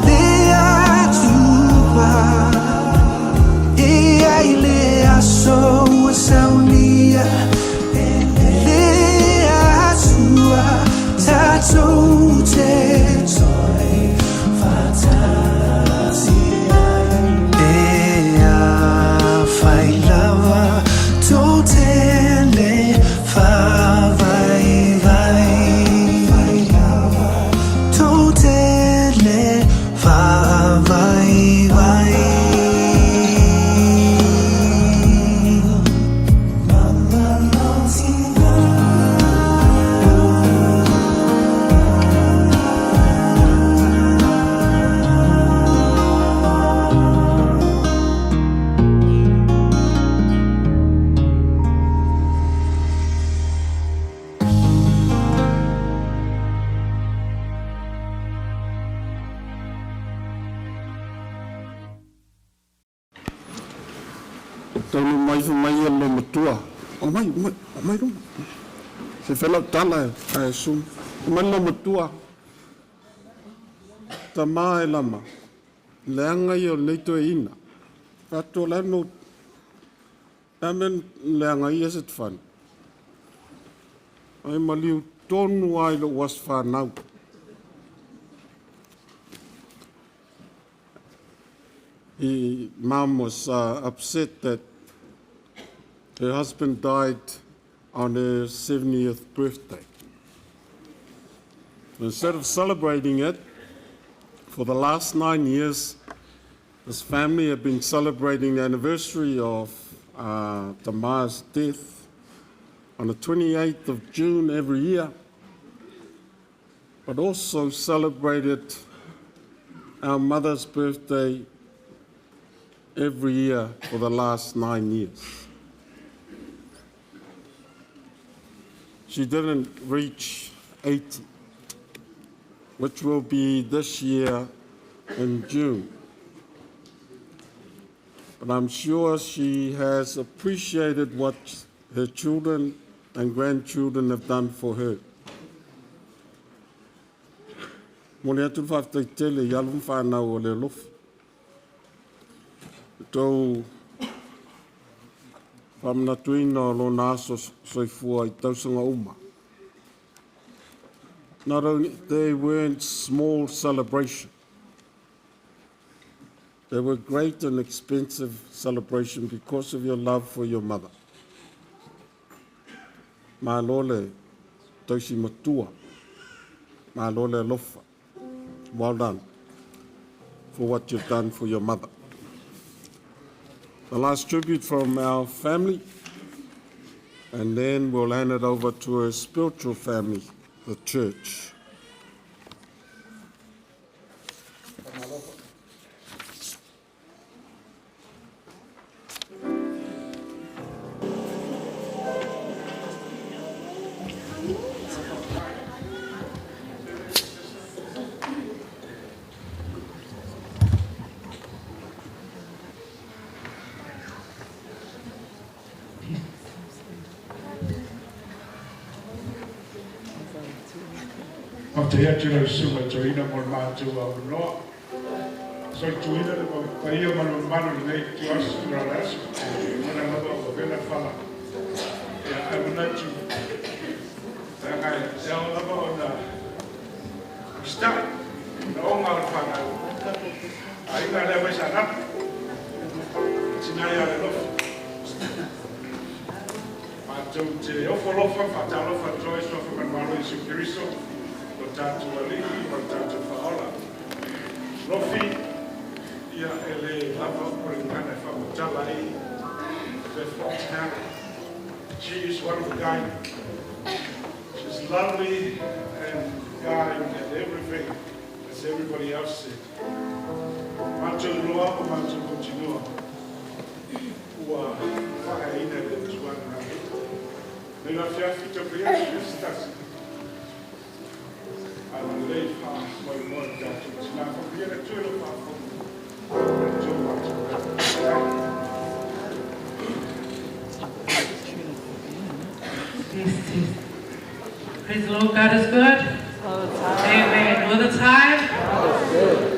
S8: le Atua, E ai le aso ua saunia e le Atua, tatou te toe faatasi ai pe afai lava tou te le faavaivai. Tou te le faavaivai. Mama lou tina.
S7: Taunuu mai fai mai ia le loomatua, Omai, omai, omai luma. Se i fai lau tala ae susu. Fai mai le loomatua, Tama e lama, leaga ia o lenei toeaina. Fai atu, O le a le mea o le a le mea na leaga ai ia Setefano? Ai maliu tonu lava i lou aso fanau. Mom was upset that her husband died on her 70th birthday. Instead of celebrating it, for the last 9 years, this family have been celebrating the anniversary of Tama's death on the 28th of June every year, but also celebrated our mother's birthday every year for the last 9 years. She didn't reach 80, which will be this year in June. But I'm sure she has appreciated what her children and grandchildren have done for her. Momoli atu le faafetai tele i alo ma fanau o Lealofi. Tou faamanatuina o lona aso soifua i tausaga uma. Not only they weren't small celebration. They were great and expensive celebration because of your love for your mother. Malo le tausi matua. Malo le alofa. Well done for what you've done for your mother. The last tribute from our family, and then we'll hand it over to her spiritual family, the church.
S5: Faafetai atu i lau Susuga i Toeaina mo le matou avanoa. Soituina le paia ma le mamalu i lenei ituaso ma le aso. E lagona lava ua vela fala. Ia, ae manatu, leaga e ao lava ona usitai manaoga o le fanau. Aiga lea mai Saanapu, tina ia Lealofi. Matou te ofo alofa ma faatalofa atu ai i Suafa ma le Malo Iesu Keriso, lo tatou Alii ma lo tatou Faaola. Lofi, ia e le lava o le gagana e faamatala ai le foxhound. She is one of a kind. She's lovely and kind and everything, as everybody else said. Matou iloa ma matou mautinoa ua faaeaina e le Atua lena mea. Nei le afiafi tau fai atu i se tasi. Agalelei faamoemoe le tatou tina. Faamanuia le Atua i lau faafofoga ma le tou matou.
S9: Test, test. Praise the Lord, God is good.
S6: All the time.
S9: Amen. All the time.
S6: God is good.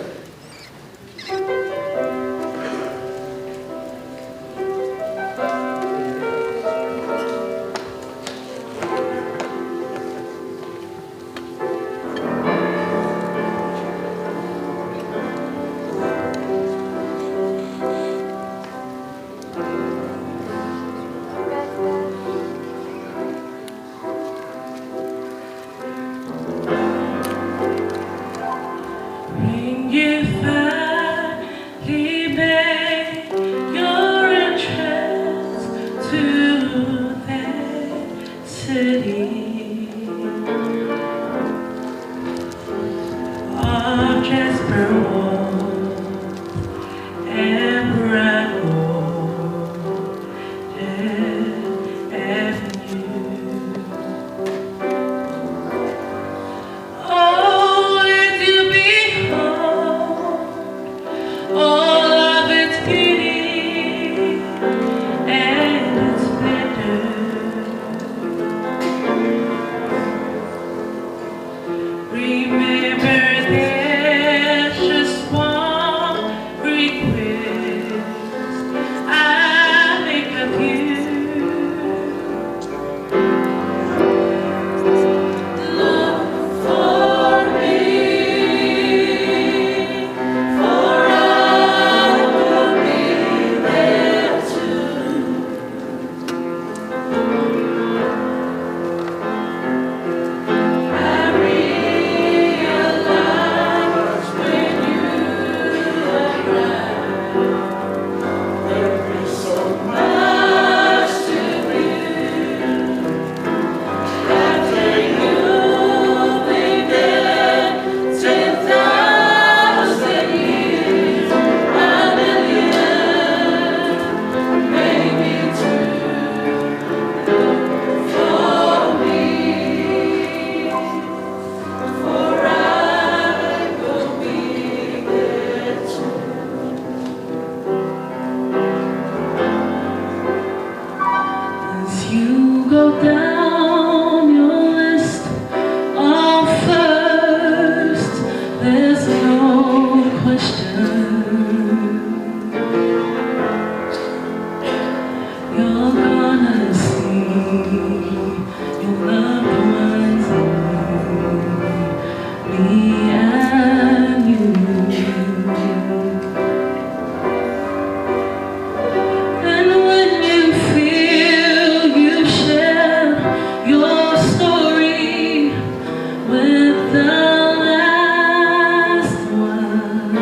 S9: your loved ones, me and you. And when you feel you've shared your story with the last one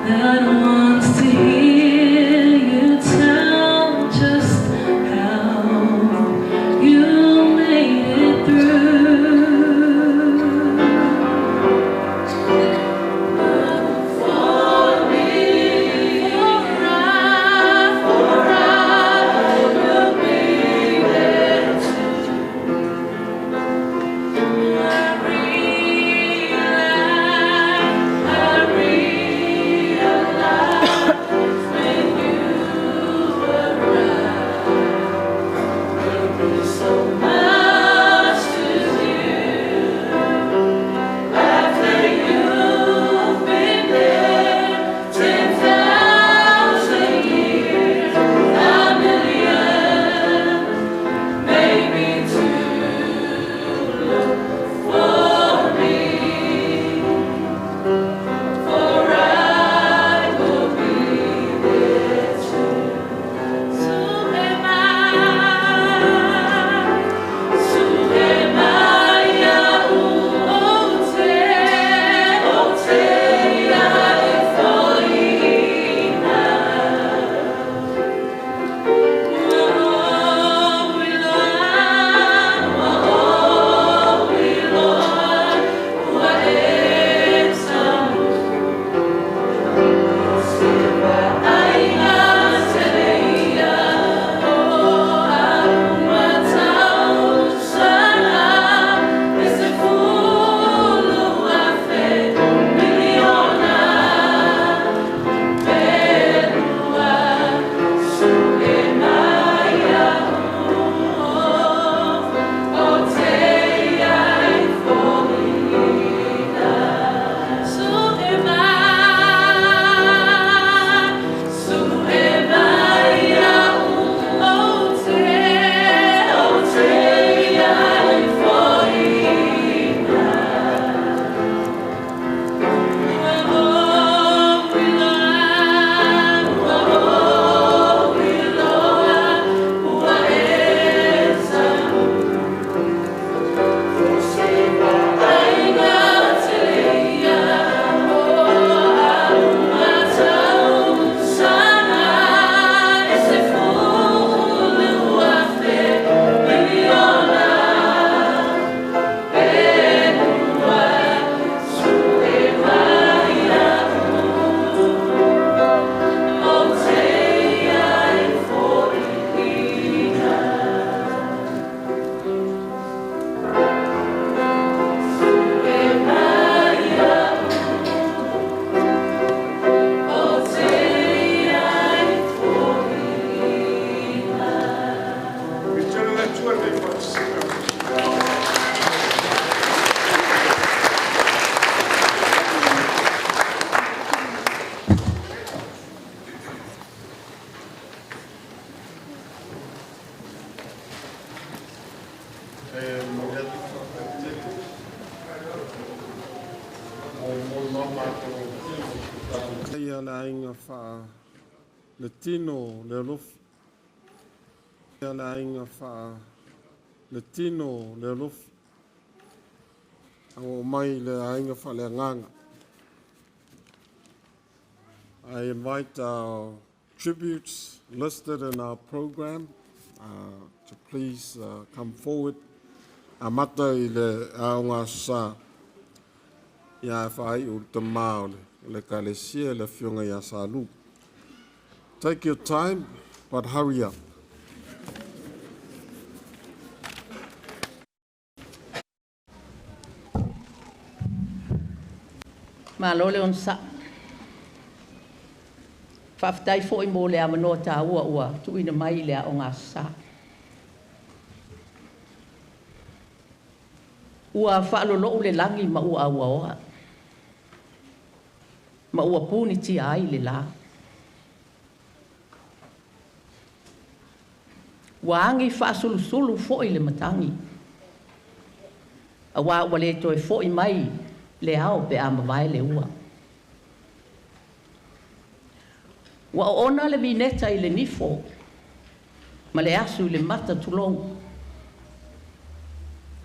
S9: that wants to hear you tell just how you made it through. For me, for I will be there too. I realize when you arrive, there'll be so much to do. After you've been there 10,000 years, a million, maybe two. Look for me, for I will be there too. Su'e mai ia'u, ou te ai fo'ina. Ua ou iloa, ua ou iloa, ua e samu. O se va'aiga tele ia o a'u tausaga e 10,000 miliona pe lua. Su'e mai ia'u, ou te ai fo'ina. Su'e mai, su'e mai ia'u, ou te ai fo'ina. Ua ou iloa, ua ou iloa, ua e samu. O se va'aiga tele ia o a'u tausaga e 10,000 miliona pe lua. Su'e mai ia'u, ou te ai fo'ina. Su'e mai ia'u, ou te ai fo'ina.
S7: Return that to her, folks. E momoli atu faafetai mo mo mama to ia le aiga faa le tino le alofi ia le aiga faa le tino le alofi au mai le aiga faaleagaga. I invite our tributes listed in our program to please come forward. Amata i le Aoga Aso Sa ia whaai o te mā o le ekalesia le afioga ia Salu. Take your time, but hurry up.
S11: Malo le onosa'i. Faafetai fo'i mo le avanoa taua ua tuuina mai i le Aoga Aso Sa. Ua faalolo'u le lagi ma ua auaoa. Ma ua punitia ai le la. Ua agi faasulusulu foʻi le matagi, auā ua lē toe foʻi mai le ao pe a mavae le ua. Ua oona le vineta i le nifo ma le asu i le mata tulou.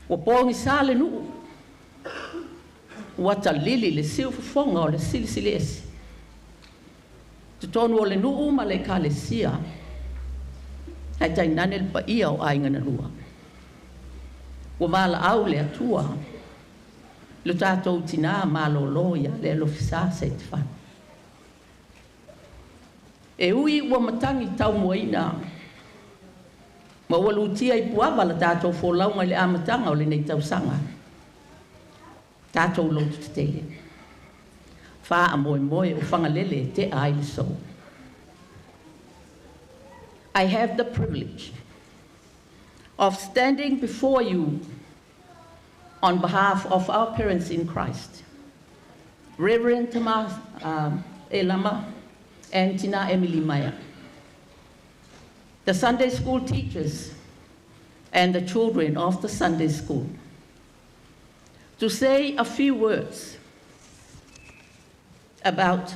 S11: Ua pogisā le nuu, ua talili le siufofoga o le silisili ese. Totonu o le nuu ma le ekalesia, ae tainane le paia o aiga na lua. Ua valaau le Atua lo tatou tinā malōlō ia Lealofisā Setefano. E ui ua matagi taumuaina ma ua lutia i puava la tatou folauga i le amataga o lenei tausaga. Tatou lotu tetele. Faamoemoe o Fagalele e tea ai le sō. I have the privilege of standing before you on behalf of our parents in Christ, Reverend Tamas Elama and Tina Emily Maya, the Sunday school teachers and the children of the Sunday school, to say a few words about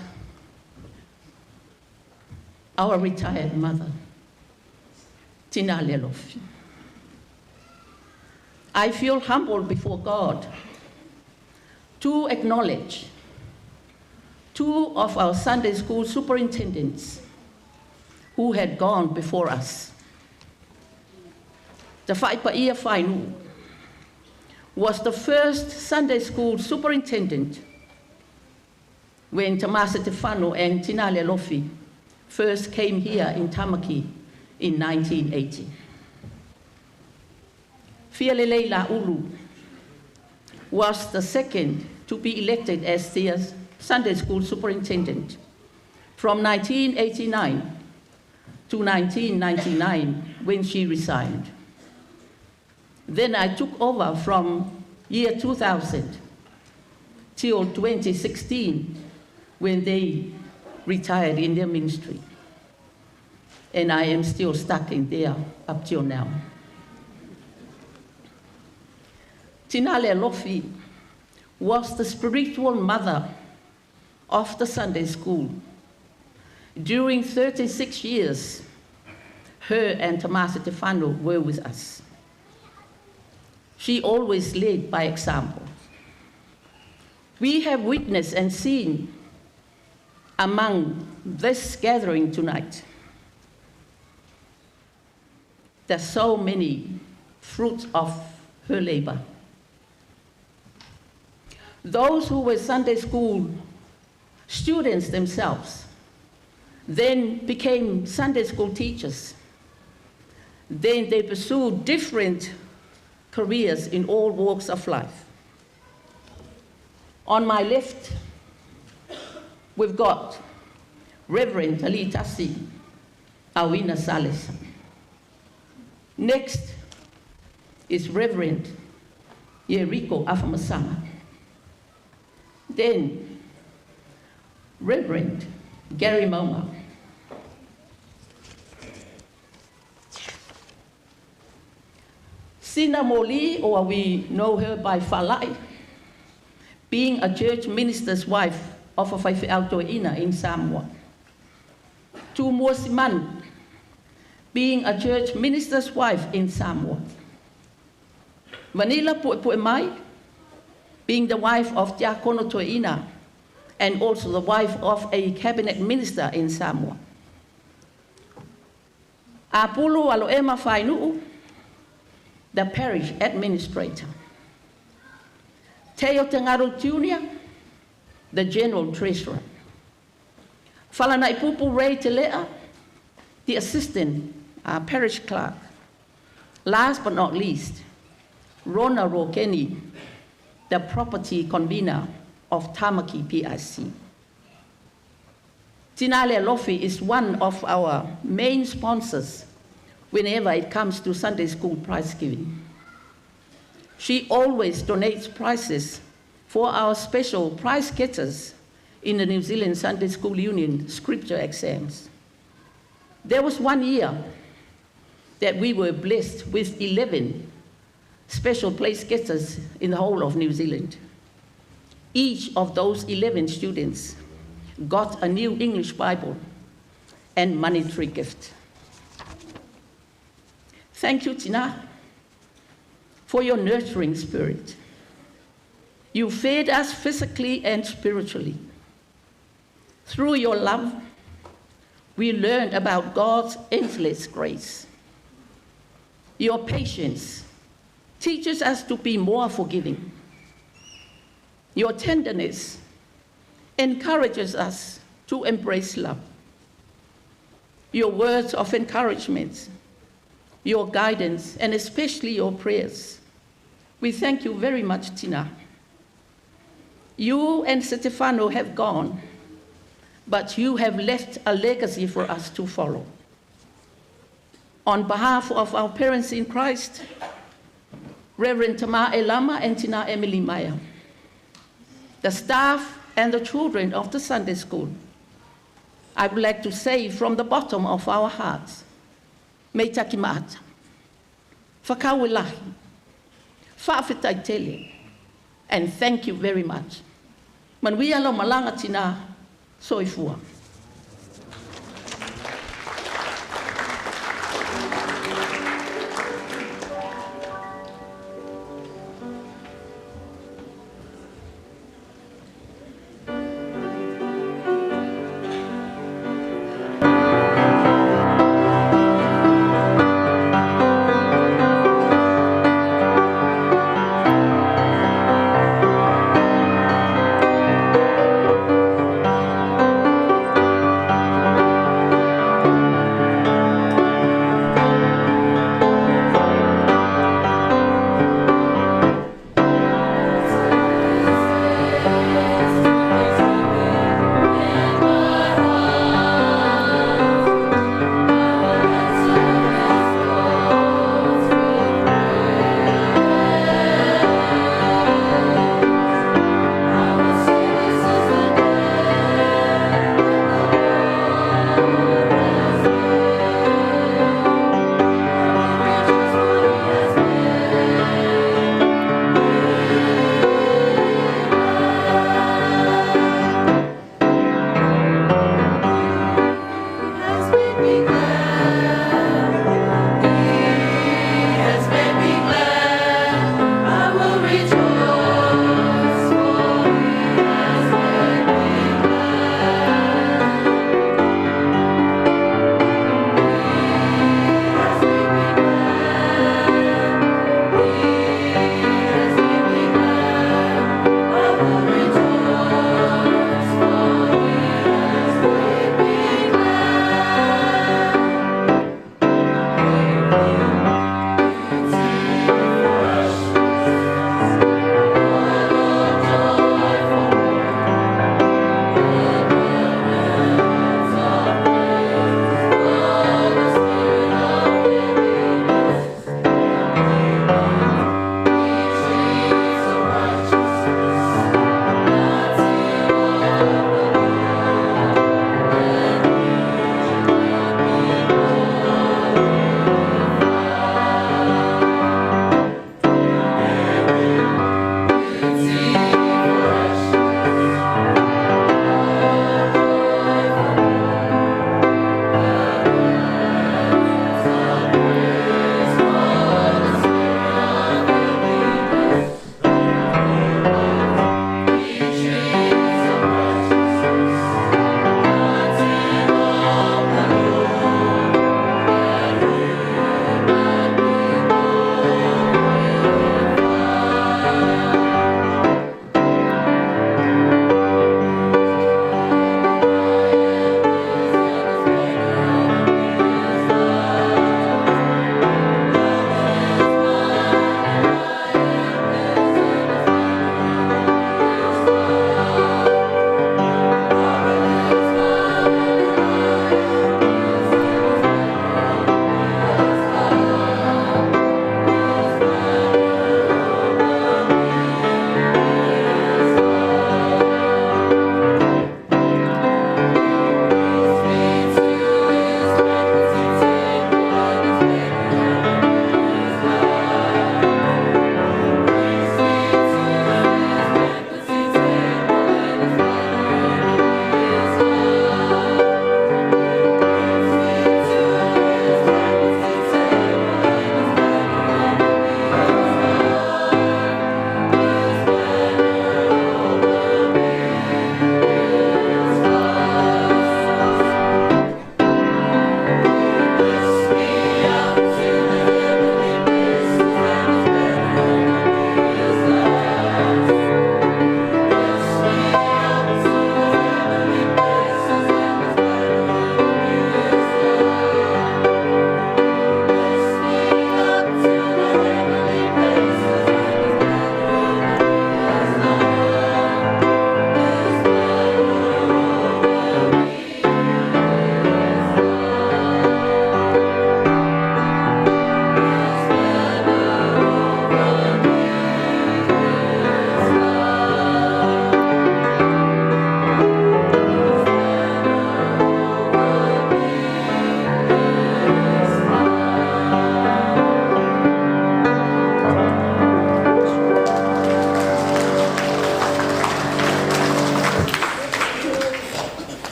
S11: our retired mother, Tina Lealofi. I feel humbled before God to acknowledge two of our Sunday school superintendents who had gone before us. The Faipaia Fainu was the first Sunday school superintendent when Tamasa Tefano and Tina Lealofi first came here in Tamaki in 1980. Fialelei Ulu was the second to be elected as the Sunday school superintendent from 1989 to 1999 when she resigned. Then I took over from year 2000 till 2016 when they retired in their ministry. And I am still stuck in there up till now. Tina Lealofi was the spiritual mother of the Sunday school. During 36 years, her and Tamasa Tefano were with us. She always led by example. We have witnessed and seen among this gathering tonight there's so many fruits of her labor. Those who were Sunday school students themselves then became Sunday school teachers. Then they pursued different careers in all walks of life. On my left, we've got Reverend Ali Tassi Awina Sales. Next is Reverend Yeriko Afamasama. Then, Reverend Gary Moma. Sina Moli, or we know her by Falai, being a church minister's wife of a Faifeau in Samoa. Tu Mosiman, being a church minister's wife in Samoa. Vanilla Puepuemai, being the wife of Diakono Toeina, and also the wife of a cabinet minister in Samoa. Apulu Aloema Fainu'u, the parish administrator. Teo Tengaro Jr., the general treasurer. Falanaipupu Ray Telea, the assistant parish clerk. Last but not least, Rona Rokeni, the property convener of Tamaki PIC. Tina Lealofi is one of our main sponsors whenever it comes to Sunday school prize giving. She always donates prizes for our special prize getters in the New Zealand Sunday School Union scripture exams. There was one year that we were blessed with 11 special place getters in the whole of New Zealand. Each of those 11 students got a new English Bible and monetary gift. Thank you, Tina, for your nurturing spirit. You fed us physically and spiritually. Through your love, we learned about God's endless grace. Your patience teaches us to be more forgiving. Your tenderness encourages us to embrace love. Your words of encouragement, your guidance, and especially your prayers. We thank you very much, Tina. You and Stefano have gone, but you have left a legacy for us to follow. On behalf of our parents in Christ, Reverend Tama Elama and Tina Emily Meyer, the staff and the children of the Sunday school, I would like to say from the bottom of our hearts, me taki maata, whakawelahi, whaafetaitele, and thank you very much. Manuia lo malanga tina soifua.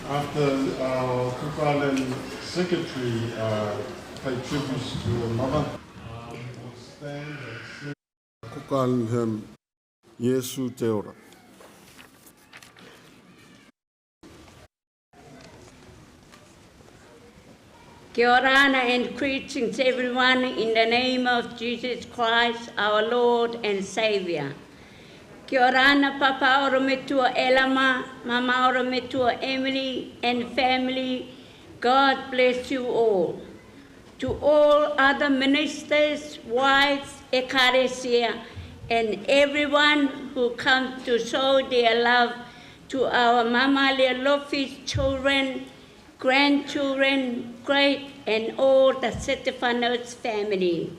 S7: After our Cook Island secretary paid tributes to her mother, we'll stand and sing Cook Island hymn, Yesu Te Ora.
S12: Kia ora and greetings everyone in the name of Jesus Christ, our Lord and Savior. Kia ora Papa Orometua Elama, Mama Orometua Emily and family. God bless you all. To all other ministers, wives, ekalesia, and everyone who come to show their love to our Mama Lealofi's children, grandchildren, great, and all the Setefano's family.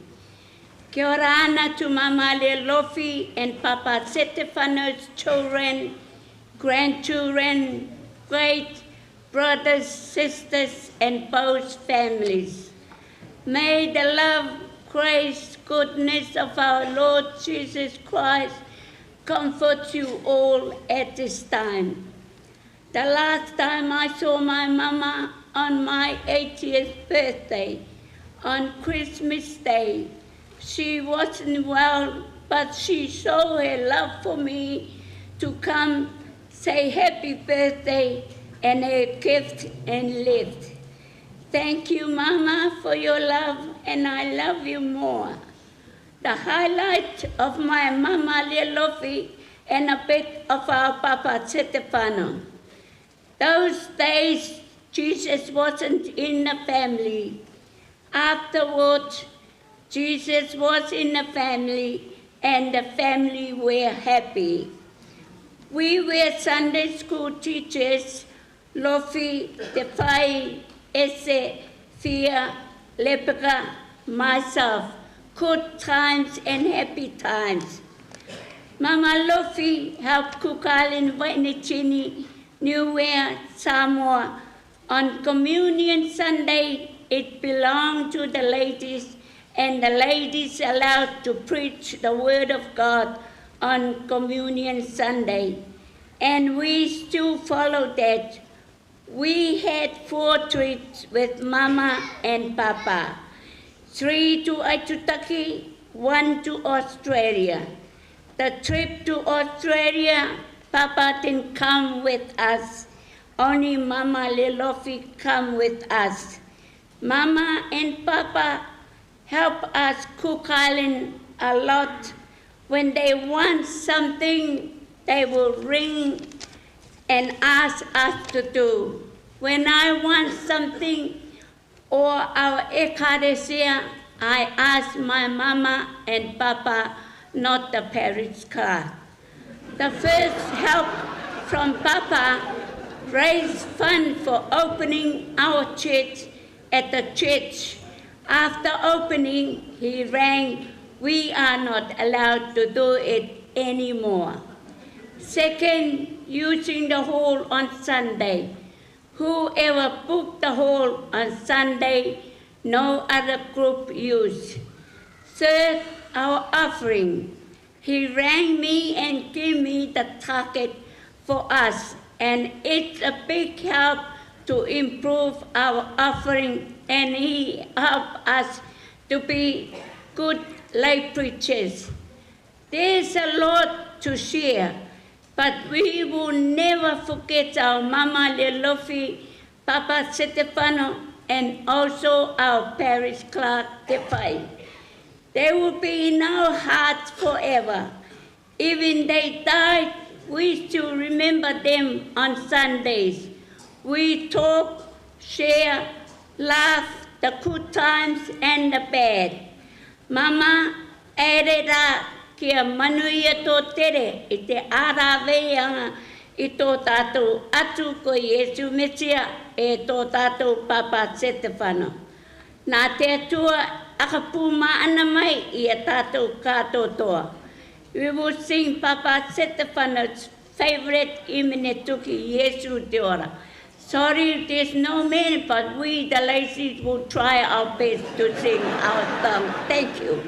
S12: Kia ora ana to Mama Lealofi and Papa Setefano's children, grandchildren, great brothers, sisters, and both families. May the love, grace, goodness of our Lord Jesus Christ comfort you all at this time. The last time I saw my mama on my 80th birthday, on Christmas Day, she wasn't well, but she showed her love for me to come say happy birthday and a gift and left. Thank you, Mama, for your love, and I love you more. The highlight of my Mama Lealofi and a bit of our Papa Setefano. Those days, Jesus wasn't in the family. Afterwards, Jesus was in the family, and the family were happy. We were Sunday school teachers, Lofi, Tefai, Ese, Fia, Lepeka, myself, good times and happy times. Mama Lofi helped Cook Island Wainachini, Niue, Samoa. On Communion Sunday, it belonged to the ladies, and the ladies allowed to preach the Word of God on Communion Sunday. And we still follow that. We had 4 trips with Mama and Papa. 3 to Aitutaki, 1 to Australia. The trip to Australia, Papa didn't come with us. Only Mama Lealofi come with us. Mama and Papa help us Cook Island a lot. When they want something, they will ring and ask us to do. When I want something or our ekalesia, I ask my mama and papa, not the parish clerk. The first help from Papa raised fund for opening our church at the church. After opening, he rang, we are not allowed to do it anymore. Second, using the hall on Sunday. Whoever booked the hall on Sunday, no other group used. Third, our offering. He rang me and gave me the target for us, and it's a big help to improve our offering, and he helped us to be good lay preachers. There's a lot to share, but we will never forget our Mama Lealofi, Papa Setefano, and also our parish clerk, Tefai. They will be in our hearts forever. Even they died, we still remember them on Sundays. We talk, share, laugh, the good times and the bad. Mama, ere rā kia manuia tō tere i te āraweanga i tō tātou atu ko Iesu Mesia e tō tātou Papa Setefano. Nā te Atua akapū ana mai i a tātou katotoa. We will sing Papa Setefano's favorite imene tuki, Iesu te ora. Sorry, there's no men, but we, the ladies, will try our best to sing our song. Thank you.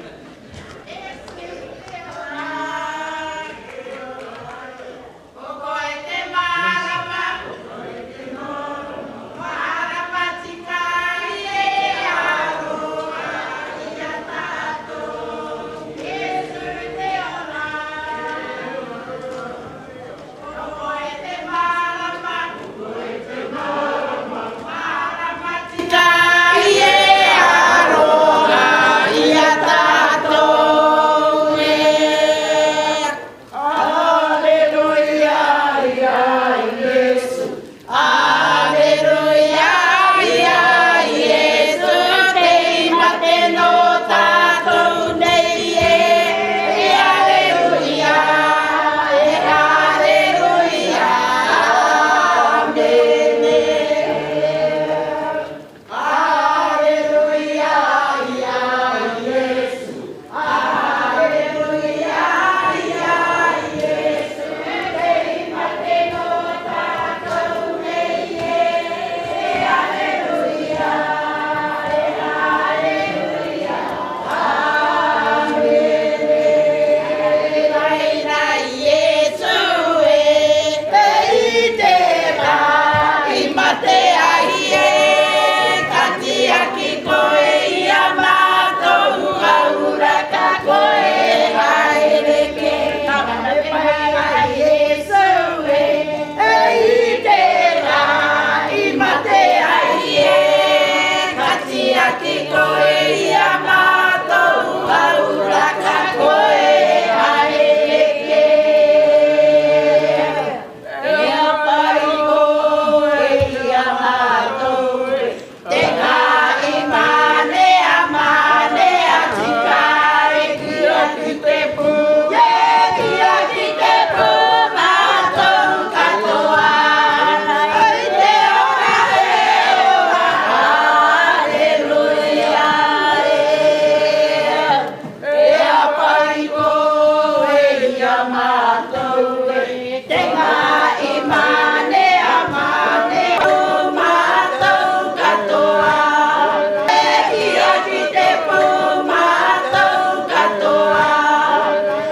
S13: matou e te ngai mane a mane o matou katoa. E kia ki te pū matou katoa.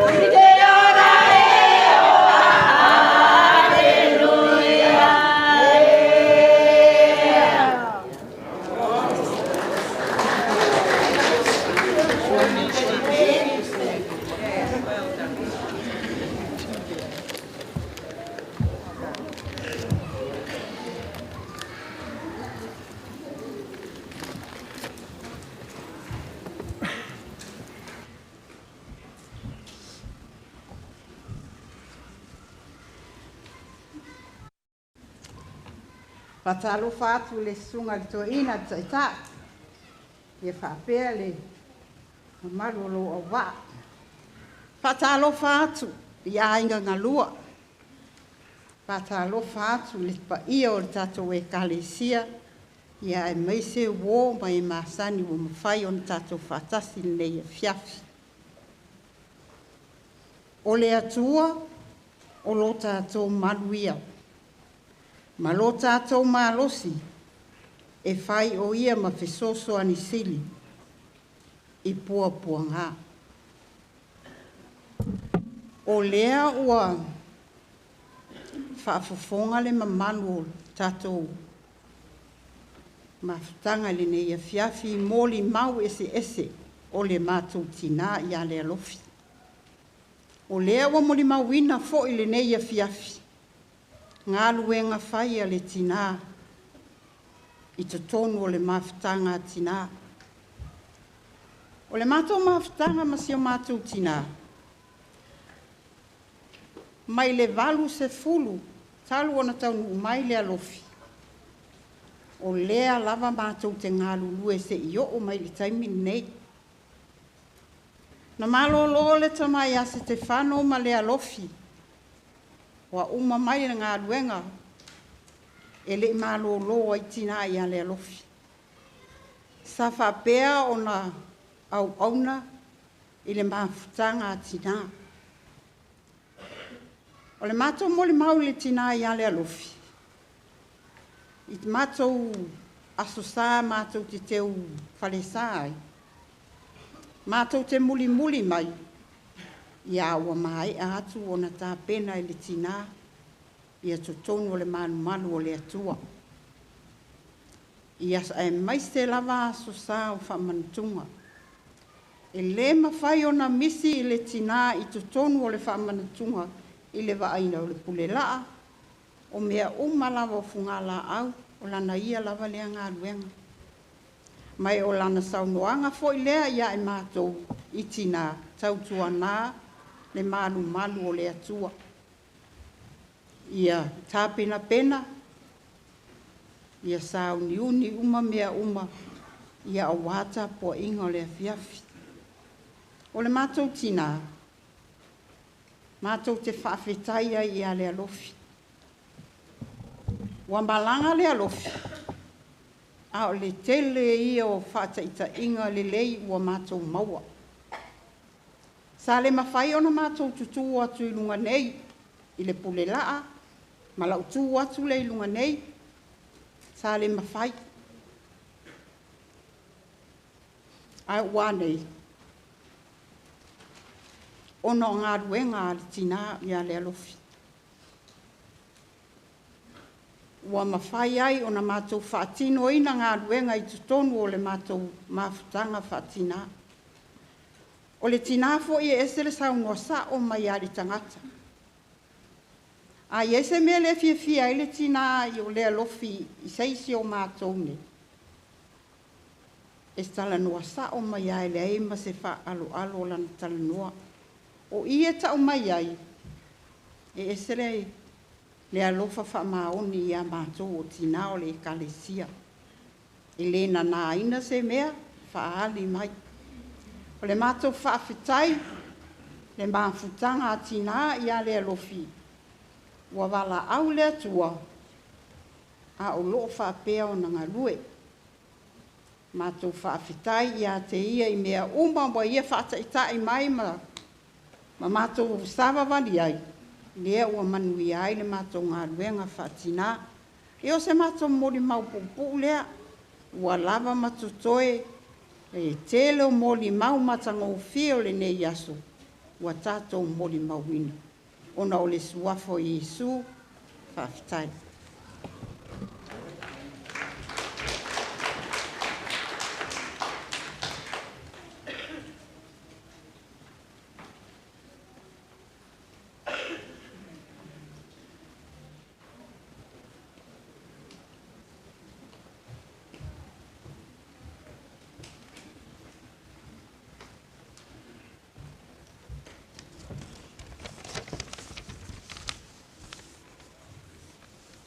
S13: I te ora e oa, Aleluia.
S6: Faatalofa atu le susuga i le toeaina le taitai, ia faapea le mamalu o lou auvaa. Faatalofa atu i aiga galua, faatalofa atu i le paia o le tatou Ekalesia, ia aemaise uo ma e masani ua mafai ona tatou faatasi i lenei afiafi. O le Atua o lo tatou malu ia, ma lo tatou malosi e fai o ia ma fesoasoani sili i puapuaga. O lea ua faafofoga le mamalu o tatou mafutaga i lenei afiafi i molimau eseese o le matou tinā ia Lealofi. O lea ua molimauina foi i lenei afiafi galuega fai a le tinā i totonu o le mafutaga a tinā. O le matou mafutaga ma si o matou tinā, mai le 80 talu ona taunuu mai Lealofi, o lea lava matou te galulue seia oo mai i le taimi lenei. Na malolo le tama ia Setefano ma Lealofi, ua uma mai le galuega, e le i malolo ai tinā ia Lealofi. Sa faapea ona auauna i le mafutaga a tinā. O le matou molimau i le tinā ia Lealofi, i matou Aso Sa matou te teu falesa ai, matou te mulimuli mai, ia ua maea atu ona tapena e le tinā ia totonu o le malumalu o le Atua. Ia aemaise lava Aso Sa o faamanatuga. E le mafai ona misi i le tinā i totonu o le faamanatuga i le vaaiga o le pulelaa, o mea uma lava o fugalaau, o lana ia lava lea galuega. Ma o lana saunoaga foi lea ia i matou i tinā, tautuana le malumalu o le Atua. Ia tapenapena, ia sauniuni uma mea uma, ia aua tapuaiga o le afiafi. O le matou tinā, matou te faafetai ai ia Lealofi. Ua malaga Lealofi, a o le tele ia o faataitaiga lelei ua matou maua. Sa le mafai ona matou tutū atu i luga nei i le pulelaa ma lau tu atu lea i luga nei, sa le mafai. Ae ua a nei? Ona o galuega a le tinā ia Lealofi. Ua mafai ai ona matou faatinoina galuega i totonu o le matou mafutaga faatinā. O le tinā foi e ese le saunoa sao mai lava i le tagata. A i ai se mea le fiafia ai le tinā o Lealofi i se isi o matou nei, e talanoa sao mai lava e leai ma se faaaloalo o lana talanoa. O i e tau mai ai, e ese le alofa faamaoni ia matou o tinā o le Ekalesia. E le nanaina se mea, faaali mai. O le matou faafetai, le mafutaga a tinā ia Lealofi, ua valaau le Atua, a o loo faapea ona galue. Matou faafetai ia te ia i mea uma ua ia faataitai mai ma
S15: Ma matou savavali ai, lea ua manuia ai le matou galuega faatinā. Ia o se matou molimau puupuu lea, ua lava ma totoe le tele o molimau matagofie o lenei aso ua tatou molimauina, ona o le suafa o Iesu. Faafetai.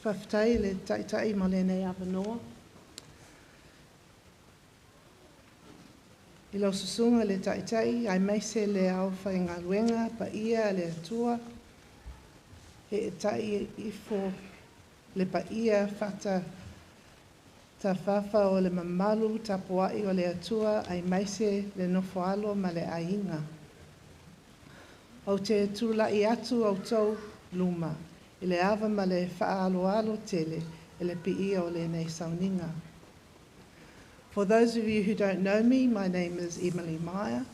S6: Faafetai le ta'ita'i mo lenei avanoa. I lau susuga le ta'ita'i aemaise le aufaigaluega paia a le Atua, eetai ifo le paia fa'atafafa o le mamalu tapua'i o le Atua aemaise le nofoalo ma le aiga. Ou te tula'i atu outou luma i le ava ma le faaaloalo tele i le piia o lenei sauniga. For those of you who don't know me, my name is Emily Meyer.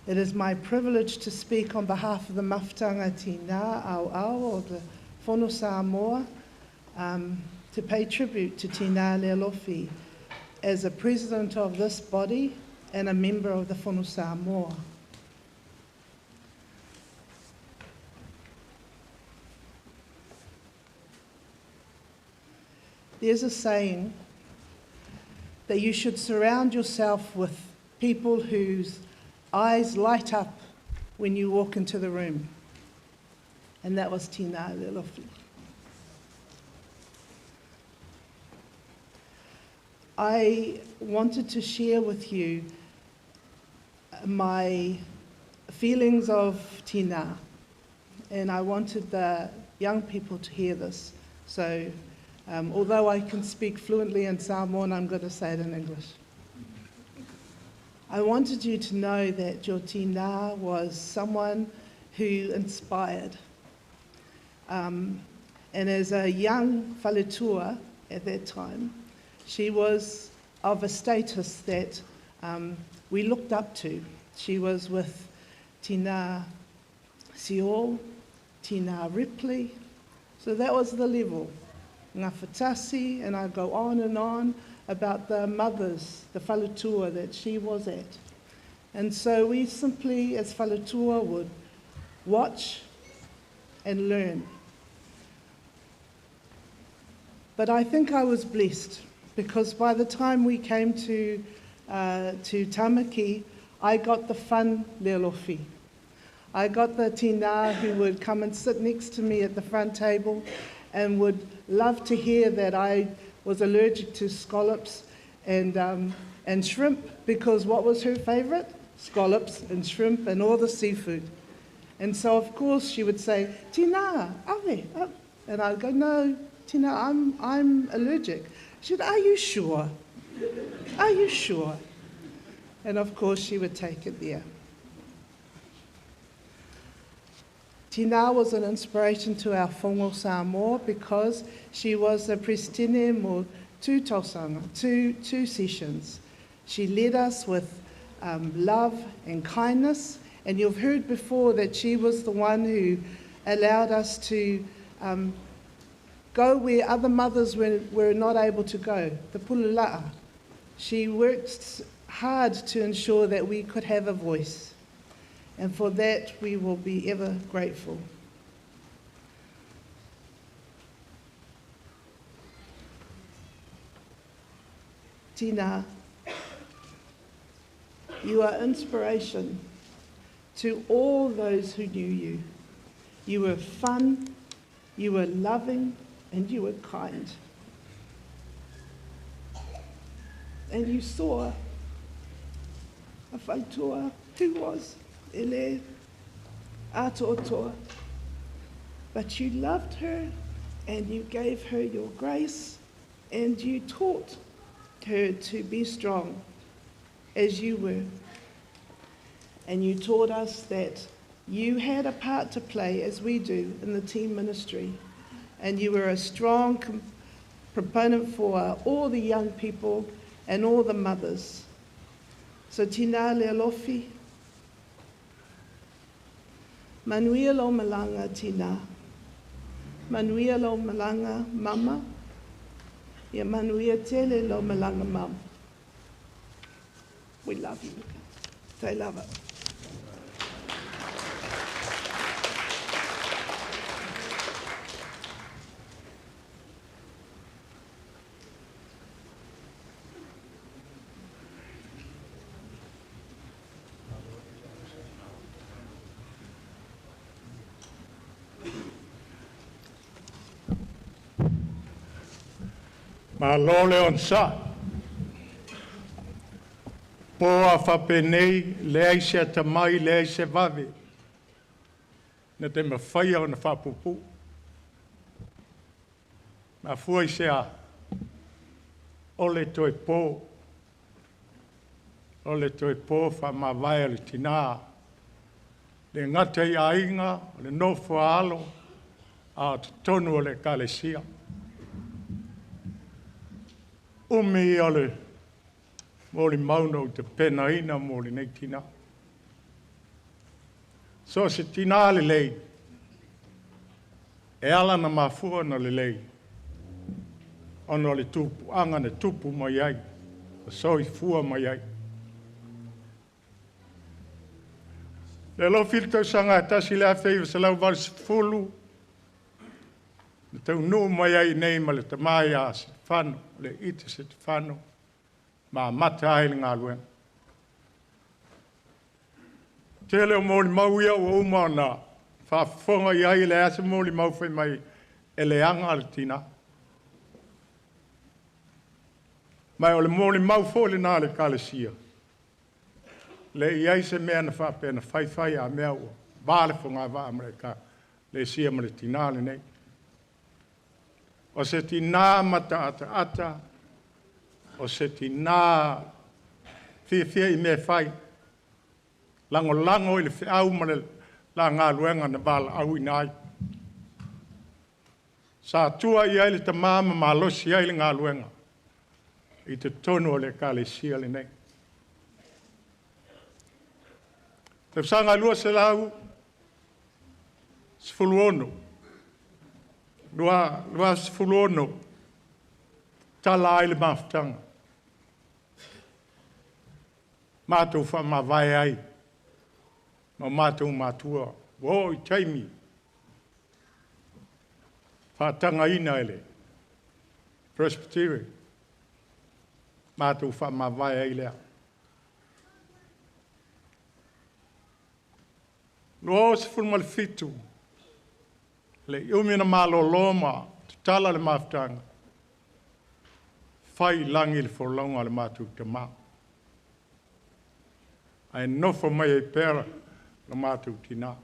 S6: It is my privilege to speak on behalf of the Mafutanga Tina Au Au of the Fono Samoa to pay tribute to Tina Lealofi as a president of this body and a member of the Fono Samoa. There's a saying that you should surround yourself with people whose eyes light up when you walk into the room. And that was Tina Lealofi. I wanted to share with you my feelings of Tina, and I wanted the young people to hear this. So, although I can speak fluently in Samoan, I'm going to say it in English. I wanted you to know that your Tina was someone who inspired. And as a young faletua at that time, she was of a status that we looked up to. She was with Tina Siol, Tina Ripley. So that was the level. Ngafatasi, and I go on and on about the mothers, the faletua that she was at. And so we simply, as faletua, would watch and learn. But I think I was blessed because by the time we came to Tamaki, I got the fun Lealofi. I got the tina who would come and sit next to me at the front table and would love to hear that I was allergic to scallops and shrimp, because what was her favorite? Scallops and shrimp and all the seafood. And so, of course, she would say, Tina, ave. And I'd go, no, Tina, I'm allergic. She said, are you sure? Are you sure? And of course, she would take it there. Tina was an inspiration to our Fono Samoa because she was a Prestine mo two tausanga, two sessions. She led us with love and kindness, and you've heard before that she was the one who allowed us to go where other mothers were not able to go, the pulula'a. She worked hard to ensure that we could have a voice. And for that, we will be ever grateful. Tina, you are inspiration to all those who knew you. You were fun, you were loving, and you were kind. And you saw a whaitua who was ele ato'otoa. But you loved her and you gave her your grace and you taught her to be strong as you were. And you taught us that You had a part to play, as we do, in the team ministry, and you were a strong proponent for all the young people and all the mothers. So tina Lealofi, manuia lo malanga tina, manuia lo malanga mama, ia manuia tele lo malanga mum. We love you. They love it.
S10: Ma lo le on sa. Po a whapenei, le ai se atamai, le ai se vave. Na te mawhaia o na whapupu. Ma fua i se a. Ole toe pō. Ole toe pō wha mavae le tina. Le ngata i ainga, le nofo alo, a te tonu o le kalesia. Umi o le mōli mauna o te pena ina mōli nei tina. So se tina le lei, e ala na mafua na le lei, ona le tupu, anga na tupu mai ai, o soi fua mai ai. Le lo filto sanga tasi le awhei wa lau val fulu, na tau nuu mai ai nei ma le tamai a se whano, le ite se te whano, ma mata ai le ngā luenga. Te leo mōli mau ia ua uma na whaafonga i ai le asa mōli mau whai mai e le anga le tina. Mai o le mōli mau fō le nā le kalesia. Le i ai se mea na whaapea na whai a mea ua vā le whangai vā ma le ka le sia ma le tina le nei. O se tina mata ata ata, o se tina fia fia i mea whai. Lango lango i le whiau ma le la ngā luenga na wala au i nai. Sa tua i ai le tamama malosi ai le ngā luenga. I te tono o le kalesia le nei. Te wsanga lua se lau, sefulu ono. Lua sefulu ono, tala ai le mafutanga. Mātou wha mavae ai, ma mātou mātua, o i taimi, whaatanga ina ele, Presbyterian, mātou wha mavae ai lea. Lua o sefulu ma le fitu, le umi na malolo te tala le mafutanga, whai langi le wholaunga le mātou te mā. Ai nofo mai e pera le mātou tina.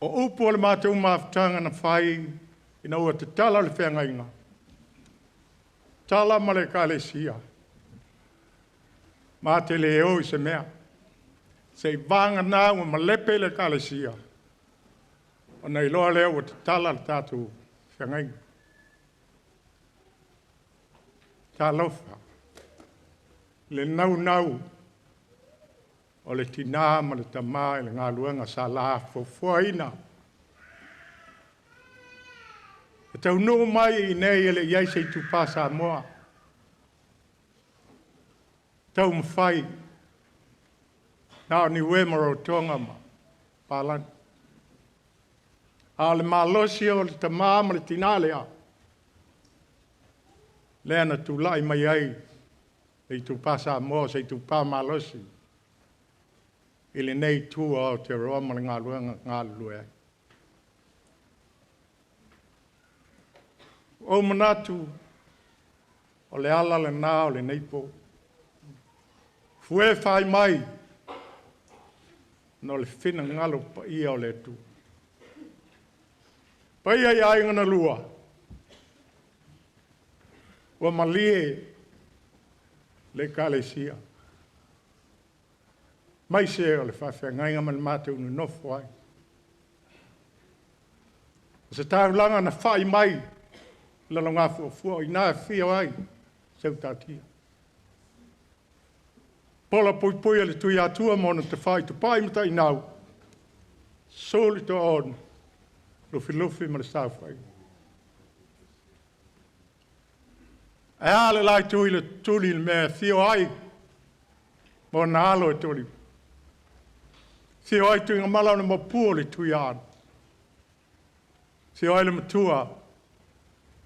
S10: O upu o le mātou mafutanga na whai ina ua te tala le whengainga. Tala ma le kalesia. Mā te le o i se mea. Se i vānga nā ua malepe le kalesia. O nei loa lea ua te tala le tātou whengainga. Talofa. Le nau nau o le tina ma le tamā i le ngā luenga sa la fofoa ina. E tau nuu mai i nei e le iai se i tupā Samoa. Tau mwhai nā o Niue ma Rarotonga ma Palani. A le malosi o le tamā ma le tina lea. Lea na tūlai mai ai le tupā Samoa se i tupā malosi. I le nei tua o te roa ma le ngā luenga ngā lue ai. O manatu o le ala le nā o le nei pō. Fue whai mai no le whina ngalo pa ia o le tu. Paia i ai ngana lua. Ua malie le kalesia. Mai se o le faafeagaiga ma le matou nonofo ai. O se taulaga na fai mai lalogafuafua i na e fia ai seu tatia. Pola puipui a le tui atua ma ona tafai tupai ma tainau, suli to on, lufi lufi ma le saofai. Ae a le lai tui le tuli le mea fio ai, ma ona alo e toli. Fio ai tui mala o le mapu o le tui ana. Fio ai le matua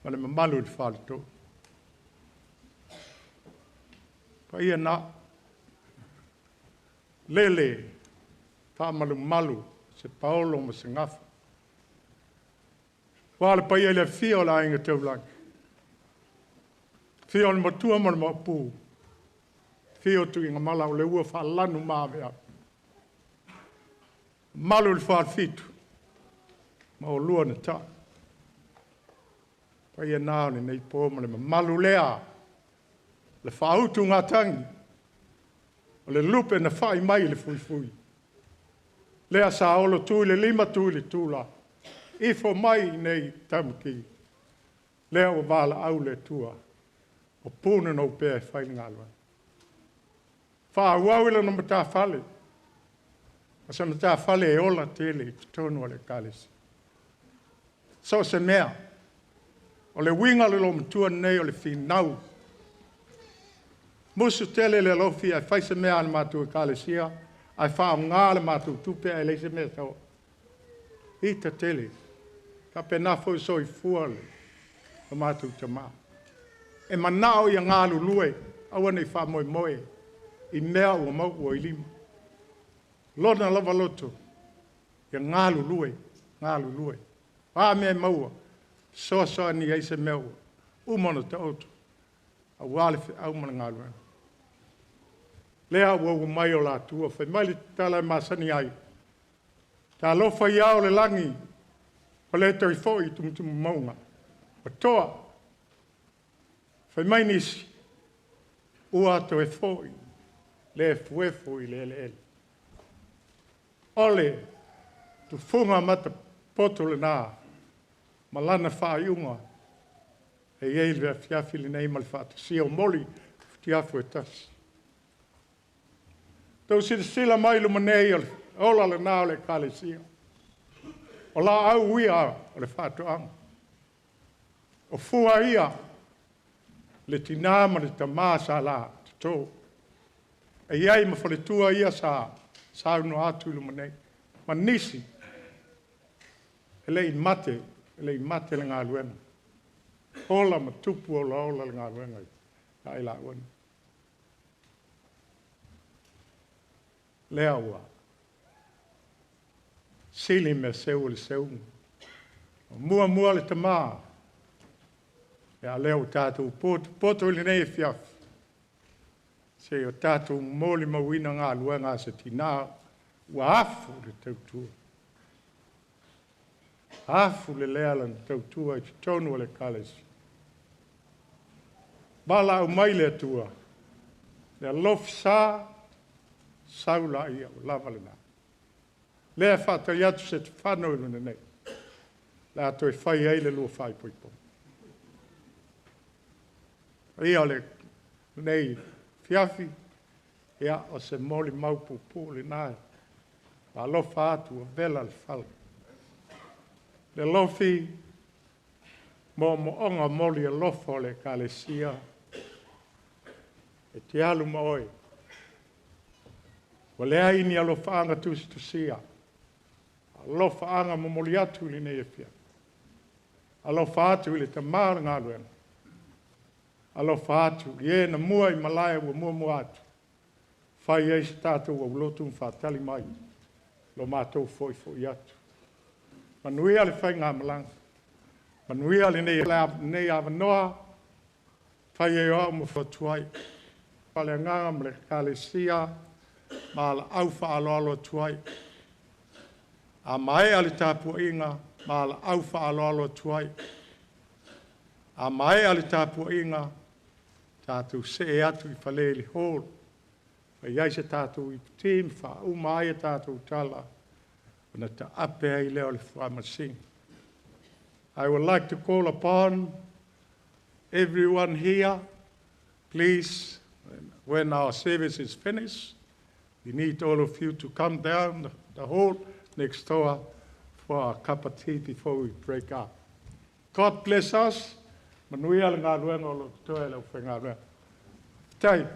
S10: ma le mamalu i le faletolu. Paia na lele faamalumalu se paolo ma se gafa. Ua le paia i le afio o le aiga taulagi. Fio o le matua ma le maopu. Fio tuigamala o le ua faalanu ma ave ave. Malu le falefitu ma o lua na tai. Paia na o lenei po ma le mamalu lea. Le faautu gatangi. O le lupe na fai mai le fuifui. Lea sa olo tu i le lima tu i le tula. Ifo mai nei taumaki. Lea ua valaau le Atua. O puna no pea e fai le galuega. Faaauau i lona matafale. O se matafale e ola tele i totonu o le ekalesia. So o se mea. O le uiga o le loomatua nei o le finau. Musu tele le alofi ae fai se mea a le matou ekalesia, ae faaaoga le matou tupe ae leai se mea sao. Ita tele. Faapena foi soifua le matou tamā. E manao ia galulue, aua ne i faamoemoe i mea ua maua i lima. Lona lava loto, ia galulue, galulue. O a mea e maua, fesoasoani ai se mea ua uma ona taoto, aua le feau ma le galuega. Lea ua ua mai o latua, fai mai le tala e masani ai. Talofa ia o le lagi, o le toe foi i tumutumu mauga. O toa, fai mai nisi, ua toe foi, le efuefu i le eleele. O le tufuga mata poto lena, ma lana faaiuga, e i ai le afiafi lenei ma le faatasia o moli futiafu e tasi. Tau silasila mai luma nei o le ola lena o le ekalesia. O la au ia o le faatoaga. O fua ia le tinā ma le tamā sa la toto. E i ai ma faletua ia sa saunoa atu i luma nei. Ma nisi, e le i mate, e le i mate le galuega. Ola ma tupu ola ola le galuega i la uana. Lea ua sili mea seu o le seuga. O mua mua le tamā. Ia lea ua tatou poto, poto i lenei afiafi. Se o tatou molimauina galuega a se tinā, ua afu le tautua. Afu le lea lana tautua i totonu o le ekalesia. Valaau mai le Atua, le alofi sa, sau la ia o lava lena. Lea faatali atu se tefano i luna nei. Le a toe fai ai le lua faaipoipo. Ia o le nei fiafi, ia o se moli mau puupuu lena. Alofa atu o vela le fale. Le alofi, mo moonga moli alofa o le ekalesia. E te alu ma oe. Ua leai ni alofaaga tusitusia. Alofaaga momoli atu i lenei afiafi. Alofa atu i le tamā o le galuega. Alofa atu i e na mua i malae ua muamua atu. Fai ai se tatou aulotu ma faatali mai. Lo matou fo'ifo'i atu. Manuia le faigamalaga. Manuia lenei avanoa. Fai ai o au ma fatu ai. Le agaga ma le ekalesia ma la au faaloalo atu ai. A maea le tapuaiga ma la au faaloalo atu ai. A maea le tapuaiga, tatou see atu i fale i le hall. Fai ai se tātou ipu te, ma faauma ai a tātou tala, ona taape ai lea o le faamasino. I would like to call upon everyone here, please, when our service is finished, we need all of you to come down the hall next door for a cup of tea before we break up. God bless us. Manuia le galuega o lo totoe le aufaigaluega. Tai.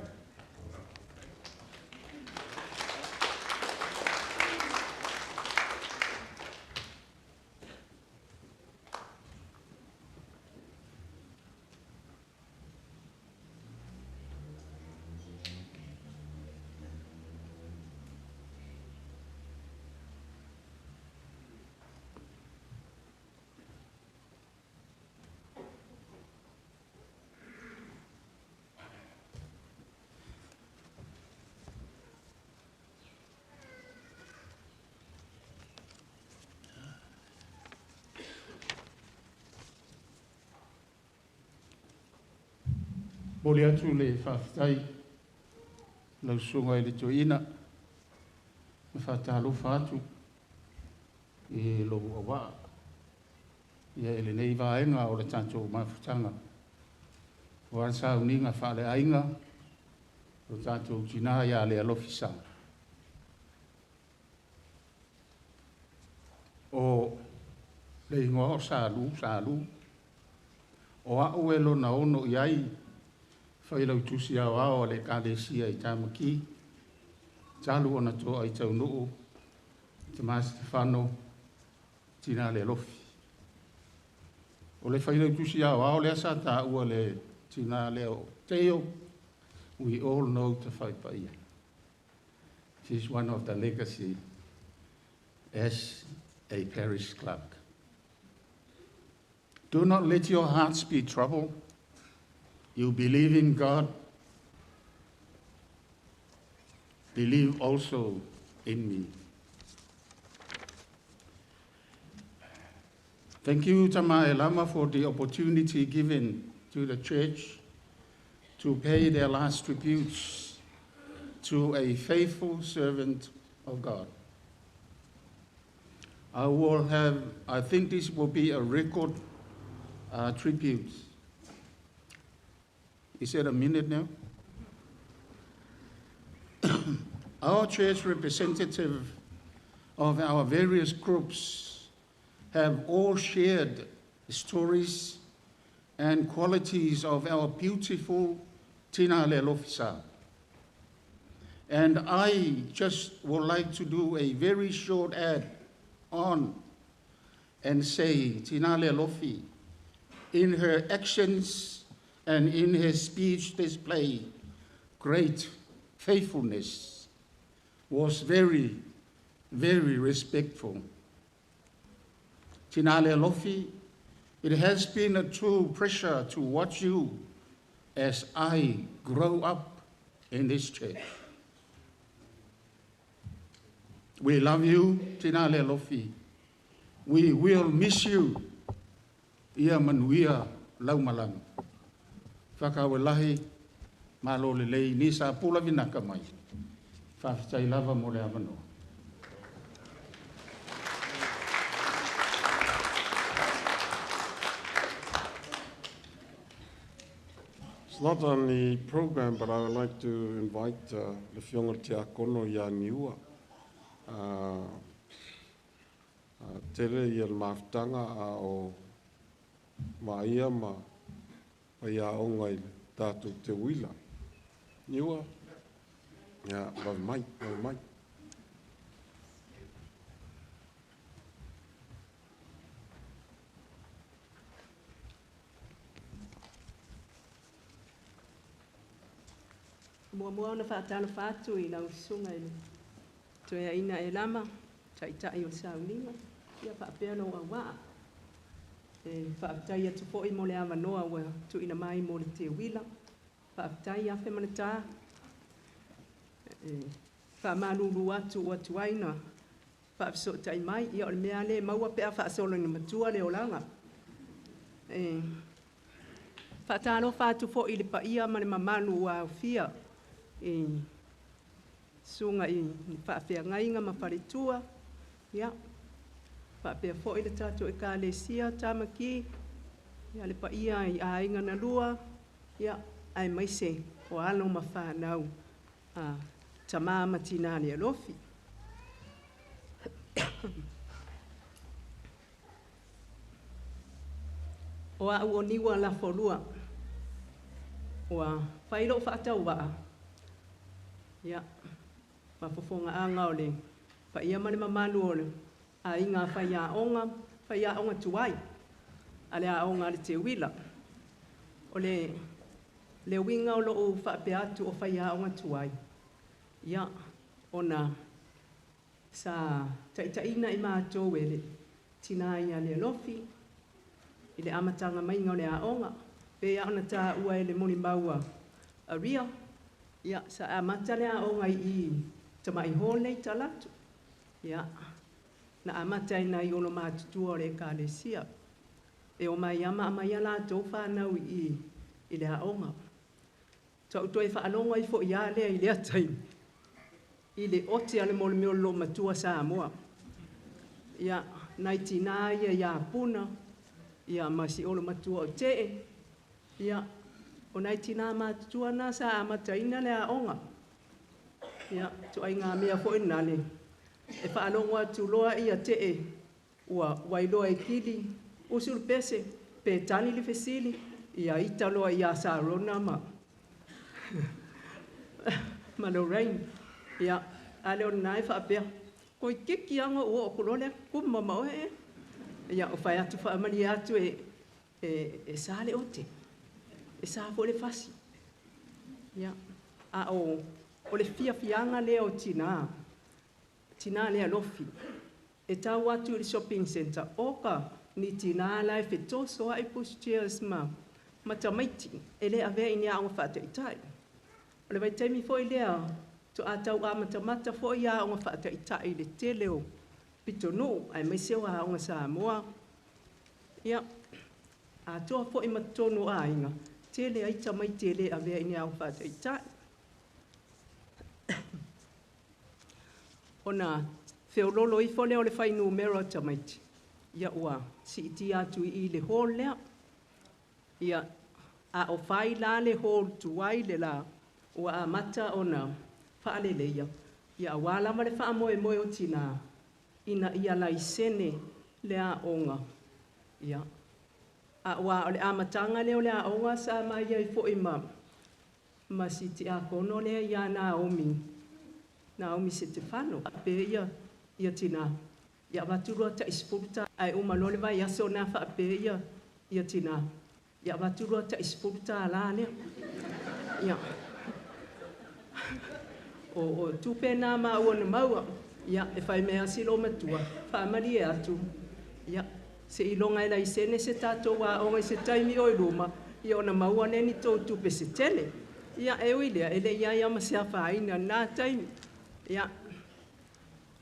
S16: Momoli atu le faafetai lau susuga i le toeaina ma faatalofa atu i lou auvaa ia i lenei vaega o le tatou mafutaga aua le sauniga faaleaiga o tatou tinā ia Lealofi Sa. O le igoa o Salu, Salu. O au e lona ono i ai failautusi aoao a le Ekalesia i Tamaki, talu ona toa i taunuu, Tama Setefano, Tina Lealofi. O le failautusi aoao lea sa taua le tina lea o Teo, we all know Tafaipaia. She's one of the legacy as a parish clerk. Do not let your hearts be troubled. You believe in God, believe also in me. Thank you, Tama Elama, for the opportunity given to the church to pay their last tributes to a faithful servant of God. I think this will be a record tribute. Is it a minute now? Our church representative of our various groups have all shared stories and qualities of our beautiful Tina Lealofisa. And I just would like to do a very short add on and say Tina Lealofi, in her actions and in her speech display great faithfulness, was very, very respectful. Tina Lealofi, it has been a true pleasure to watch you as I grow up in this church. We love you, Tina Lealofi. We will miss you. Ia manuia lau malaga. Whakawelahi, malo le lei, ni sa pula vinaka mai. Whawhitai lava mo le avanoa.
S7: It's not on the program, but I would like to invite le fionga te akono ia niua. Tele ia le mafutanga a o maia ma ia onga i le tātou te wila. Niua? Ia, vave mai, vave mai.
S4: Mua ona whaatalo whaatu i lau sunga i le toea ina e lama, taitai o le sauniga, ia whaapea lo awaa. E whaapitai atu foi mo le awanoa ua tuina mai mo le te wila. Whaapitai afe manata. E whaamalulu atu ua tuaina. Whaapisotai mai, ia o le mea le maua pea whaasolo ni matua le olanga. E whaatalo whaatu foi le paia ma le mamalu ua aufia. E Susuga i faafeagaiga ma faletua, ia, faapea foi le tatou Ekalesia Tamaki, ia, le paia i aiga na lua, ia, aemaise o alo ma fanau a tamā ma tinā Lealofi. O a'u o niua lafolua, ua fai lo'u fa'atauvaa, ia, ma fofogaaga o le paia ma le mamalu o le aiga faiaoga, faiaoga tuai, a le aoga a le Teuila. O le uiga o lo'u faapea atu o faiaoga tuai, ia, ona sa taitaiina i matou e le tinā ia Lealofi i le amataga maiga o le aoga, pe a ona tāua e le molimau a Ria, ia, sa amata le aoga i tama'i hall i talatu. Ia, na amata ai nai olo matutua o le Ekalesia. E o mai ama mai a latou whānau i le aoga. Ta'u toe faalogo ai fo'i a lea i lea taimi, i le ote a le mole o lo matua Samoa. Ia, nai tinā ia ia Puna, ia ma si olo matua o Tee, ia, o nai tinā matutua na sa amataina le aoga. Ia, tuai ngā mea fo'i nale, e faalogo atu loa ia Tee, ua wailoa e kili, usu le pese, pe tali le fesili, ia ita loa ia Sarona ma Lorraine. Ia, ale o nai faapea, koi kiki anga ua o kulo lea, kuma ma oe e. Ia, o fai atu whaamali atu e sa le ote, e sa fo le fasi. Ia, a o le fia fianga lea o tinā, tinā lea lofi, e tau atu i le shopping center, oka ni tinā lai fetoso ai pushchairs ma tamaiti, e le avea i ni aoga faataitai. O le vaitaimi foi lea, to a tau amatamata foi aoga faataitai i le tele o pitonuu, aemaise o aoga Samoa. Ia, atoa foi ma totonu o aiga, tele ai tamaiti e le avea i ni aoga faataitai. Ona feololo ifo lea o le fuainumera o tamaiti, ia ua siitia atu i le hall lea. Ia, a o fai la le hall tuai le la, ua amata ona faaleleia, ia auā lava le faamoemoe o tinā, ina ia laisene le aoga. Ia, a ua o le amataga lea o le aoga sa mai ai foi ma si tiakono lea ia Naomi, Naomi Setefano, pe ia tinā. Ia avatu loa ta'i 10 tā, ae uma loa le vaiaso na faapea ia tinā. Ia avatu loa ta'i 10 tālā lea. Ia, o tupe nā maua na maua, ia, e fai mea si lo matua, faamalie atu, ia, se iloga e laisene se tatou aoga i se taimi o i luma, ia ona maua lea ni tou tupe se tele. Ia, e ui lea, e le i ai ama se afaina nā taimi. Ia,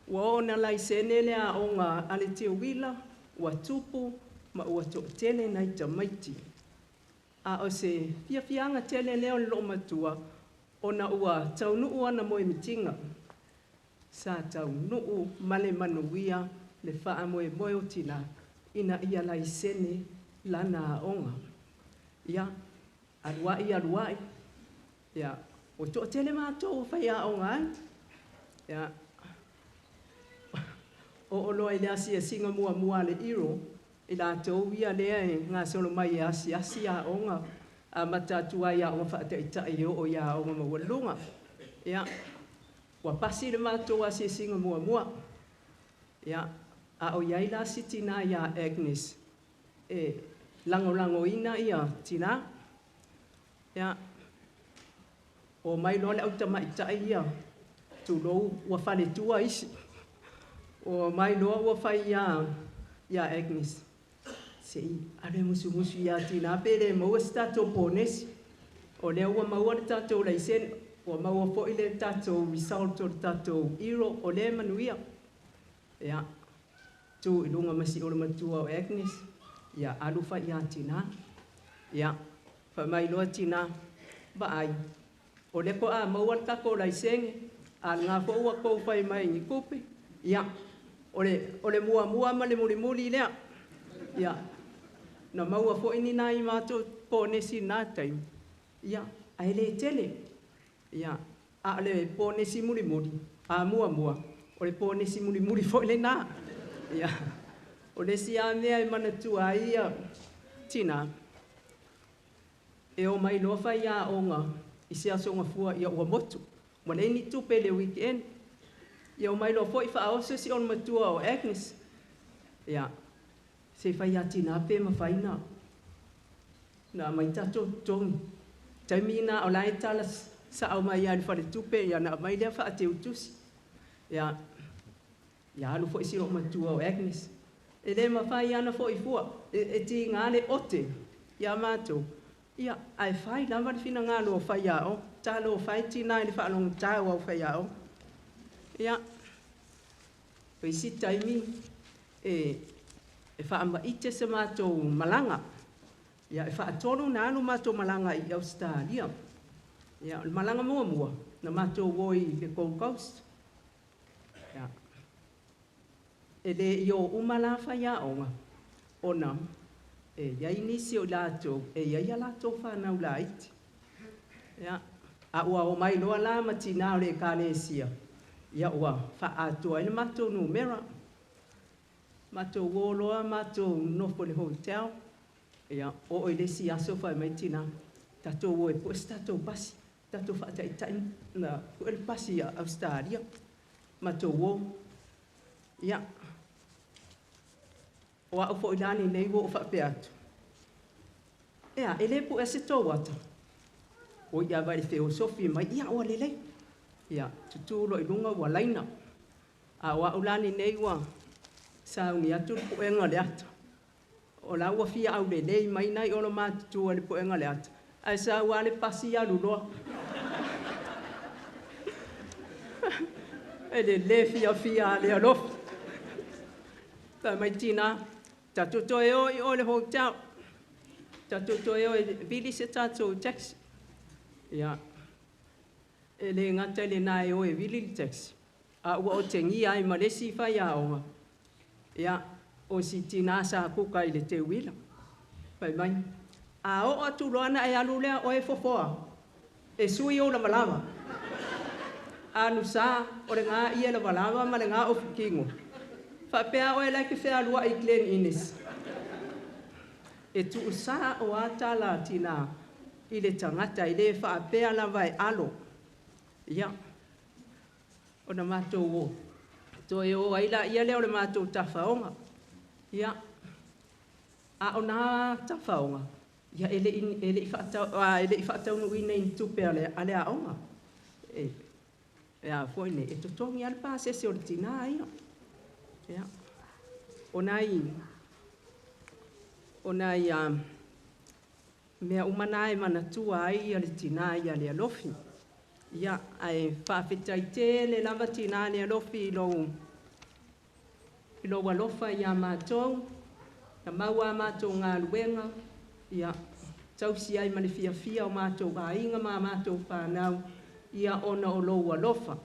S4: ua oo na laisene le aoga a le Teuila, ua tupu ma ua to'atele nai tamaiti. A o se fiafiaga tele lea o le loomatua, ona ua taunuu ana moemitiga. Sa taunuu ma le manuia le faamoemoe o tinā, ina ia laisene lana aoga. Ia, aluai aluai, ia, ua to'atele matou o faiaoga ai. Ia, oo loa i le asiasiga muamua a le iro, i latou ia lea e gasolo mai e asiasi aoga, amata atu ai aoga faataitai e oo i aoga maualuluga. Ia, ua pasi le matou asiasiga muamua. Ia, a o iai la si tinā iā Agnes, e lagolagoina ia tinā. Ia, o mai loa le autama'itai ia, tulou ua faletua isi. O mai loa ua fai ia Agnes. Se'i alu e musumusu iā tinā pe le maua se tatou ponesi. O lea ua maua le tatou laisene, ua maua fo'i le tatou result o le tatou iro, o lea e manuia. Ia, tu i luga ma si olo matua o Agnes, ia alu fai iā tinā. Ia, fai mai loa tinā, vaai, o lea ko a maua le tatou laisene,
S17: A lena foi ua tou fai mai ni tupe, ia, o le muamua ma le mulimuli lea. Ia, na maua foi ni nai matou ponesi i lena taimi, ia, ae le tele. Ia, a o le ponesi mulimuli, a muamua, o le ponesi mulimuli foi lena. Ia, o le isi lava mea e manatua ai ia tinā, e o mai loa faiaoga i se aso Gafua ia ua motu, ua leai ni tupe i le weekend. Ia omai loa foi faaoso si ona matua o Agnes. Ia, se fai a tinā pe mafai na aumai tatou totogi. Taimi na o la e tala sao mai lava i le faletupe, ia na aumai lea faateutusi. Ia, ia alu foi si loomatua o Agnes. E le mafai lava ona foi fua, e tiga le ote ia matou, ia, ae fai lava le finagalo o faiaoga. Talofa e tinā i le faalogotā o au faiaoga. Ia, o isi taimi e faamaite se matou malaga. Ia, e faatolu na alu matou malaga i Ausetalia. Ia, o le malaga muamua, na matou o i le Gold Coast. Ia, e le i o uma la faiaoga, ona e i ai nisi o i latou, e i ai a latou fanau laiti. Ia, a ua omai loa la ma tinā o le ekalesia, ia ua faaatoa ai le matou numera. Matou o loa matou nofo i le hotel, ia, oo i le isi aso fai mai tinā, tatou o e pue se tatou pasi, tatou faataitai na pue le pasi ia Ausetalia. Matou o. Ia, o au foi la lenei ua ou faapea atu, ea, e le puea se tou ata. O ia vai le feosofi mai, ia ua lelei. Ia, tutū loa i luga ua laina. A o au la lenei ua sauni atu le puega o le ata. O la ua fia aulelei mai nai olo matutua i le puega o le ata, ae sau lava le pasi alu loa. E le le fiafia a le alofi. Fai mai tinā, tatou toe o i o i le hotel. Tatou toe o e vili se tatou taxi. Ia, e le gata i lena e o e vili le taxi, a ua otegia ai ma le isi faiaoga, ia, o si tinā sa kuka i le teuila. Fai mai, a oo atu loa ona e alu lea oe fofoa, e sui ou lavalava. Alu sa, o le gā ie lavalava ma le gā ofu kino. Faapea oe la e ke fealuai i Glen Innes. E tuusā o a tala a tinā i le tagata e le faapea lava e alo. Ia, ona matou o toe o ai laia lea o le matou tafaoga. Ia, a o nā tafaoga, ia e le i faataunuuina i ni tupe a le aoga. E, e a foi nei, e totogi lava le pasese o le tinā ia. Ia, o nai mea uma na e manatua ai ia le tinā ia le alofi. Ia, ae faafetai tele lava tinā le alofi i lou alofa ia matou, na maua a matou galuega, ia, tausi ai ma le fiafia o matou aiga ma matou fanau, ia ona o lou alofa.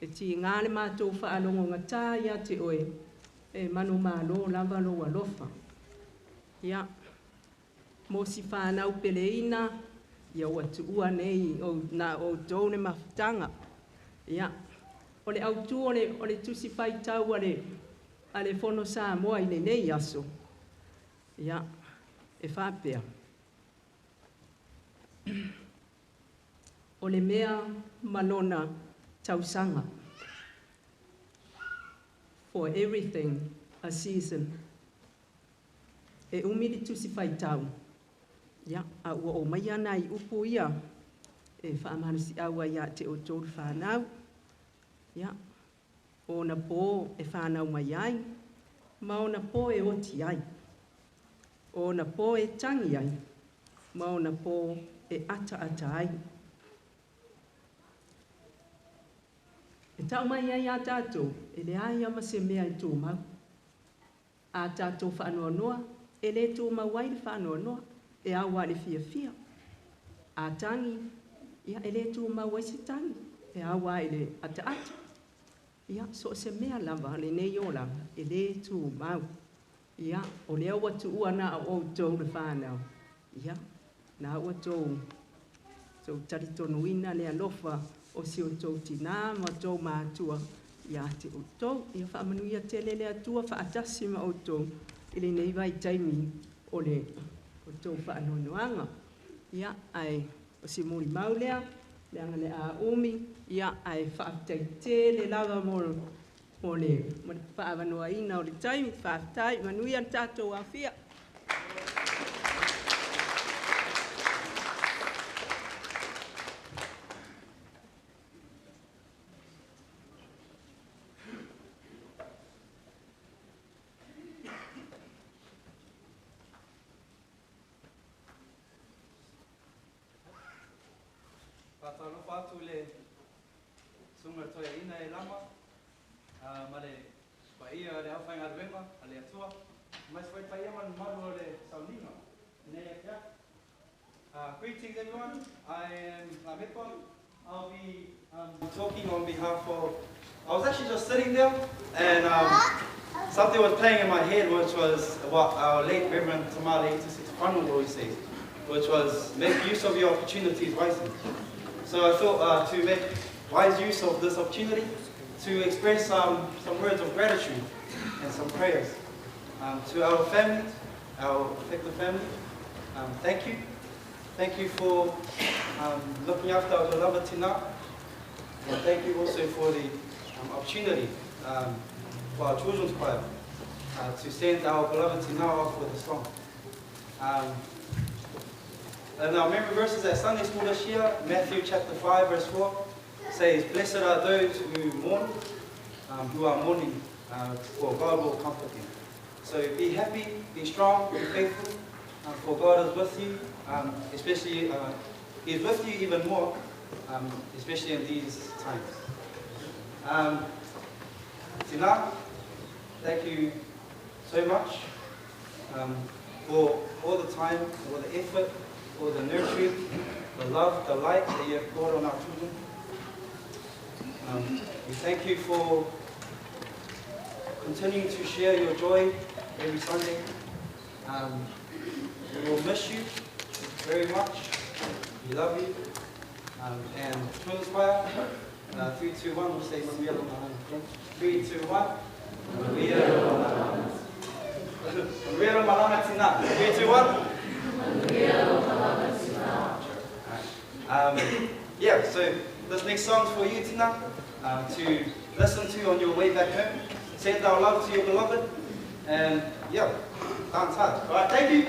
S17: E tiga le matou faalogogata ia te oe, e manumalo lava lou alofa. Ia, mo si fanau peleina, ia ua tuua nei o na outou le mafutaga. Ia, o le autū o le tusi faitau a le Fono Samoa i lenei aso, ia, e faapea. O le mea ma lona tausaga. For everything a season. E umi le tusi faitau. Ia, a ua o mai ana i upu ia e faamalosiau ai ia te outou le fanau. Ia, o ona pō e fanau mai ai, ma ona pō e oti ai. O ona pō e tangi ai, ma ona pō e ataata ai. E tau mai ai a tātou, e leai lava ma se mea e tumau. A tātou faanoanoa, e le tumau ai le faanoanoa, e au lava i le fiafia. A tagi, ia e le tumau ai se tagi. E au ai le ataata. Ia, so o se mea lava lenei olaga, e lē tumau. Ia, o lea ua tuua na o outou le fanau. Ia, na ua tou tou talitonuina le alofa o si outou tinā ma tou matua ia te outou. Ia faamanuia tele le Atua faatasi ma outou i lenei vaitaimi o le outou faanoanoaga. Ia, ae o si molimau lea, leaga le a umi, ia, ae faafetai tele lava mo mo le mo le faaavanoaina o le taimi. Faafetai, manuia le tatou afia.
S21: Faatalofa atu i le susuga i le toeaina e lama ma le paia o le aufaigaluega a le Atua, aemaise foi le paia ma le mamalu o le sauniga i lenei afiafi. Greetings everyone, I am Lamepa. I'll be talking on behalf of, I was actually just sitting there and something was playing in my head, which was what our late Reverend Tamale Setefano always says, which was make use of your opportunities wisely. So I thought to make wise use of this opportunity to express some words of gratitude and some prayers to our family, our affected family. Thank you. Thank you for looking after our beloved Tina. And thank you also for the opportunity for our children's choir to send our beloved Tina off with a song. And our memory verses at Sunday school this year, Matthew chapter 5 verse 4, says, Blessed are those who mourn, who are mourning, for God will comfort them. So be happy, be strong, be faithful, for God is with you, especially, He is with you even more, especially in these times. Tina, thank you so much for all the time, all the effort, all the nurturing, the love, the light that you have poured on our children. We thank you for continuing to share your joy every Sunday. We will miss you very much. We love you. And Children's Choir, 3, 2, 1, we'll say Manuia lo Malanga. Okay? 3, 2, 1. Manuia lo Malanga. Manuia lo Malanga Tina. 3, 2, 1. Manuia lo Malanga Tina. Yeah, so this next song's for you, Tina, to listen to on your way back home. Send our love to your beloved. And yeah, dance hard. All right, thank you.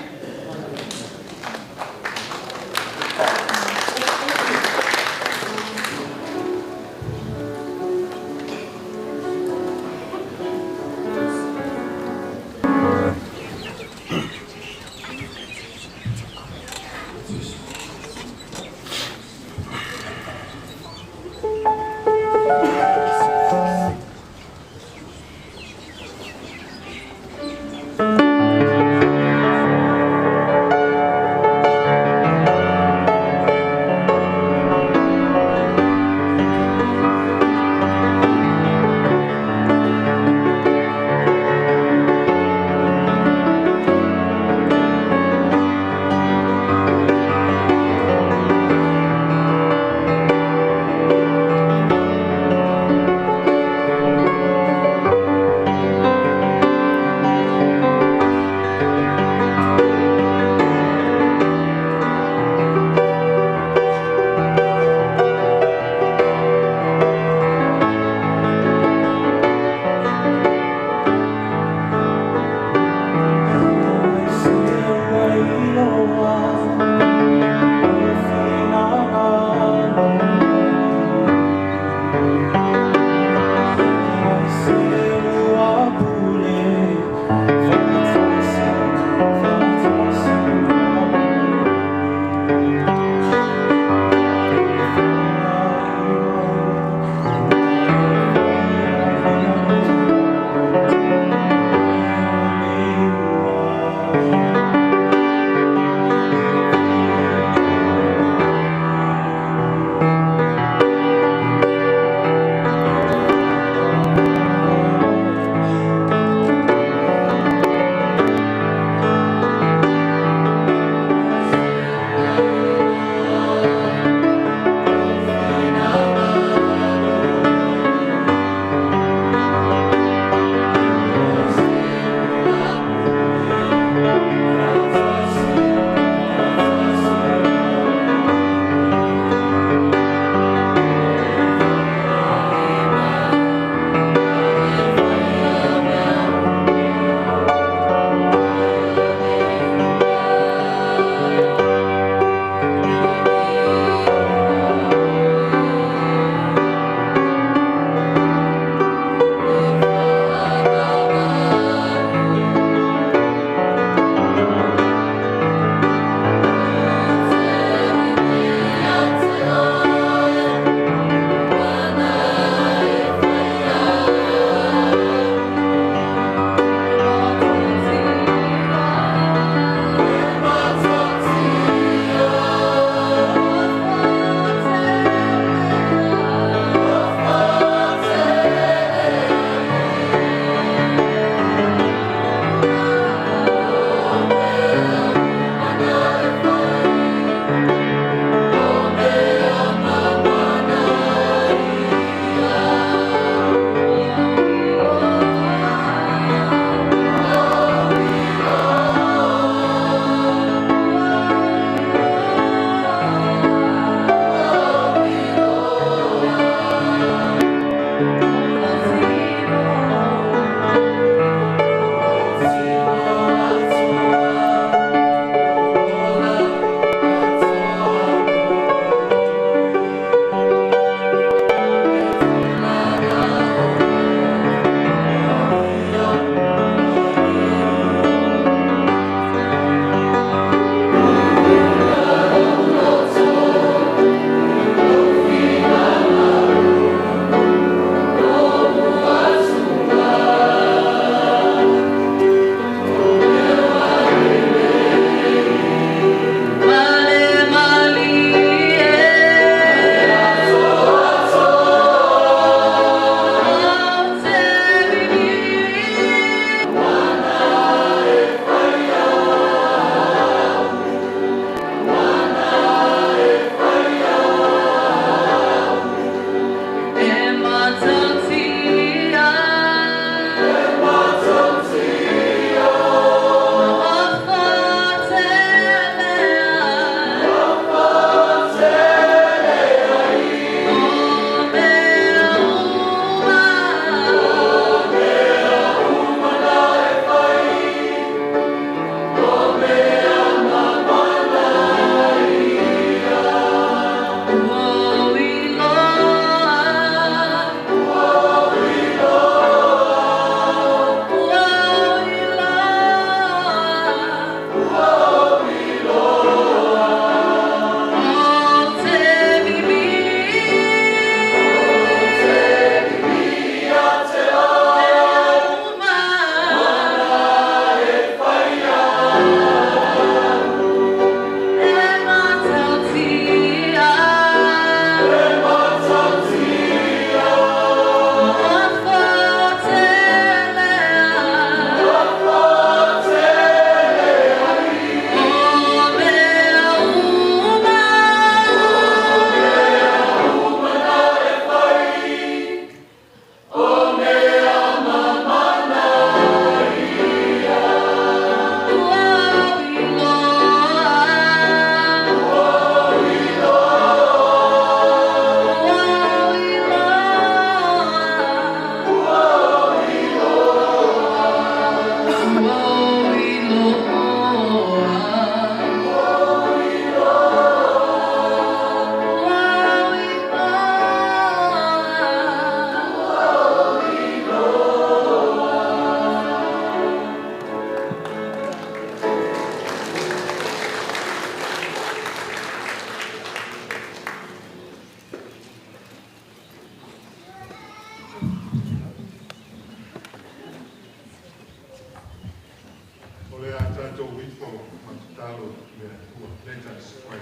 S7: Tatou ifo ma tatalo i le Atua. Let us pray.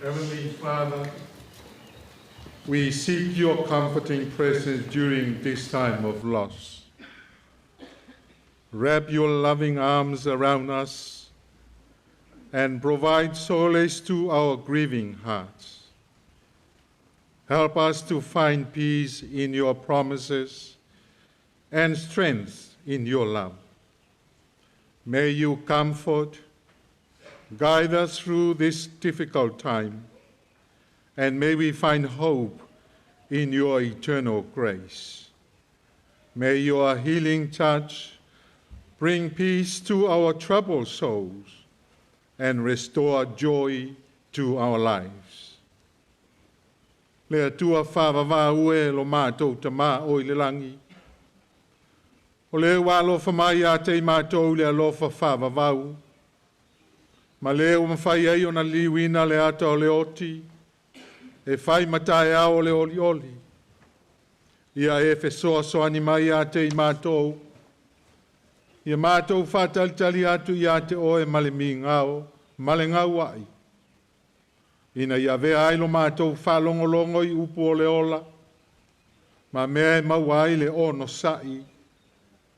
S7: Heavenly Father, we seek your comforting presence during this time of loss. Wrap your loving arms around us and provide solace to our grieving hearts. Help us to find peace in your promises and strength in your love. May you comfort, guide us through this difficult time, and may we find hope in your eternal grace. May your healing touch bring peace to our troubled souls and restore joy to our lives. Le Atua faavavau e lo matou Tamā o i le lagi. O le ua alofa mai ia te i matou le alofa faavavau. Ma le ua mafai ai ona liuina le ata o le oti, e fai ma taeao o le olioli. Ia e fesoasoani mai ia te i matou. Ia matou faatalitali atu ia te oe ma le migao, ma le gauai. Ina ia avea ai lo matou faalogologo i upu o le ola, ma mea e maua ai le onosa'i,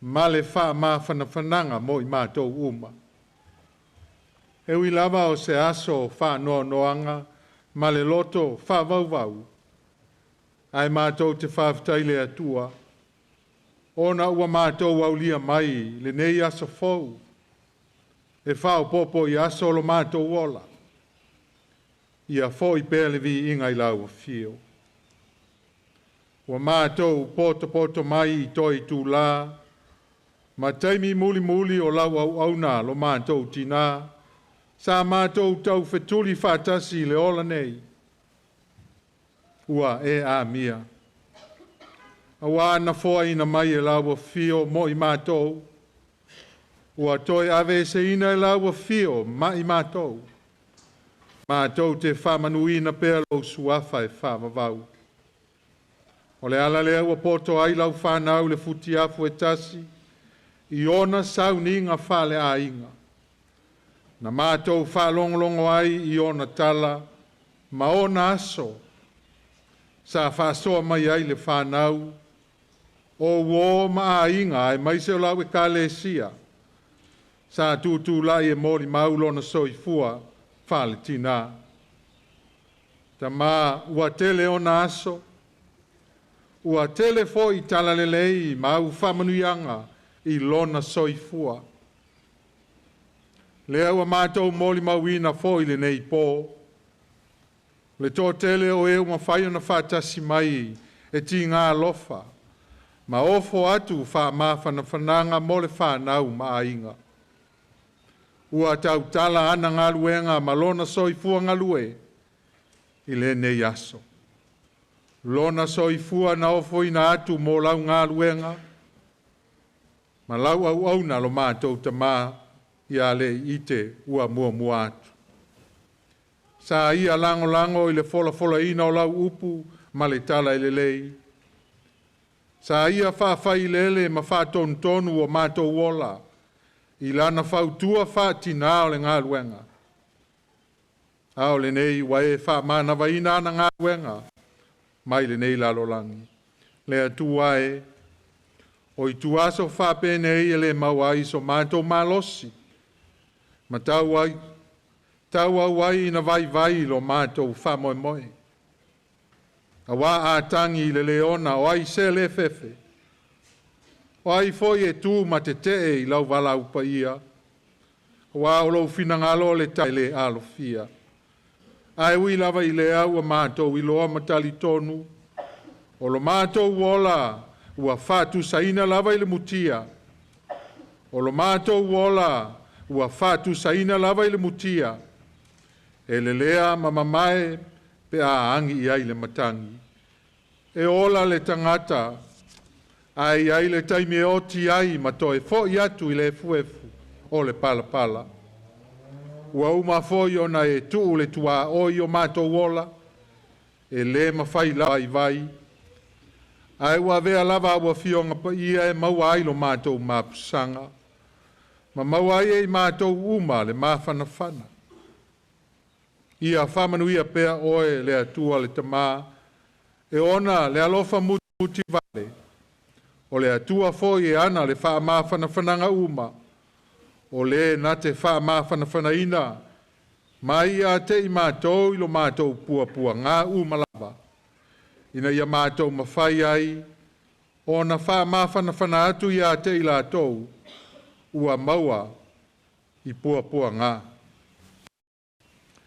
S7: ma le faamafanafanaga mo i matou uma. E ui lava o se aso faanoanoaga ma le loto faavauvau, ae matou te faafetai i le Atua, ona ua matou aulia mai lenei aso fou, e faaopoopo i aso o lo matou ola. Ia fo'i pea le viiga i lau afio. Ua matou potopoto mai i toe itulā, ma taimi mulimuli o lau auauna lo matou tinā, sa matou taufetuli faatasi i le ola nei. Ua e amia. Auā na foaina mai e lau afio mo i matou, ua toe aveeseina e lau afio ma i matou. Matou te faamanuina pea lou suafa e faavavau. O le ala lea ua poto ai lau fanau le futiafu e tasi, i ona sauniga faaleaiga. Na matou faalogologo ai i ona tala ma ona aso, sa faasoa mai ai le fanau, o uō ma aiga aemaise o lau ekalesia, sa tutulai e molimau lona soifua faaletinā. Tamā ua tele ona aso, ua tele foi talalelei ma au faamanuiaga i lona soifua. Lea ua matou molimauina foi lenei pō, le toatele o e ua mafai ona faatasi mai e tigā alofa, ma ofo atu faamafanafanaga mo le fanau ma aiga. Ua tautala ana galuega ma lona soifua galue i lenei aso. Lona soifua na ofoina atu mo lau galuega, ma lau auauna lo matou tamā ia le ite ua muamua atu. Sa ia lagolago i le folafolaina o lau upu ma le tala e lelei. Sa ia faafailele ma faatonutonu o matou ola, i lana fautua faatinā o le galuega. A o lenei ua e faamanavaina ana galuega mai lenei lalolagi. Le Atua e, o ituaso faapenei e lē maua ai so matou malosi, ma tau ai tauau ai ina vaivai lo matou faamoemoe. Auā a tagi i le leona o ai se lē fefe, o ai foi e tu ma tetee i lau valaau paia, auā o lou finagalo o le ta e lē alofia. Ae ui lava i lea ua matou iloa ma talitonu, o lo matou ola ua faatusaina lava i le mutia. O lo matou ola ua faatusaina lava i le mutia. E lelea ma mamae pe a agi i ai le matagi. E ola le tagata, ae i ai le taimi e oti ai ma toe fo'i atu i le efuefu o le palapala. Ua uma foi ona e tuu le tuaoi o matou ola, e lē mafai vaivai, ae ua avea lava au afioga paia e maua ai lo matou mapusaga. Ma maua ai e i matou uma le mafanafana. Ia faamanuia pea oe le Atua le Tamā, e ona le alofa mutivale, o le Atua foi e ana le faamafanafanaga uma, o le na te faamafanafanaina mai ia te i matou i lo matou puapuagā uma lava, ina ia matou mafai ai ona faamafanafana atu ia te i latou ua maua i puapuagā.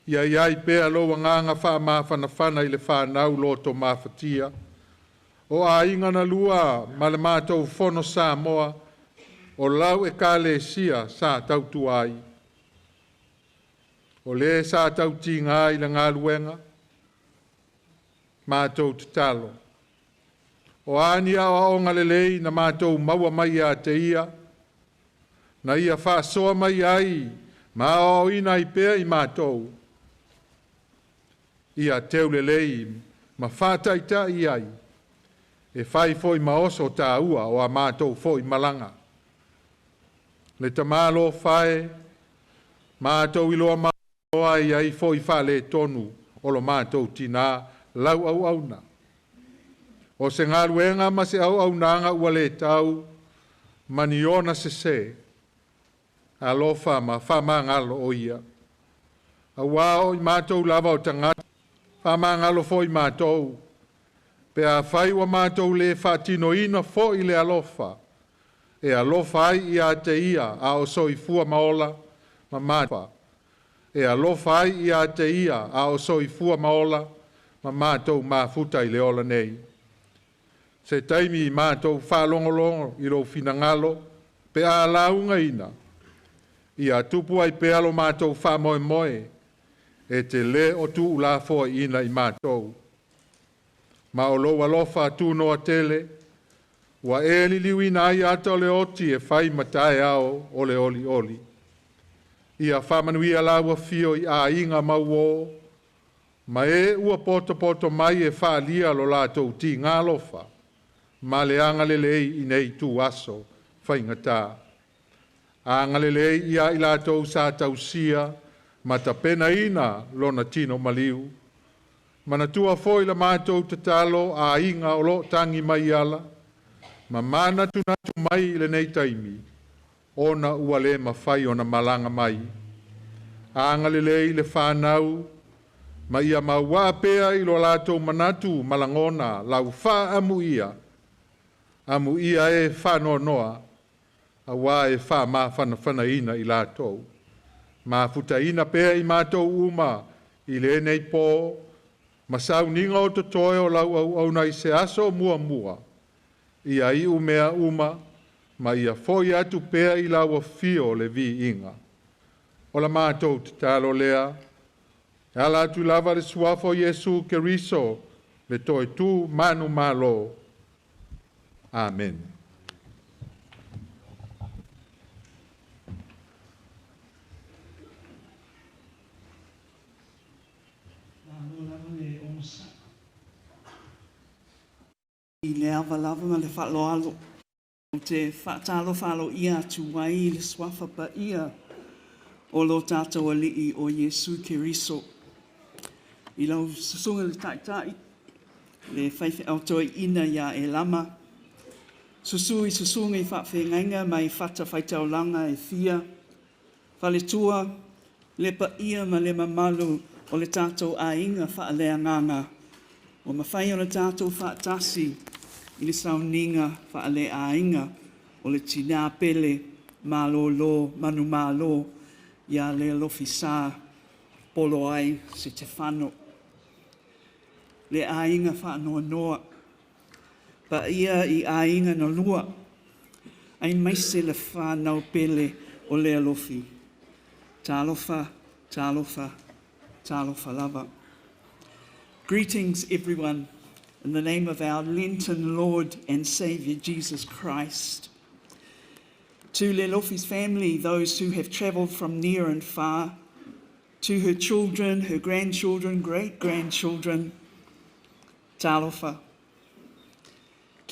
S7: Ia i ai pea lou agaga faamafanafana i le fanau loto mafatia, o aiga na lua ma le matou fono Samoa, o lau ekalesia sa tautua ai. O le sa tautigā i le galuega, matou tatalo. O a ni aoaoga lelei na matou maua mai ia te ia, na ia faasoa mai ai ma aoaoina ai pea i matou, ia teulelei ma faataitai ai, e fai foi ma oso tāua o a matou foi malaga. Le Tamā alofa e, matou iloa ai ai foi faaletonu o lo matou tinā lau auauna. O se galuega ma se auaunaga ua le tau, ma ni ona sesē, alofa ma faamagalo o ia. Auā o i matou lava o tagata, faamagalo foi matou, pe afai ua matou le faatinoina foi le alofa, e alofa ai ia te ia a o soifua ma ola ma ma e alofa ai ia te ia a o soifua ma ola ma matou mafuta i le ola nei. Se taimi matou faalogologo i lou finagalo pe a laugaina, ia tupu ai pea lo matou faamoemoe e te lē o tuulafoaiina i matou. Ma o lou alofa tunoa tele, ua e liliuina ai ata o le oti e fai ma taeao o le olioli. Ia faamanuia lau afio i aiga ma uō, ma e ua potopoto mai e faaalia lo latou tigā alofa, ma le agalelei i nei ituaso faigatā. Agalelei ia i latou sa tausia ma tapenaina lona tino maliu. Manatua foi la matou tatalo aiga o loo tagi mai ala, ma manatunatu mai i lenei taimi, ona ua le mafai ona malaga mai. Agalelei le fanau, ma ia mauaa pea i lo latou manatu ma lagona lau faaamuia, amuia e faanoanoa, auā e faamafanafanaina i latou. Mafutaina pea i matou uma i lenei pō, ma sauniga o totoe o lau auauna i se aso muamua, ia iu mea uma, ma ia foi atu pea i lau afio le viiga. O la matou tatalo lea, e ala atu lava le suafa o Iesu Keriso, le toe tu manumalo. Amen.
S19: I le ava lava ma le faaaloalo, ou te faatalofa aloaia atu ai i le suafa paia o lo tatou Alii o Iesu Keriso. I lau susuga i le Taitai, le faifeau toeaina ia Elama, susu i susuga i faafeagaiga mai fatafaitaulaga e fia, faletua, le paia ma le mamalu o le tatou aiga faaleagaga ua mafai ona tatou faatasi i le sauniga faaleaiga o le tinā pele malōlō manumalo ia Lealofi Sa Poloai Setefano. Le aiga faanoanoa, paia i aiga na lua, aemaise le fanau pele o Lealofi. Talofa, talofa, talofa lava. Greetings, everyone, in the name of our Lenten Lord and Saviour Jesus Christ. To Lealofi's family, those who have travelled from near and far, to her children, her grandchildren, great grandchildren, talofa.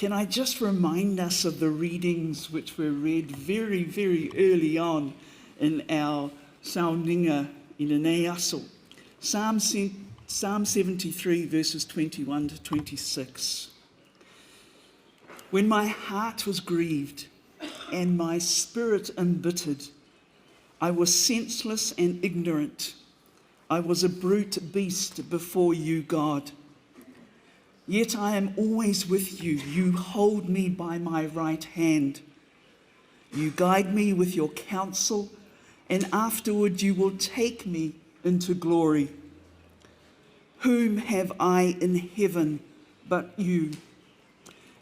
S19: Can I just remind us of the readings which were read very, very early on in our sauniga i lenei aso? Psalm, Psalm 73, verses 21 to 26. When my heart was grieved and my spirit embittered, I was senseless and ignorant. I was a brute beast before you, God. Yet I am always with you. You hold me by my right hand. You guide me with your counsel, and afterward you will take me into glory. Whom have I in heaven but you?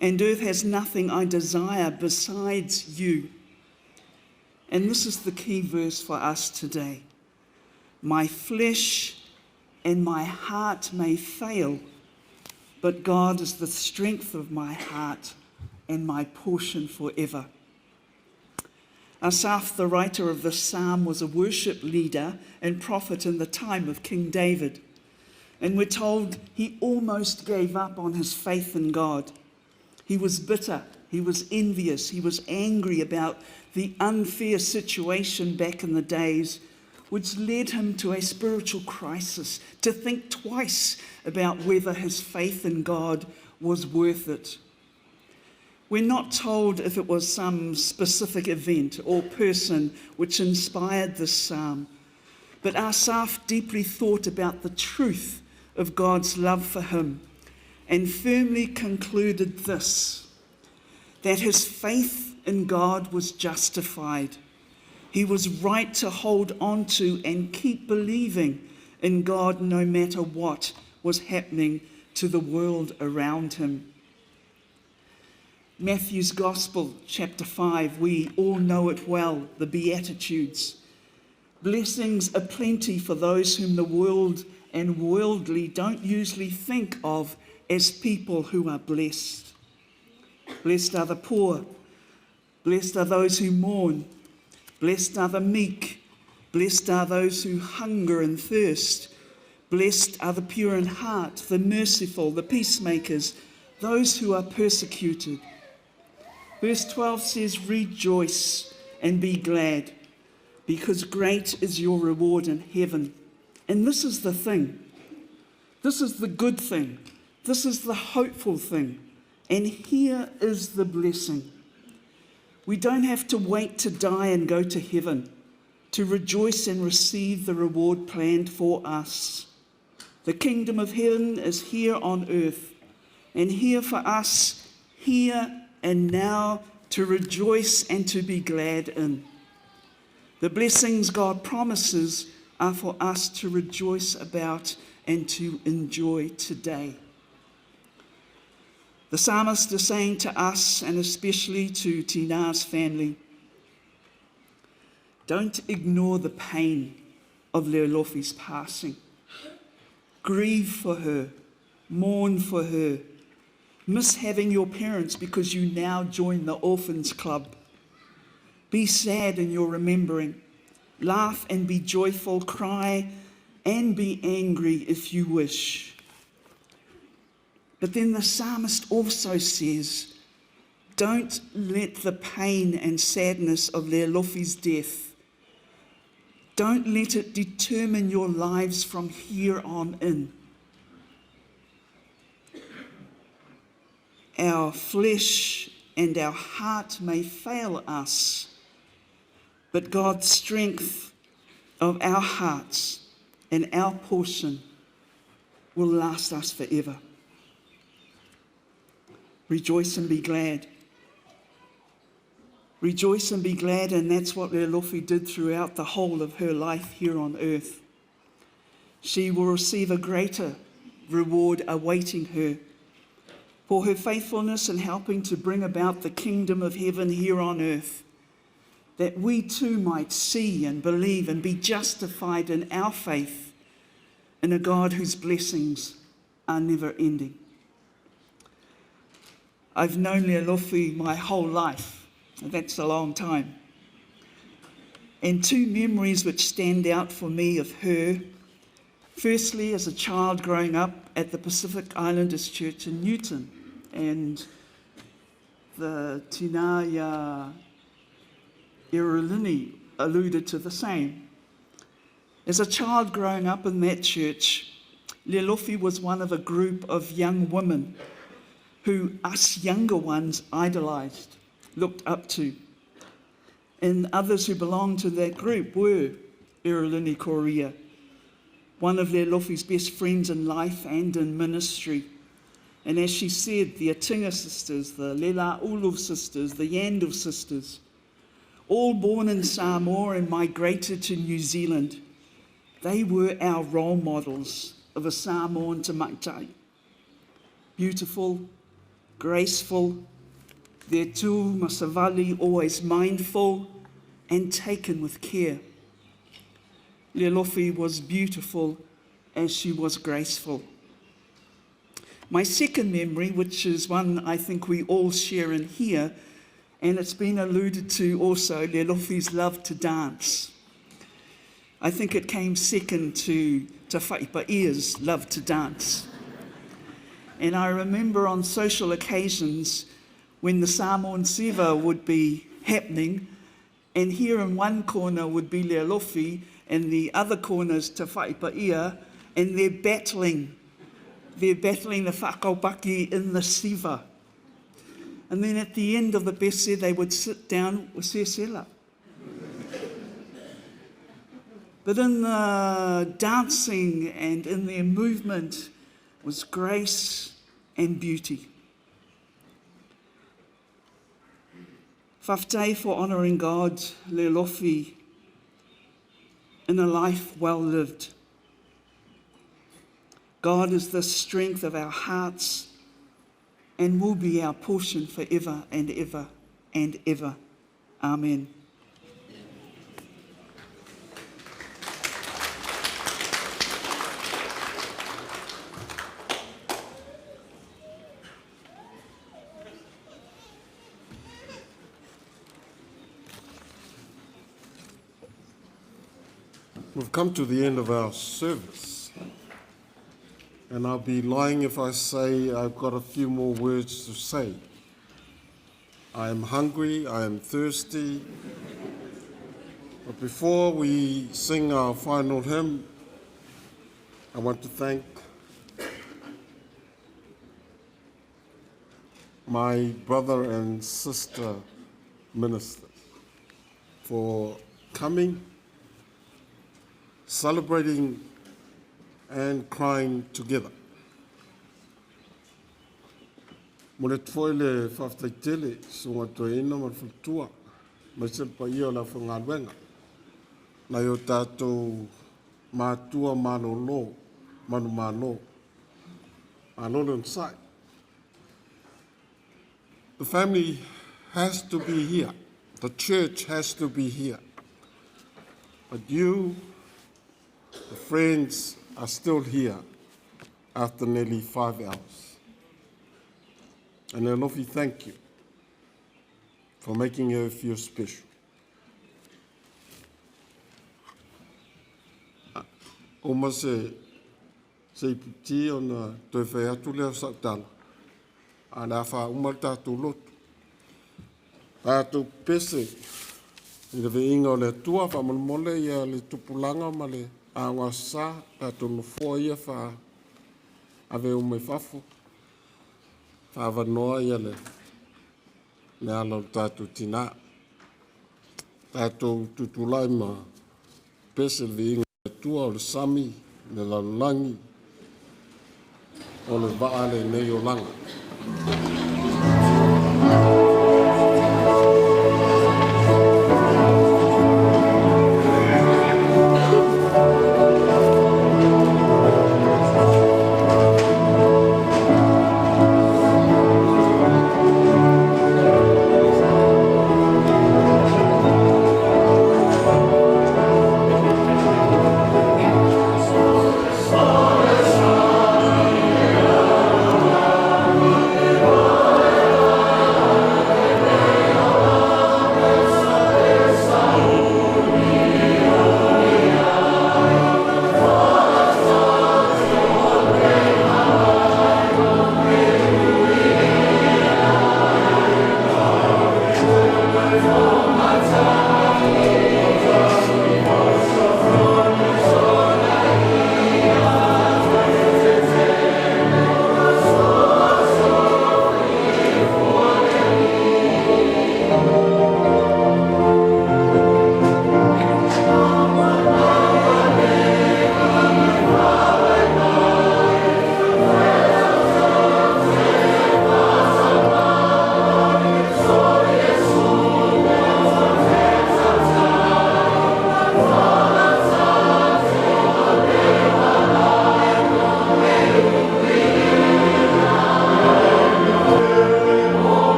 S19: And earth has nothing I desire besides you. And this is the key verse for us today. My flesh and my heart may fail, but God is the strength of my heart and my portion forever. Asaph, the writer of this psalm, was a worship leader and prophet in the time of King David. And we're told he almost gave up on his faith in God. He was bitter, he was envious, he was angry about the unfair situation back in the days, which led him to a spiritual crisis, to think twice about whether his faith in God was worth it. We're not told if it was some specific event or person which inspired this psalm, but Asaph deeply thought about the truth of God's love for him and firmly concluded this that his faith in God was justified. He was right to hold on to and keep believing in God no matter what was happening to the world around him. Matthew's Gospel, chapter 5, we all know it well, the Beatitudes. Blessings aplenty for those whom the world and worldly don't usually think of as people who are blessed. Blessed are the poor. Blessed are those who mourn. Blessed are the meek. Blessed are those who hunger and thirst. Blessed are the pure in heart, the merciful, the peacemakers, those who are persecuted. Verse 12 says, Rejoice and be glad, because great is your reward in heaven. And this is the thing. This is the good thing. This is the hopeful thing. And here is the blessing. We don't have to wait to die and go to heaven to rejoice and receive the reward planned for us. The kingdom of heaven is here on earth and here for us, here and now, to rejoice and to be glad in. The blessings God promises are for us to rejoice about and to enjoy today. The psalmist is saying to us, and especially to Tina's family, don't ignore the pain of Lealofi's passing. Grieve for her, mourn for her, miss having your parents because you now join the orphans club. Be sad in your remembering. Laugh and be joyful, cry and be angry if you wish. But then the psalmist also says, don't let the pain and sadness of Lealofi's death, don't let it determine your lives from here on in. Our flesh and our heart may fail us, but God's strength of our hearts and our portion will last us forever. Rejoice and be glad. Rejoice and be glad, and that's what Lealofi did throughout the whole of her life here on earth. She will receive a greater reward awaiting her for her faithfulness in helping to bring about the kingdom of heaven here on earth, that we too might see and believe and be justified in our faith in a God whose blessings are never ending. I've known Lealofi my whole life. That's a long time. And two memories which stand out for me of her. Firstly, as a child growing up at the Pacific Islanders Church in Newton, and The Tinaya Erolini alluded to the same. As a child growing up in that church, Lealofi was one of a group of young women who us younger ones idolized, looked up to. And others who belonged to that group were Erolini Korea, one of Lealofi's best friends in life and in ministry. And as she said, the Atinga sisters, the Lela Ulu sisters, the Yandel sisters, all born in Samoa and migrated to New Zealand, they were our role models of a Samoan tamaitai. Beautiful, graceful, their tu masavali always mindful and taken with care. Lealofi was beautiful as she was graceful. My second memory, which is one I think we all share in here, and it's been alluded to also, Lealofi's love to dance. I think it came second to Te Whaipa'ia's love to dance. And I remember on social occasions when the Samoan Siva would be happening, and here in one corner would be Lealofi, and the other corner is Te Whaipaia, and they're battling. They're battling the whakaupaki in the siva. And then at the end of the bese, they would sit down with Sesela. But in the dancing and in their movement was grace and beauty. Fafte for honouring God, Lealofi, in a life well lived. God is the strength of our hearts and will be our portion forever and ever and ever. Amen.
S7: We've come to the end of our service. And I'll be lying if I say I've got a few more words to say. I am hungry, I am thirsty. But before we sing our final hymn, I want to thank my brother and sister ministers for coming, celebrating and crying together. Mo le tfoe le whawhitaitele, sunga toeina ma le faletua, mai se le paia o le awhangaluenga. Nai o tātou mātua malolo, manu malo. Malo le sai. The family has to be here. The church has to be here. But you, the friends, are still here after nearly 5 hours. And Lealofi, thank you for making her feel special. O ma se se iputi ona toe whai atu lea o sautala. A le a wha uma le tātou lotu. Tātou pese i le veinga o le atua whamolemole ia le tupulanga ma le aoga sa tātou nofoa ia wha ave o mai fafo. Whaavanoa ia le le ala o le tātou tina. Tātou tutulai ma pese le veinga o le atua o le sami, le lalolagi, o le vaa lenei olaga.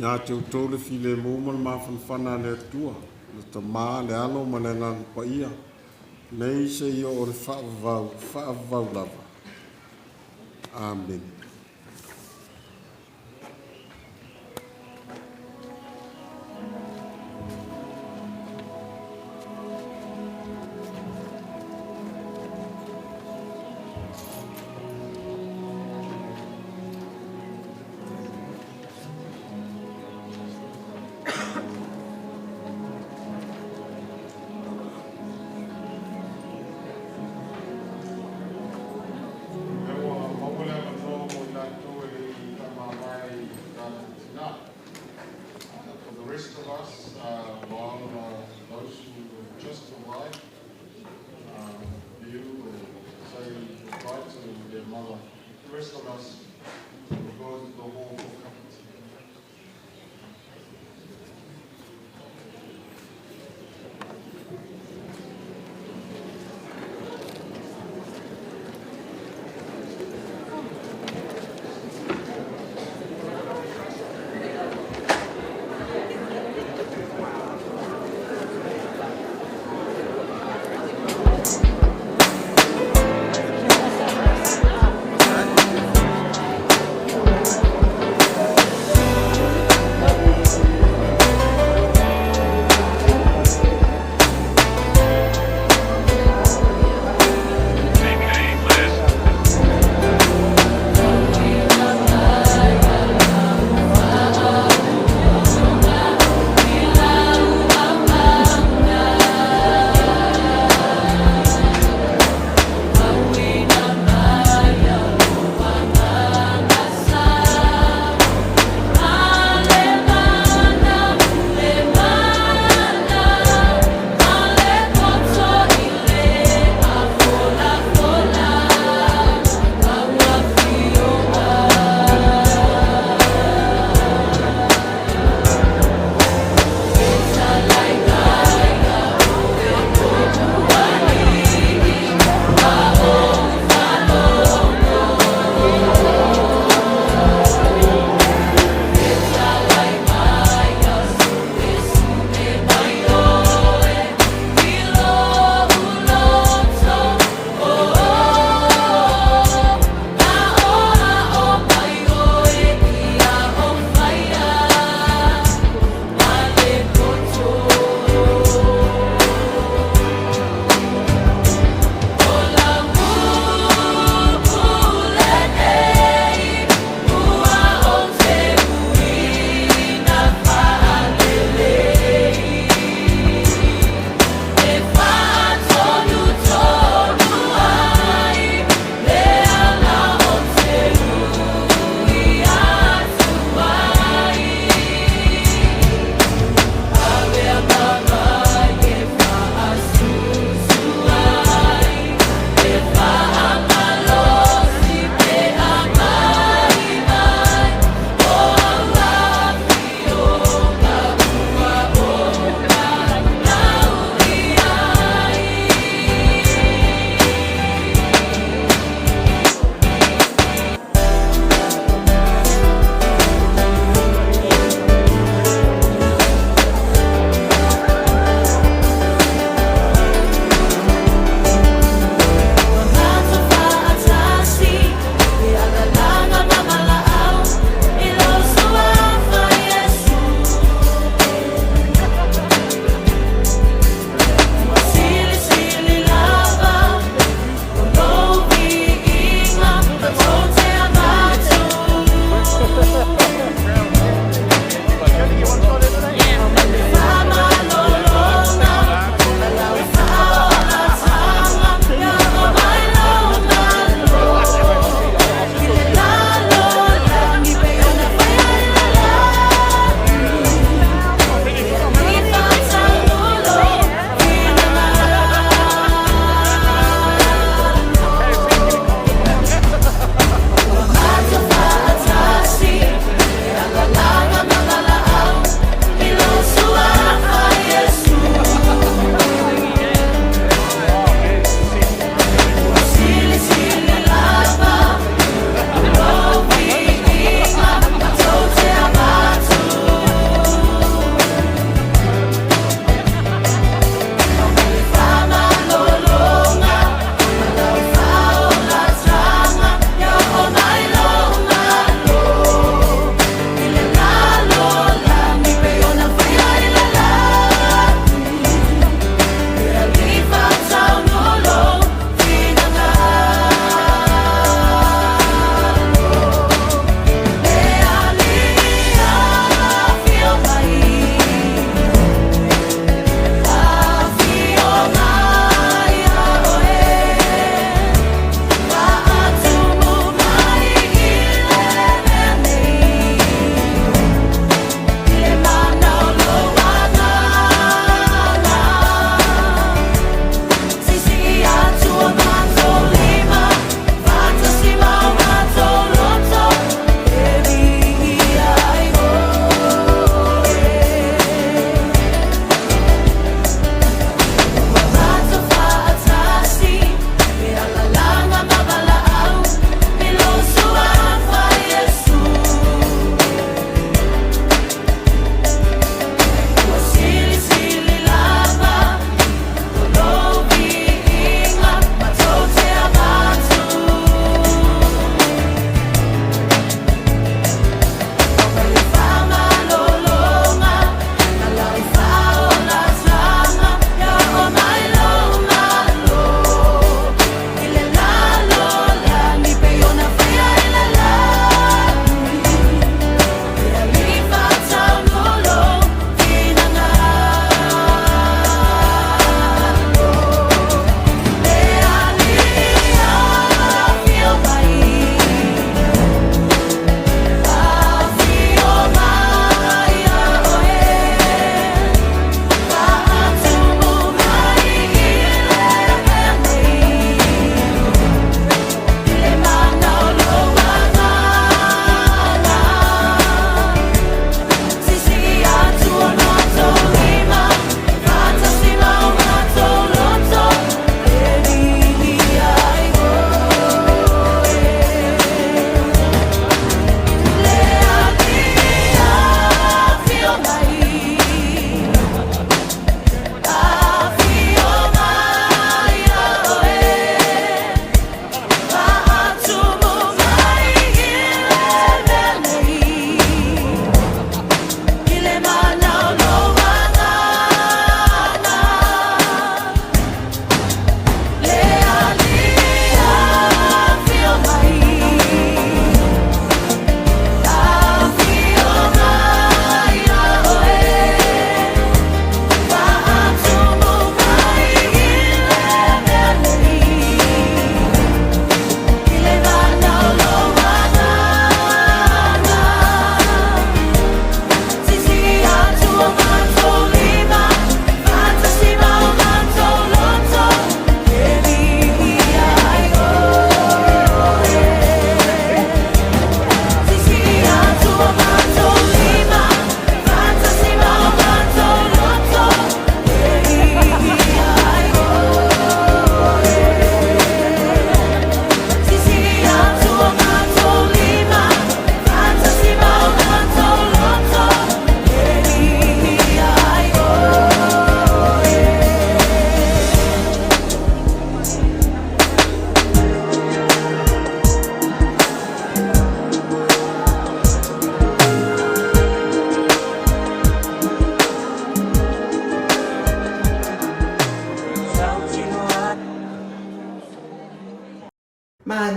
S7: Ia te outou le filemu ma le mafanafana a le Atua, le Tamā, le Alo ma le Agaga Paia, nei seia oo i le faavavau, faavavau lava. Amene. Lea ua maua le avanoa.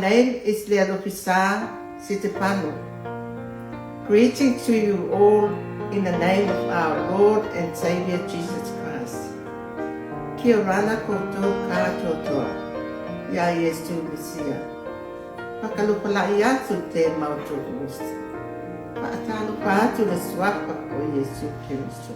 S6: name is Lealofisa Sitepano. Greeting to you all in the name of our Lord and Savior Jesus Christ. Kia rana koutou kātoatoa, ia Iesu Mesia. Whakalopala'i atu te mautohu osi. Whaatalofa atu le suafa o Iesu Keriso.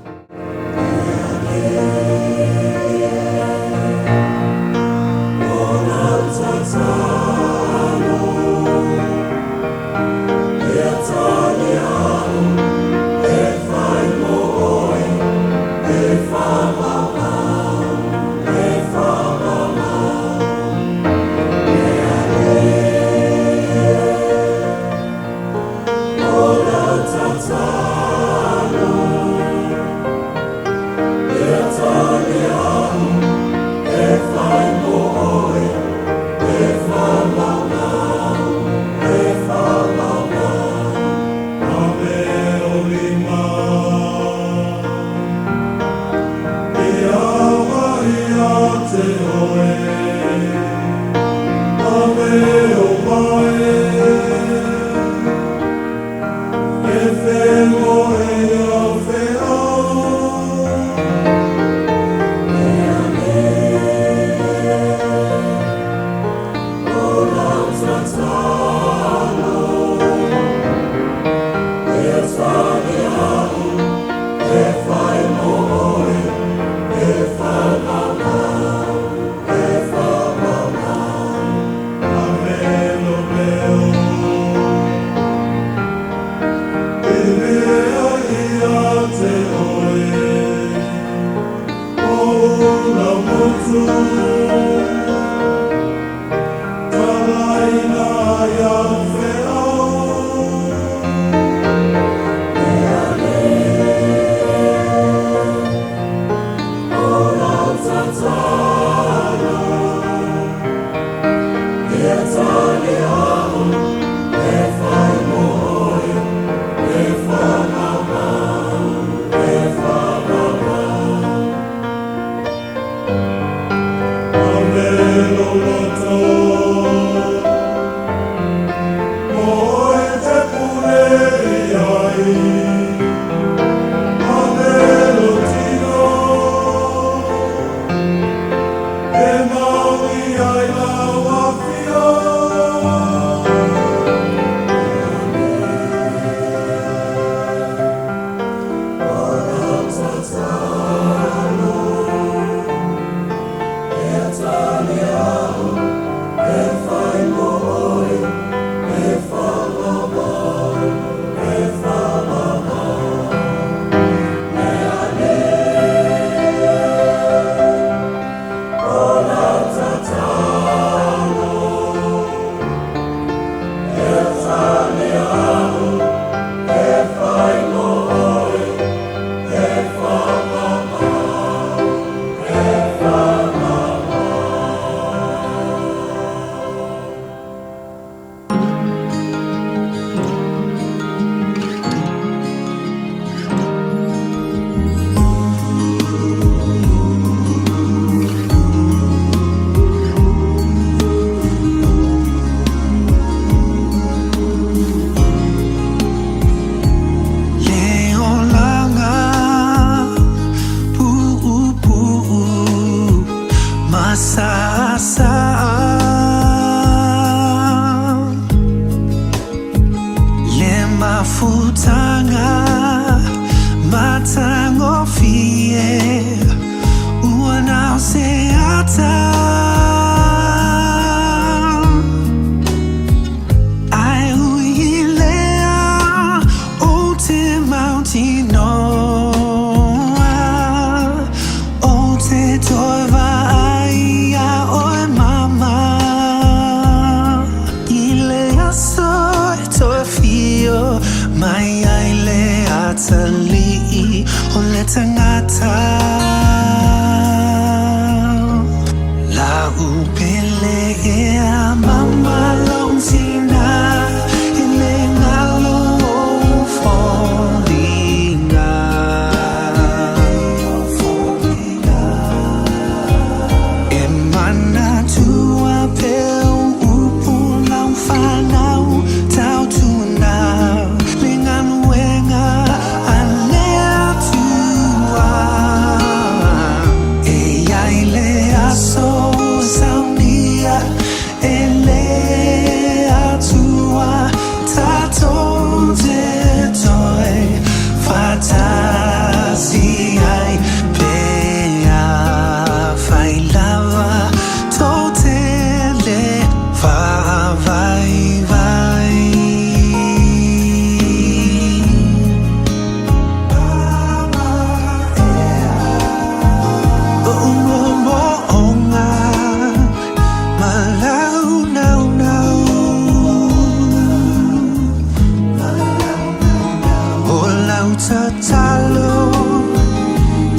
S8: tatalo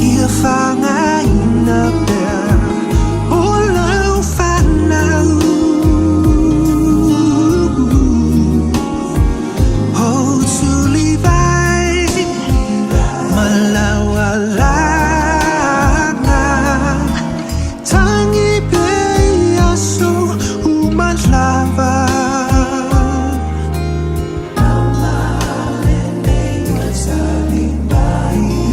S8: ia faagaina pea o lau fanau. O tulivai ma lau alaga, tagi pea i aso uma lava.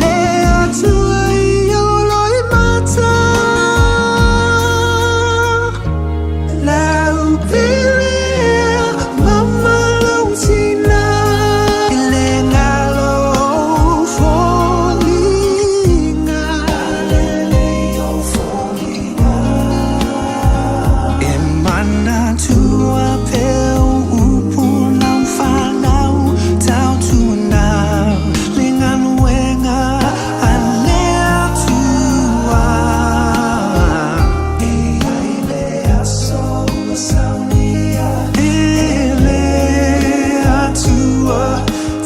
S8: Le Atua i olo i mata, lau pele mama lou tina. E le galo ou foliga. E manatua pea upu o lau fanau, tautuana le galuega a le Atua. E ai le aso ua saunia e le Atua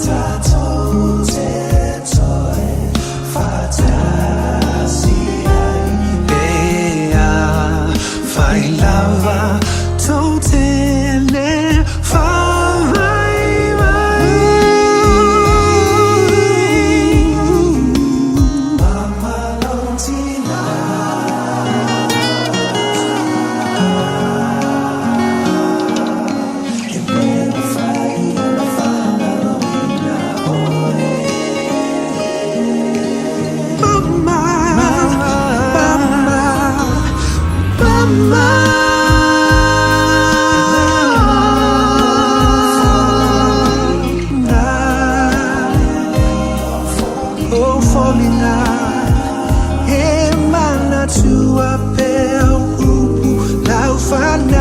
S8: tatou te toe faatasi ai. E afai lava tou te le faavaivai. Mama lou tina. E le mafai ona faagaloina oe. Mama, mama, mama. O foliga e manatua pea upu lau fanau.